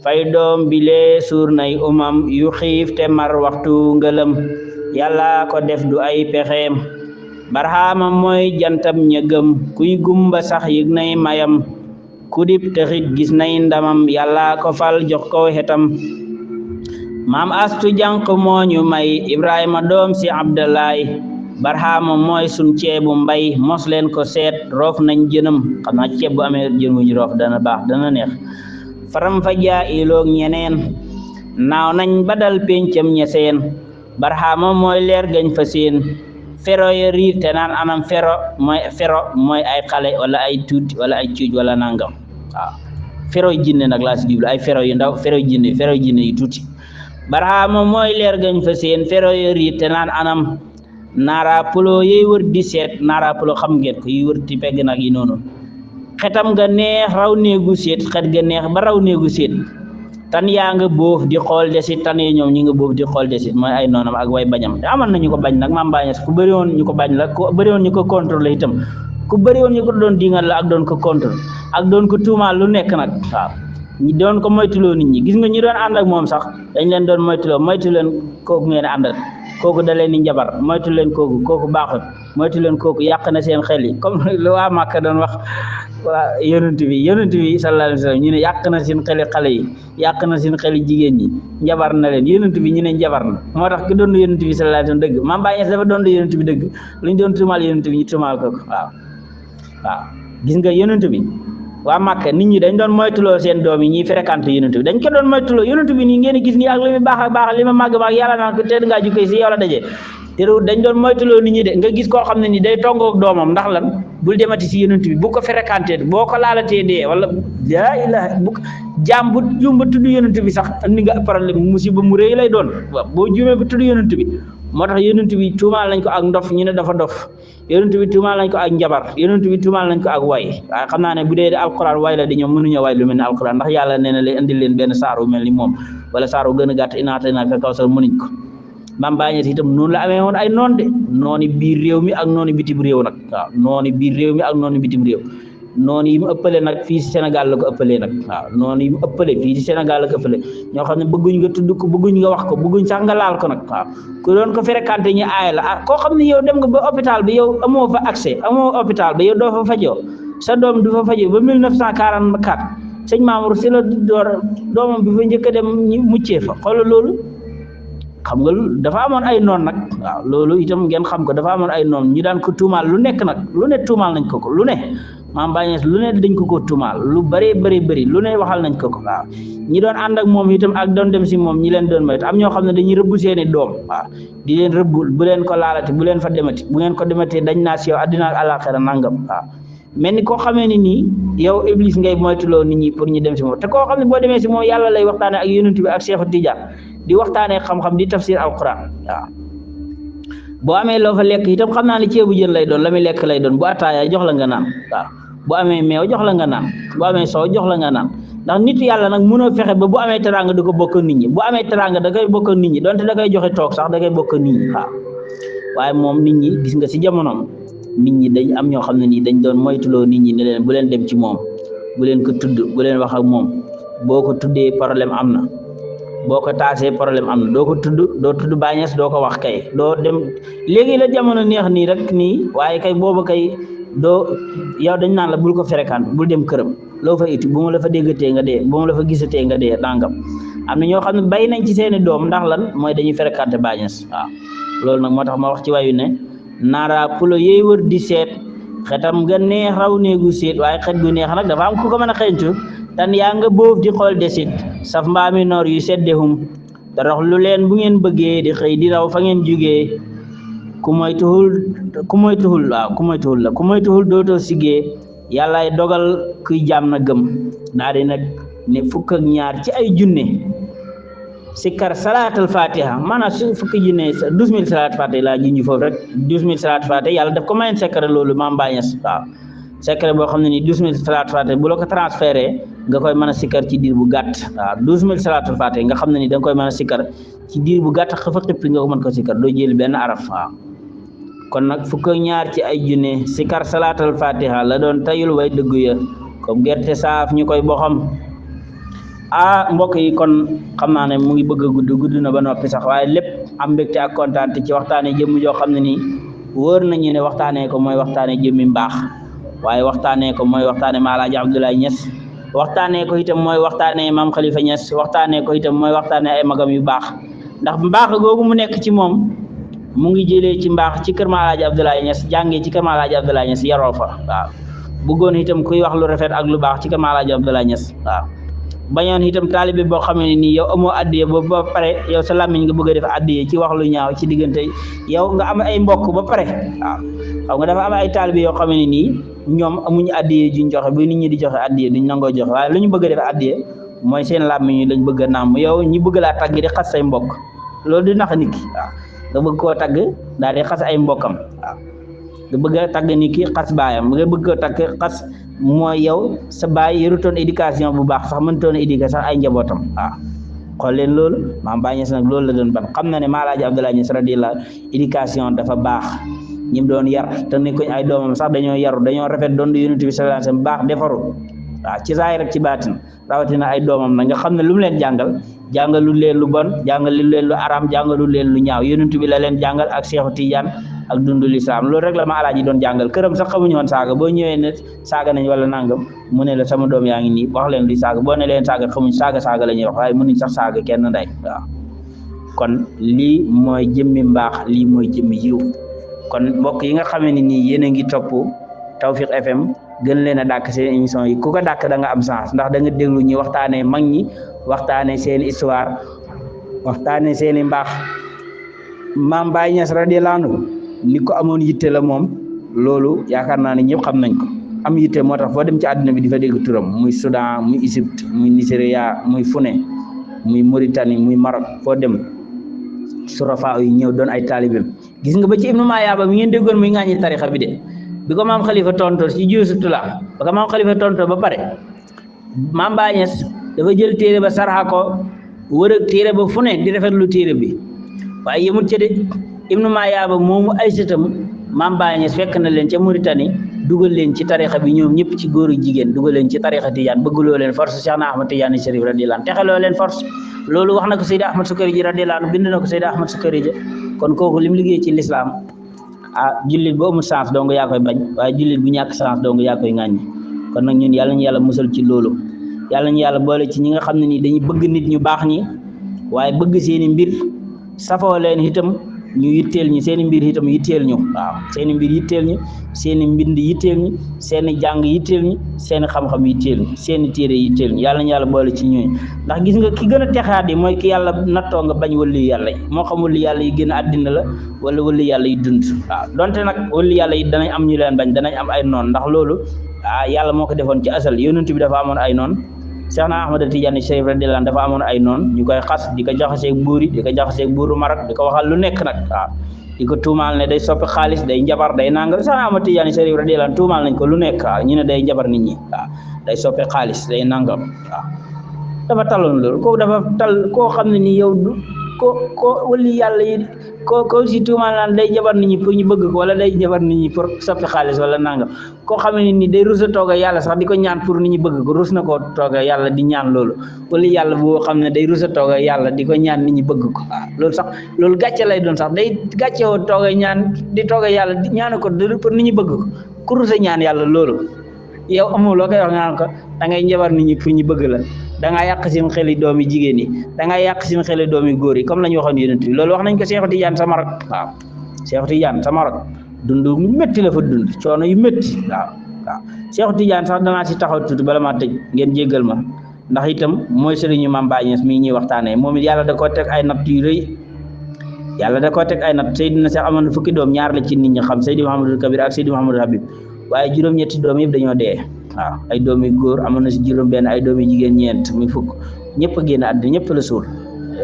fay doom bi lee suur nay umam yu xiif te mar waxtu ngëlëm yàlla ko def du ay pexeem Barhama mooy jantam ñëgëm kuy gumba sax yëg nay mayam ku dib taxit gis nay ndamam yàlla ko fal jox ko xetam Maam Astu Jànq moo ñu may Ibrahima doom si Abdalaay Barhama mooy sun ceebu mbay mos leen ko seet roof nañ jënam xam naa ceeb bu amee jën wuñu roof dana baax dana neex faram fa jaa iloog ñeneen naaw nañ badal pencam ñeseen Barhama mooy leer gañ fa seen fero ya riir te naan anam fero mooy ay xale wala ay tuuti wala ay cuuj wala nangam waaw fero jinne nag laa si jublu ay fero yu ndaw fero jinne yu tuuti Barhama mooy leer gañ fa seen fero ya riir te naan anam naara pulo yey wër di seet naara pulo xam ngeen ko yi wër di pegg nag yi noonu xetam nga neex raw néegu seet xet ga neex ba raw néegu seet tan yaa nga boof di xool desit tan yi ñoom ñi nga boof di xool desit mooy ay noonam ak way bañam te amal nañu ko bañ nag Maam Baye Niass ku bëri woon ñu ko bañ la ku bëri woon ñu ko contrôle itam ku bëri woon ñu ko doon dingal la ak doon ko contrôle ak doon ko tuumaal lu nekk nag waaw ñi doon ko moytuloo nit ñi gis nga ñi doon ànd ak moom sax dañ leen doon moytu leen kooku ngeen àndal kooku da leen di njabar moytu leen kooku baaxut moytu leen kooku yàq na seen xel yi comme lu waa Màkka doon wax waa yonent bi sallallahu alayhi wa sallam ñu ne yàq na seen xeli xale yi yàq na seen xeli jigéen ñi njabar na leen yonent bi ñu ne njabar na moo tax ki doon yonent bi sallallahu alayhi wa sallam dëgg Maam Baye Niass dafa doon yonent bi dëgg lu ñu doon tuumaal yonent bi ñu tuumaal ko waaw gis nga yonent bi waa Màkka nit ñi dañ doon moytuloo seen doom yi ñuy fréquenté yonent bi dañ ko doon moytuloo yonent bi nii ngeen gis nii ak li mu baax li ma màgg yàlla naan ko teel ngaa jukkee si yow la daje te dañ doon moytuloo nit ñi de nga gis koo xam ne ni day tongoog doomam ndax lan bul demati si yonent bi bu ko fréquenté boo ko laalatee dee wala laa ilaha bu jaam bu juum ba tudd yonent bi sax andi nga problème musiba mu rëy lay doon waaw boo juumee ba tudd yonent bi moo tax yonent bi tuumaal nañ ko ak ndof ñu ne dafa dof yonent bi tuumaal nañ ko ak njabar yonent bi tuumaal nañ ko ak way waaye xam naa ne bu dee alquran way la di ñoom mënuñu way lu mel ne alquran ndax yàlla nee na leen indil leen benn saaru mel ni moom wala saaru gën a gàtt inaata naaka kawsar mënuñ ko Maam Baye Niass itam noonu la amee woon ay noon de nooni biir réew mi ak nooni bitim réew nag waaw nooni biir réew mi ak nooni bitim réew noonu yi mu ëppale nag fii si Sénégal la ko ëppalee nag waaw noonu yi mu ëppale fii si Sénégal la ko ëppale ñoo xam ne bëgguñ nga tudd ko bëgguñ nga wax ko bëgguñ sax nga laal ko nag waaw ku doon ko fréquenté ñu aay la koo xam ne yow dem nga ba hôpital bi yow amoo fa accès amoo hôpital bi yow doo fa fajoo sa doom du fa fajoo ba 1944 sëñ Mamour si la door doomam bi fa njëkk a dem muccee fa xoolal loolu xam nga dafa amoon ay noon nag waaw loolu itam ngeen xam ko dafa amoon ay noon ñu daan ko tuumaal lu nekk nag lu ne tuumaal nañ ko lu ne Maam Baye Niass lu ne dañ ko tuumaal lu bëri lu ne waxal nañ ko waaw ñi doon ànd ak moom itam ak doon dem si moom ñi leen doon moytu am ñoo xam ne dañuy rëbbu seeni doom waaw di leen rëbbul bu leen ko laalati bu leen fa demati bu ngeen ko dematee dañ naa si yow àddina ak àllaaxira nangam waaw mel ni koo xamee ni nii yow Iblis ngay moytuloo nit ñi pour ñu dem si moom te koo xam ne boo demee si moom yàlla lay waxtaane ak yonent bi ak Cheikh Tidiane di waxtaanee xam-xam di tafsir alquran waaw boo amee loo fa lekk itam xam naa ne ceebu jën lay doon la muy lekk lay doon bu ataaya jox la nga naan waaw bu amee meew jox la nga naan bu amee soow jox la nga naan ndax nit yàlla nag mënoo fexe ba bu amee teraanga da ko bokk nit ñi bu amee teraanga da koy bokk nit ñi donte da koy joxe toog sax da koy bokk nit ñi waaw waaye moom nit ñi gis nga si jamonoom nit ñi dañ am ñoo xam ne nii dañ doon moytuloo nit ñi ne leen bu leen dem ci moom bu leen ko tudd bu leen wax ak moom boo ko tuddee problème am na boo ko taasee problème am na doo ko tudd doo tudd bàññees doo ko wax kay doo dem léegi la jamono neex nii rek nii waaye kay booba kay doo yow dañ naan la bul ko fréquente bul dem këram loo fa it bu ma la fa déggatee nga dee bu ma la fa gisatee nga dee dangam am na ñoo xam ne bay nañ ci seeni doom ndax lan mooy dañuy fréquente bàññees waaw loolu nag moo tax ma wax ci wayu ne naara pulo yey wër di seet xetam nga neex raw neegu seet waaye xet gu neex nag dafa am ku ko mën a xeeñtu tan yaa nga boof di xool desit saf mbaami noor yu seddehum darax lu leen bu ngeen bëggee di xëy di raw fa ngeen jugee ku moytuwul dootoo siggee yàllaay dogal kuy jaam na gëm daa di nag ne fukk ak ñaar ci ay junne sikkar salaatul fatiha maanaam su fukki junne 12000 salaatul fatiha laa junj foofu rek 12000 salaatul fatiha yàlla daf ko mayen secret loolu maam Bañes waaw secret boo xam ne nii 12000 salaatul fatiha bu la ko transféré nga koy mën a sikkar ci diir bu gàtt waaw 12000 salaatul fatiha nga xam ne ni da nga koy mën a sikkar ci diir bu gàtt xëfa xippi nga ko mën ko sikkar doo jël benn araf waaw kon nag fukk ak ñaar ci ay junne sikkar salaatul fatiha la doon tayul way dëggu ya comme gerte saaf ñu koy boxam mbokk yi kon xam naa ne mu ngi bëgg a gudd na ba noppi sax waaye lépp am mbégte ak kontaan ci waxtaanee jëmm joo xam ne nii wóor nañu ne waxtaanee ko mooy waxtaanee jëmmi mbaax waaye waxtaanee ko mooy waxtaanee Maalaaji Abdoulaye Niass waxtaanee ko itam mooy waxtaanee Maam Khalifa Niass waxtaanee ko itam mooy waxtaanee ay magam yu baax ndax mbaax googu mu nekk ci moom mu ngi jëlee ci mbaax ci kër Maalaaji Abdoulaye Niass jàngee ci kër Maalaaji Abdoulaye Niass yaroo fa waaw bëggoon itam kuy wax lu rafet ak lu baax ci kër Maalaaji Abdoulaye Niass waaw bañoon itam taalibe boo xam ne nii yow amoo addiye ba pare yow sa làmmiñ nga bëgg a def addiye ci wax lu ñaaw ci diggante yow nga am ay mbokk ba pare waaw xam nga dafa am ay taalibe yoo xam ne nii ñoom amuñu addiye juñ joxe bu nit ñi di joxe addiye duñ nangoo joxe waaye lu ñu bëgg a def addiye mooy seen làmmiñ lañ bëgg a nàmm yow ñi bëgg laa tagg di xas say mbokk loolu di nax nit ki waaw nga bëgg koo tagg daal di xas ay mbokkam waaw nga bëgg a tagg nit ki xas baayam nga bëgg koo tagg xas mooy yow sa baay yorutoon éducation bu baax sax mënutoon éduquer sax ay njabootam waaw xool leen loolu maam Baye Niass nag loolu la doon ban xam na ne Maalaaji Abdoulaye Niass radiyallahu éducation dafa baax ñim doon yar te nekkuñ ay doomam sax dañoo yaru dañoo rafet doon di Yonent bi sallallahu alayhi wasallam baax defaru waaw ci zaahir rek ci baatin rawatina ay doomam nag nga xam ne lu mu leen jàngalu leen lu bon jàngalu leen lu araam jàngalu leen lu ñaaw Yonent bi la leen jàngal ak Cheikh Tidiane ak dundul islam loolu rek la ma alaaji doon jàngal këram sax xamuñu woon saaga boo ñëwee ne saaga nañ wala nangam mu ne la sama doom yaa ngi nii wax leen di saaga boo ne leen saaga xamuñ saaga la ñuy wax waaye mënuñ sax saaga kenn ndey waaw kon lii mooy jëmmi mbaax lii mooy jëmmi yiw kon mbokk yi nga xamee ne nii yéen a ngi topp Tawfekh FM gën leen a dàkk seen émission yi ku ko dàkk da nga am chance ndax da nga déglu ñi waxtaanee mag ñi waxtaanee seen histoire waxtaanee seen i mbaax maam Baye Niass radiyallahu anhu li ko amoon yitte la moom loolu yaakaar naa ne ñëpp xam nañ ko am yitte moo tax foo dem ci àdduna bi di fa dégg turam muy Soudan muy Égypte muy Nigeria muy Fune muy Mauritanie muy Maroc foo dem surafa yi ñëw doon ay taalibeem gis nga ba ci Ibnu Mayaaba mi ngeen déggoon muy ŋaañi tarixa bi de bi ko maam Khalifa tonto ci Juusutula ba ko maam Khalifa tonto ba pare maam Baye Niass dafa jël téere ba sarxa ko wër ak téere ba fu ne di rafetlu téere bi waaye yemut ca de Ibnu Mayaaba moomu ay sëtam maam Baye Niass fekk na leen ca Mauritanie dugal leen ci tarixa bi ñoom ñëpp ci góor ak jigéen dugal leen ci tarixa Tijaan bëggloo leen force Cheikh na Ahmad Tidiane Chérif radiyallahu anhu texeloo leen force loolu wax na ko Seydi Ahmad Sukari ji radiyallahu anhu bind na ko Seydi Ahmad Sukari ji kon kooku lim liggéey ci l'islam jullit bu amul chance dong yaa koy bañ waaye jullit bu ñàkk chance dong yaa koy ŋàññi kon nag ñun yàlla ñu yàlla musal ci loolu yàlla ñu yàlla boole ci ñi nga xam ne nii dañuy bëgg nit ñu baax ñi waaye bëgg seeni mbir safoo leen itam ñu yitteel ñu seeni mbir itam yitteel ñu waaw seeni mbir yitteel ñu seeni mbind yitteel ñu seeni jàng yitteel ñu seeni xam-xam yitteel ñu seeni téere yitteel ñu yàlla ñu yàlla boole ci ñooñu ndax gis nga ki gën a texaat yi mooy ki yàlla nattoo nga bañ wali yàlla yi moo xam wali yàlla yi gën a àddina la wala wali yàlla yi dund waaw donte nag wali yàlla yi danañ am ñu leen bañ danañ am ay noon ndax loolu yàlla moo ko defoon ci asal yonent bi dafa amoon ay noon Seexna Ahmada Tijaani Sharif radiyallaahu anhu dafa amoon ay noon ñu koy xas di ko jaxaseeg buur yi di ko jaxaseeg buuru Maroc di ko waxal lu nekk nag waaw di ko tuumaal ne day soppi xaalis day njabar day nangal Seexna Ahmada Tijaani Sharif radiyallaahu anhu tuumaal nañ ko lu nekk waaw ñu ne day njabar nit ñi waaw day soppi xaalis day nangam waaw dafa taloon loolu kooku dafa tal koo xam ne ni yow du ko wali yàlla yi ko si tuumaal naan day jabar nit ñi pour ñu bëgg ko wala day jabar nit ñi pour soppi xaalis wala nangam koo xam ne ni day rus a toog yàlla sax di ko ñaan pour nit ñi bëgg ko rus na koo toog yàlla di ñaan loolu wala yàlla boo xam ne day rus a toog yàlla di ko ñaan nit ñi bëgg ko waaw loolu sax loolu gàcce lay doon sax day gàcce woo toog ñaan di toog yàlla di ñaan ko pour nit ñi bëgg ko ku rus a ñaan yàlla loolu yow amul loo koy wax nga naan ko da ngay njabar nit ñi pour ñu bëgg la da ngaa yàq seen xeli doomi jigéen yi da ngaa yàq seen xeli doomi góor yi comme la ñu waxoon yonent bi loolu wax nañ ko Cheikh Tidiane sama rak waaw Cheikh Tidiane sama rak dund yu métti la fa dund coono yu métti waaw Cheikh Tidiane sax danaa si taxaw tuuti bala maa tëj ngeen jéggal ma ndax itam mooy sëriñu Mame Baye Niass mii ñuy waxtaanee moom it yàlla da koo teg ay natt yu rëy yàlla da koo teg ay natt Seydina Cheikh amoon na fukki doom ñaar la ci nit ñi xam Seydi Mouhamadou Kabir ak Seydi Mouhamadou Habib waaye juróom-ñetti doom yëpp dañoo dee waaw ay doom yu góor amoon na si juróom benn ay doom yu jigéen ñeent muy fukk ñëpp a génn àddina ñëpp la suul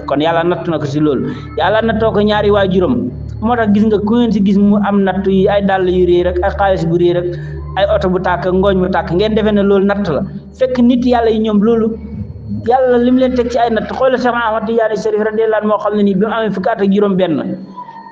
kon yàlla natt na ko si loolu yàlla nattoo ko ñaari waa juróom moo tax gis nga ku ngeen si gis mu am natt yi ay dàll yu réer rek ay xaalis bu réer rek ay oto bu tàkk ngooñ bu tàkk ngeen defee ne loolu natt la fekk nit yàlla yi ñoom loolu yàlla lim leen teg ci ay natt xoolal Cheikh Ahmad Tidiane Chérif radiyallaahu anhu moo xam ne nii bi mu amee fukki at ak juróom benn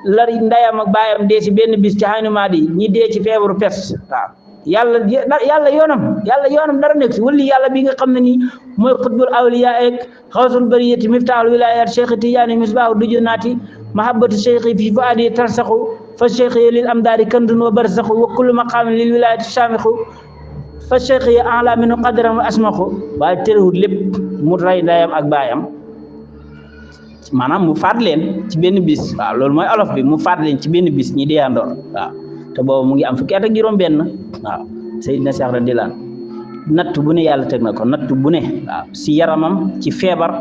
lari ndayam ak baayam dee si benn bis ci Aynu Maadi ñi dee ci feebaru pes waaw yàlla yoonam dara nekk si wali yàlla bi nga xam ne nii mooy xutbul awliya ak xawsul bariyati miftaahul wilayat Cheikh Tidiane misbaahu dujunaati mahabbatu cheikhi fi fuadi tarsaxu fa cheikhi lil amdaari kandun wa barsaxu wa kullu maqaamin lil wilayati saamixu fa cheikhi ala minu qadran wa asmaxu waaye terewut lépp mu rey ndayam ak baayam maanaam mu faat leen ci benn bis waaw loolu mooy olof bi mu faat leen ci benn bis ñi deeyandoor waaw te boobu mu ngi am fukki at ak juróom benn waaw Seydina Cheikh radiyallaahu anhu natt bu ne yàlla teg na ko natt bu ne waaw si yaramam ci feebar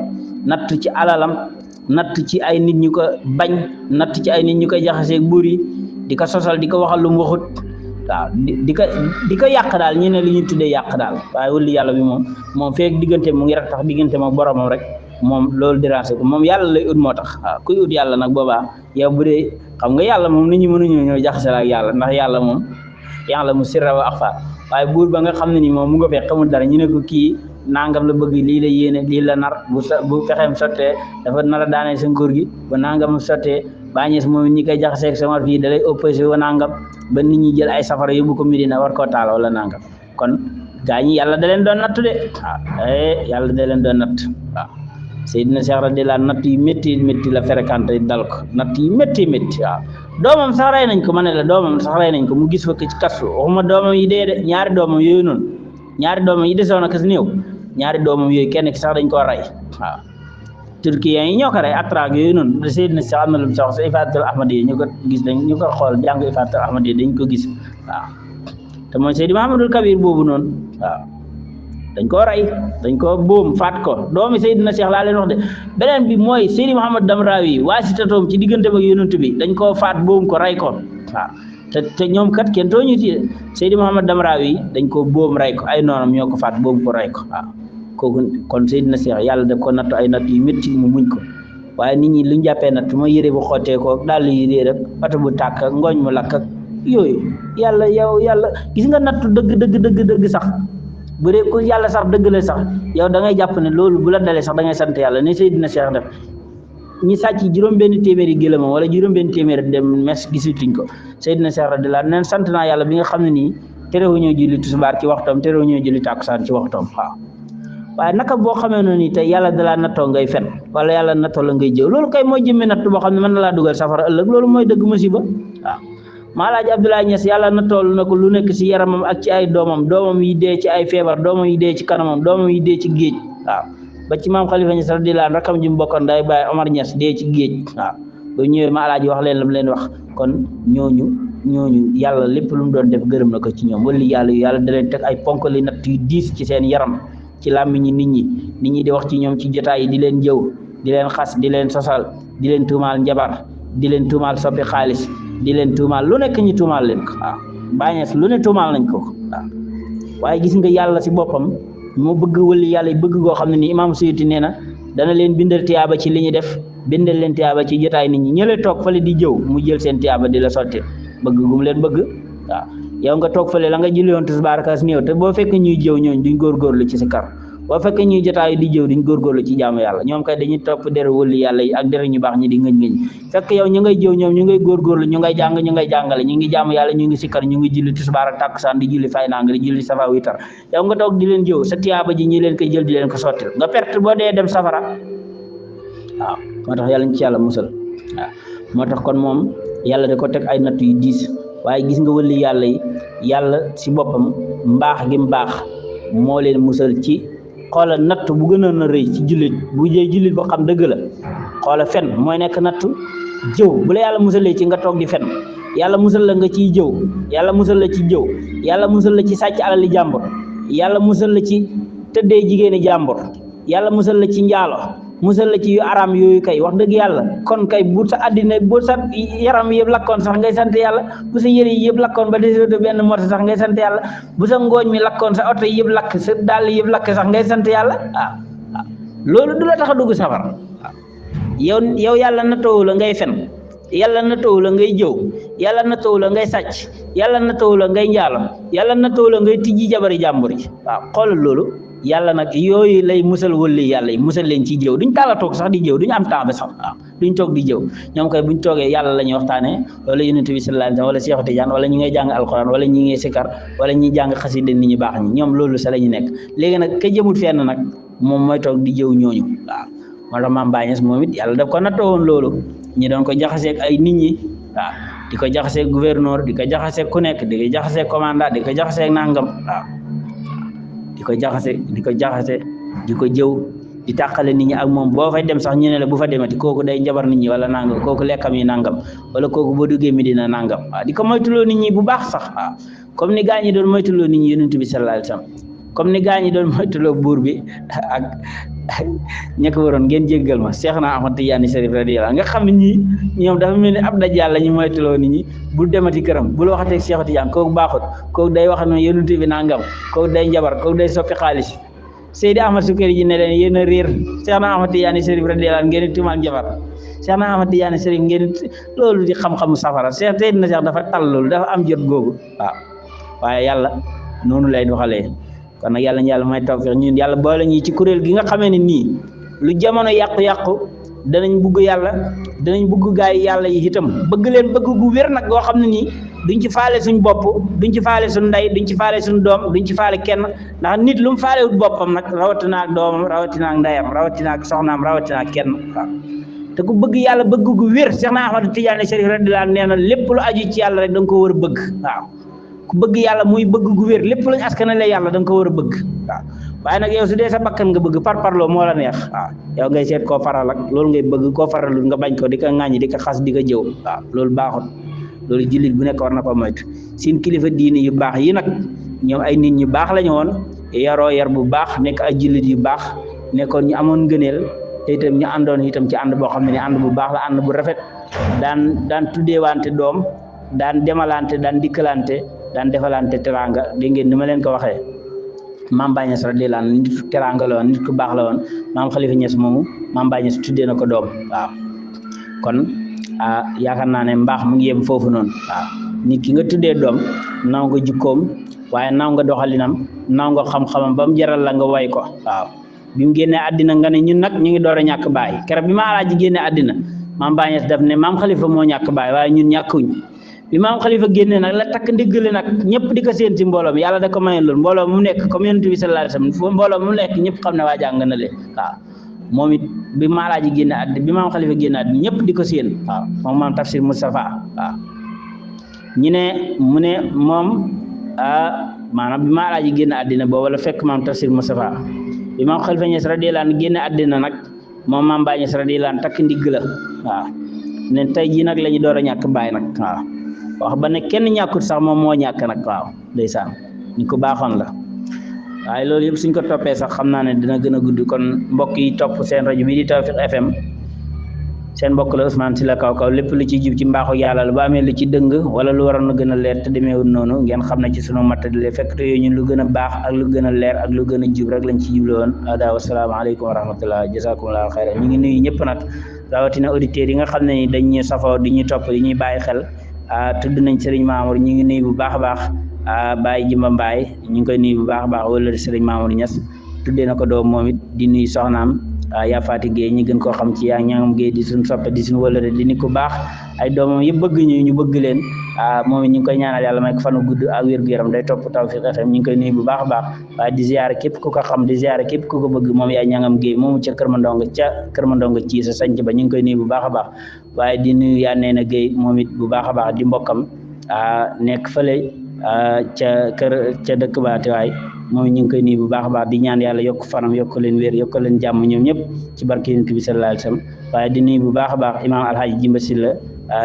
natt ci alalam natt ci ay nit ñu ko bañ natt ci ay nit ñu koy jaxaseeg buur yi di ko sosal di ko waxal lu mu waxut waaw di ko yàq daal ñu ne li ñu tuddee yàq daal waaye wali yàlla bi moom feek diggante mu ngi rek tax diggante ak boromam rek moom loolu déranger ko moom yàlla lay ut moo tax waaw kuy ut yàlla nag boobaa yow bu dee xam nga yàlla moom nit ñi mënuñoo ñëw jaxase ak yàlla ndax yàlla moom yàlla mu sirra wa axfa waaye buur ba nga xam ne nii moom mu nga fekk xamul dara ñu ne ko kii nangam la bëgg lii la yéene lii la nar bu fexeem sottee dafa nar a daanee sa nguur gi ba nangam sottee bàñees moom ñi koy jaxaseeg sama fii da lay opposé wa nangam ba nit ñi jël ay safara yóbbu ko Medina war koo taal wala nangam kon gaa ñi yàlla da leen doon natt de waaw yàlla da leen doon natt waaw Seydina Cheikh radiyallaahu anhu natt yu métti la fréquenté dal ko natt yu métti waaw doomam sax rey nañ ko ma ne la doomam sax rey nañ ko mu gis fa ci kastu waxuma doomam yi dee de ñaari doomam yooyu noonu ñaari doomam yi desoon ak néew ñaari doomam yooyu kenn ki sax dañ koo rey waaw turkiyen yi ñoo ko rey attraak yooyu noonu da Seydina Cheikh am na lu mu sax Ifadatul Ahmadiyya ñu ko gis ñu ko xool jàng Ifadatul Ahmadiyya dañ ko gis waaw te mooy Seydi Mouhamadul Kabir boobu noonu waaw dañ koo rey dañ koo boom faat ko doomi Seydina Cheikh laa leen wax de beneen bi mooy Seydi Mouhamad Damrawi waasitatoom ci diggante ak yonent bi dañ koo faat boom ko rey ko waaw te ñoom kat kenn tooñu ci Seydi Mouhamad Damrawi dañ koo boom rey ko ay noonam ñoo ko faat boom ko rey ko waaw kooku kon Seydina Cheikh yàlla daf ko nattu ay natt yu métti mu muñ ko waaye nit ñi luñ jàppee natt mooy yére bu xottee ko dàll yi réer ak oto bu tàkk ak ngooñ mu lakk ak yooyu yàlla gis nga nattu dëgg sax bu dee ku yàlla sax dëgg la sax yow da ngay jàpp ne loolu bu la dalee sax da ngay sant yàlla ne Seydina Cheikh def ñi sàcc juróom-benn téeméeri gëlëmam wala juróom-benn téeméeri dem mes gisituñ ko Seydina Cheikh radiyallaahu anhu neen sant naa yàlla bi nga xam ne nii terewu ñoo julli tisbaar ci waxtoom terewu ñoo julli tàkkusaan ci waxtoom waaw waaye naka boo xamee noonu nii tey yàlla dalaa nattoo ngay fen wala yàlla nattoo la ngay jëw loolu kay mooy jëmmee natt boo xam ne mën na laa dugal safara ëllëg loolu mooy dëgg musiba waaw Maalaaji Abdoulaye Niass yàlla na toll na ko lu nekk si yaramam ak ci ay doomam yi dee ci ay feebar doomam yi dee ci kanamam doomam yi dee ci géej waaw ba ci maam Khalifa Niass radiyallaahu anhu rakam ji mu bokkoon day bàyyi Omar Niass dee ci géej waaw ba ñëwee ma alaaji wax leen la mu leen wax kon ñooñu yàlla lépp lu mu doon def gërëm na ko ci ñoom wala yàlla da leen teg ay ponkali natt yu diis ci seen yaram ci làmmiñi nit ñi di wax ci ñoom ci jotaay yi di leen jëw di leen xas di leen sosal di leen tuumaal njabar di leen tuumaal soppi xaalis di leen tuumaal lu nekk ñu tuumaal leen ko waaw bàñees lu ne tuumaal nañ ko waaw waaye gis nga yàlla si boppam moo bëgg wali yàlla bëgg goo xam ne nii imaam Suyuti nee na dana leen bindal tiyaaba ci li ñu def bindal leen tiyaaba ci jotaay nit ñi ñële toog fale di jëw mu jël seen tiyaaba di la sotti bëgg gum leen bëgg waaw yow nga toog fale la nga julli woon tisbaar kas néew te boo fekk ñuy jëw ñooñ duñ góorgóorlu ci si kar boo fekkee ñuy jotaay di jëw duñ góorgóorlu ci jaamu yàlla ñoom kay dañuy topp der wëli yàlla yi ak der ñu baax ñi di ngëñ fekk yow ñu ngay jëw ñoom ñu ngay góorgóorlu ñu ngay jàng ñu ngay jàngale ñu ngi jaamu yàlla ñu ngi sikkar ñu ngi julli tisbaar ak takkusaan di julli fay nang di julli safa witar yow nga toog di leen jëw sa tiyaaba ji ñi leen koy jël di leen ko sottil nga perte boo dee dem safara waaw moo tax yàlla ñu ci yàlla musal waaw moo tax kon moom yàlla da ko teg ay natt yu diis waaye gis nga wëli yàlla yi yàlla si boppam mbaax gi mbaax moo leen musal ci xoola natt bu gënoon a rëy ci jullit bu dee jullit boo xam dëgg la xoola fen mooy nekk natt jëw bu la yàlla musalee ci nga toog di fen yàlla musal la nga ciy jëw yàlla musal la ci jëw yàlla musal la ci sàcc alali jàmbur yàlla musal la ci tëddee jigéeni jàmbur yàlla musal la ci njaalo musal la ci yu araam yooyu kay wax dëgg yàlla kon kay bu sa àddina bu sa yaram yëpp lakkoon sax ngay sant yàlla bu sa yëre yëpp lakkoon ba deseetu benn morso sax ngay sant yàlla bu sa ngooñ mi lakkoon sa oto yëpp lakk sa dàll yëpp lakk sax ngay sant yàlla waaw loolu du la tax a dugg safar waaw yow yàlla natoowu la ngay fen yàlla natoowu la ngay jëw yàlla natoowu la ngay sàcc yàlla natoowu la ngay njaalo yàlla natoowu la ngay tijji jabari jàmbur yi waaw xoolal loolu yàlla nag yooyu lay musal wëlli yàlla yi musal leen ci jëw duñ taala toog sax di jëw duñu am temps ba sax waaw duñ toog di jëw ñoom koy buñ toogee yàlla la ñuy waxtaanee wala yonent bi sallallahu alayhi wasallam wala Cheikh Tidiane wala ñi ngay jàng alquran wala ñi ngay sikar wala ñi jàng xasida nit ñi baax ñi ñoom loolu sa la ñu nekk léegi nag ka jëmul fenn nag moom mooy toog di jëw ñooñu waaw moo tax Mame Baye Niass moom it yàlla daf ko nattoo woon loolu ñi doon ko jaxaseeg ay nit ñi waaw di ko jaxaseeg gouverneur di ko jaxaseeg ku nekk di ko jaxaseeg commandant di ko jaxaseeg nangam waaw di ko jaxase di ko jëw di tàqale nit ñi ak moom boo fay dem sax ñu ne la bu fa demati kooku day njabar nit ñi wala nangam kooku lekkam yi nangam wala kooku boo duggee Medina nangam waaw di ko moytuloo nit ñi bu baax sax waaw comme ni gaa ñi doon moytuloo nit ñi yonent bi sallallahu alayhi wasallam comme ni gaa ñi doon moytuloo buur bi ak ña ko waroon ngeen jéggal ma Seexna Ahmad Tijaani Sharif radiyallahu nga xam ne ñii ñoom dafa mel ni ab dajjal la ñu moytuloo nit ñi bul demati këram bul waxatee Cheikh Tidiane kooku baaxut kooku day wax ne yonent bi nangam kooku day njabar kooku day soppi xaalis Seydi Ahmad Sukayri ji ne leen yéen a réer Seexna Ahmad Tijaani Sharif radiyallahu ngeen tuumaal njabar Seexna Ahmad Tijaani Sharif ngeen loolu di xam-xamu safara Seex tey na Seex dafa tal loolu dafa am jot googu waaw waaye yàlla noonu lay doxalee kon nag yàlla ñu yàlla may tawfiq ñun yàlla boole ñi ci kuréel gi nga xamee ne nii lu jamono yàqu-yàqu danañ bugg yàlla danañ bugg gaay yàlla yi itam bëgg leen bëgg gu wér nag goo xam ne nii duñ ci faale suñ bopp duñ ci faale suñ ndey duñ ci faale suñ doom duñ ci faale kenn ndax nit lu mu faalewut boppam nag rawatina ak doomam rawatina ak ndeyam rawatina ak soxnaam rawatina ak kenn waaw te ku bëgg yàlla bëgg gu wér Seexna Ahmad Tijaani Sharif radiyallahu nee na lépp lu aju ci yàlla rek da nga ko war a bëgg waaw ku bëgg yàlla muy bëgg gu wér lépp lañ askanale yàlla da nga ko war a bëgg waaw waaye nag yow su dee sa bakkan nga bëgg parloo moo la neex waaw yow ngay seet koo faral ak loolu ngay bëgg koo faralul nga bañ ko di ko ŋàññi di ko xas di ko jëw waaw loolu baaxut loolu jullit bu nekk war na ko moytu seen kilifa diini yu baax yi nag ñoom ay nit ñu baax lañu woon yaroo yar bu baax nekk ay jullit yu baax nekkoon ñu amoon ngëneel te itam ñu àndoon itam ci ànd boo xam ne ni ànd bu baax la ànd bu rafet daan tuddeewante doom daan demalante daan dikkalante daan defalante teranga dégg ngeen ni ma leen ko waxee Mame Baye Niass radiyallahu anhu nit teranga la woon nit ku baax la woon Maam Khalifa Niass moomu Mame Baye Niass tuddee na ko doom waaw kon yaakaar naa ne mbaax mu ngi yem foofu noonu waaw nit ki nga tuddee doom naw nga jikkoom waaye naw nga doxalinam naw nga xam-xamam ba mu jaral la nga way ko waaw bi mu génnee àddina nga ne ñun nag ñu ngi door a ñàkk baay keroog bi ma alaaji génnee àddina Mame Baye Niass daf ne Maam Khalifa moo ñàkk baay waaye ñun ñàkkuñ bi Maam Khalifa génnee nag la takk ndiggale nag ñëpp di ko séen ci mbooloo mi yàlla da ko mayoon loolu mbooloo mu nekk comme yonent bi sallallahu alayhi wasallam fu mbooloo mu nekk ñëpp xam ne waa jàng na leen waaw moom it bi ma alaaji génne àddina bi Maam Khalifa génne àddina ñëpp di ko séen waaw moom Maam Tafsir Moustapha waaw ñu ne mu ne moom maanaam bi ma alaaji génne àddina boobu la fekk Maam Tafsir Moustapha bi Maam Khalifa Niass radiyallahu anhu génne àddina nag moom Mame Baye Niass radiyallahu anhu takk ndigg la waaw ne tey jii nag la ñu door a ñàkk baay nag waaw wax ba ne kenn ñàkkut sax moom moo ñàkk nag waaw ndeysaan ni ko baaxoon la waaye loolu yëpp suñ ko toppee sax xam naa ne dina gën a gudd kon mbokk yi topp seen rajo bi di Tawfekh FM seen mbokk la Ousmane Sylla Kaw Kaw lépp lu ci jub ci mbaaxu yàlla la ba amee lu ci dëng wala lu waroon a gën a leer te demeewul noonu ngeen xam ne ci sunu mattadile fekk te yooyu ñun lu gën a baax ak lu gën a leer ak lu gën a jub rek lañ ci jublu woon ada wasalaamaaleykum wa rahmatullah jazakumullahu xayran ñu ngi nuyu ñëpp nag rawatina auditeurs yi nga xam ne ni dañ ñu safoo di ñu topp di ñuy bàyyi xel tudd nañ Serigne Mamour ñu ngi nuyu bu baax a baax Baye Jimba Mbaye ñu ngi koy nuyu bu baax a baax wala Serigne Mamour Niass tuddee na ko doom moom it di nuyu soxnaam yaa Faati Gueye ñi gën koo xam ci yaa ñangam Gueye di suñ soppe di suñ wëlëre di nit ku baax ay doomam yëpp bëgg ñu bëgg leen moom it ñu ngi koy ñaanal yàlla may ko fanu gudd ak wér-gu-yaram day topp Tawfekh FM ñu ngi koy nuyu bu baax a baax waaye di ziare képp ku ko xam di ziare képp ku ko bëgg moom yaa ñangam Gueye moomu ca Kër Mandonga ci sa sanc ba ñu ngi koy nuyu bu baax a baax waaye di nuyu yaa Neena Gueye moom it bu baax a baax di mbokkam nekk fële ca dëkk baati waay moom ñu ngi koy nuyu bu baax a baax di ñaan yàlla yokk fanam yokk leen wér yokk leen jàmm ñoom ñëpp ci barke Yonent bi sallallahu alayhi wasallam waaye di nuyu bu baax a baax imaam Alhaji Jimba Sylla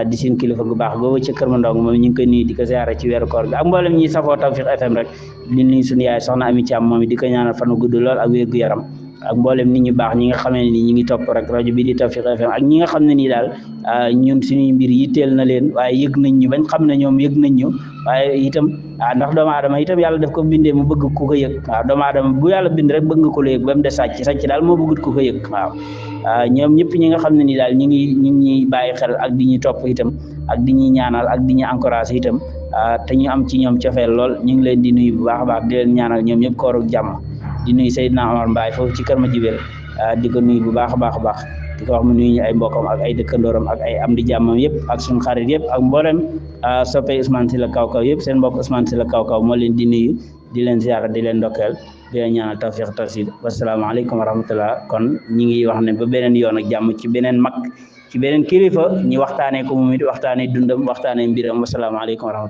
di seen kilifa gu baax boobu ci Kër Mandong moom ñu ngi koy nuyu di ko ziare ci weeru koor bi ak mboolem ñi safoo Tawfekh FM rek di nuyu suñu yaay soxna Ami Thiam moom di ko ñaanal fanu gudd lool ak wér gu yaram ak mboolem nit ñu baax ñi nga xam ne ni ñi ngi topp rek rajo bi di Tawfekh FM ak ñi nga xam ne nii daal ñun suñuy mbir yitteel na leen waaye yëg nañ ñu bañ xam ne ñoom yëg nañ ñu waaye itam ndax doomu aadama itam yàlla daf ko bindee mu bëgg ku ko yëg waaw doomu aadama bu yàlla bind rek bëgg nga ko la yëg ba mu des sàcc daal moo bëggut ku ko yëg waaw ñoom ñëpp ñi nga xam ne ni daal ñu ngi ñuy bàyyi xel ak di ñu topp itam ak di ñuy ñaanal ak di ñu encouragé itam te ñu am ci ñoom cofeel lool ñu ngi leen di nuyu bu baax a baax di leen ñaanal ñoom ñëpp kooru jàmm di nuyu Seydina Omar Mbaye foofu ci Kër Madiabel di ko nuyu bu baax a baax a baax di ko wax mu nuyu ñu ay mbokkam ak ay dëkkandooram ak ay am di jàmmam yëpp ak suñu xarit yëpp ak mboolem soppe Ousmane Sylla Kaw Kaw yëpp seen mbokk Ousmane Sylla Kaw Kaw moo leen di nuyu di leen ziara di leen ndokkeel di leen ñaanal tawfiq tarsid wasalaamaaleykum wa rahmatullah kon ñi ngi wax ne ba beneen yoon ak jàmm ci beneen mag ci beneen kilifa ñi waxtaanee ko moom it waxtaanee dundam waxtaanee mbiram wasalaamaaleykum wa rahmatullah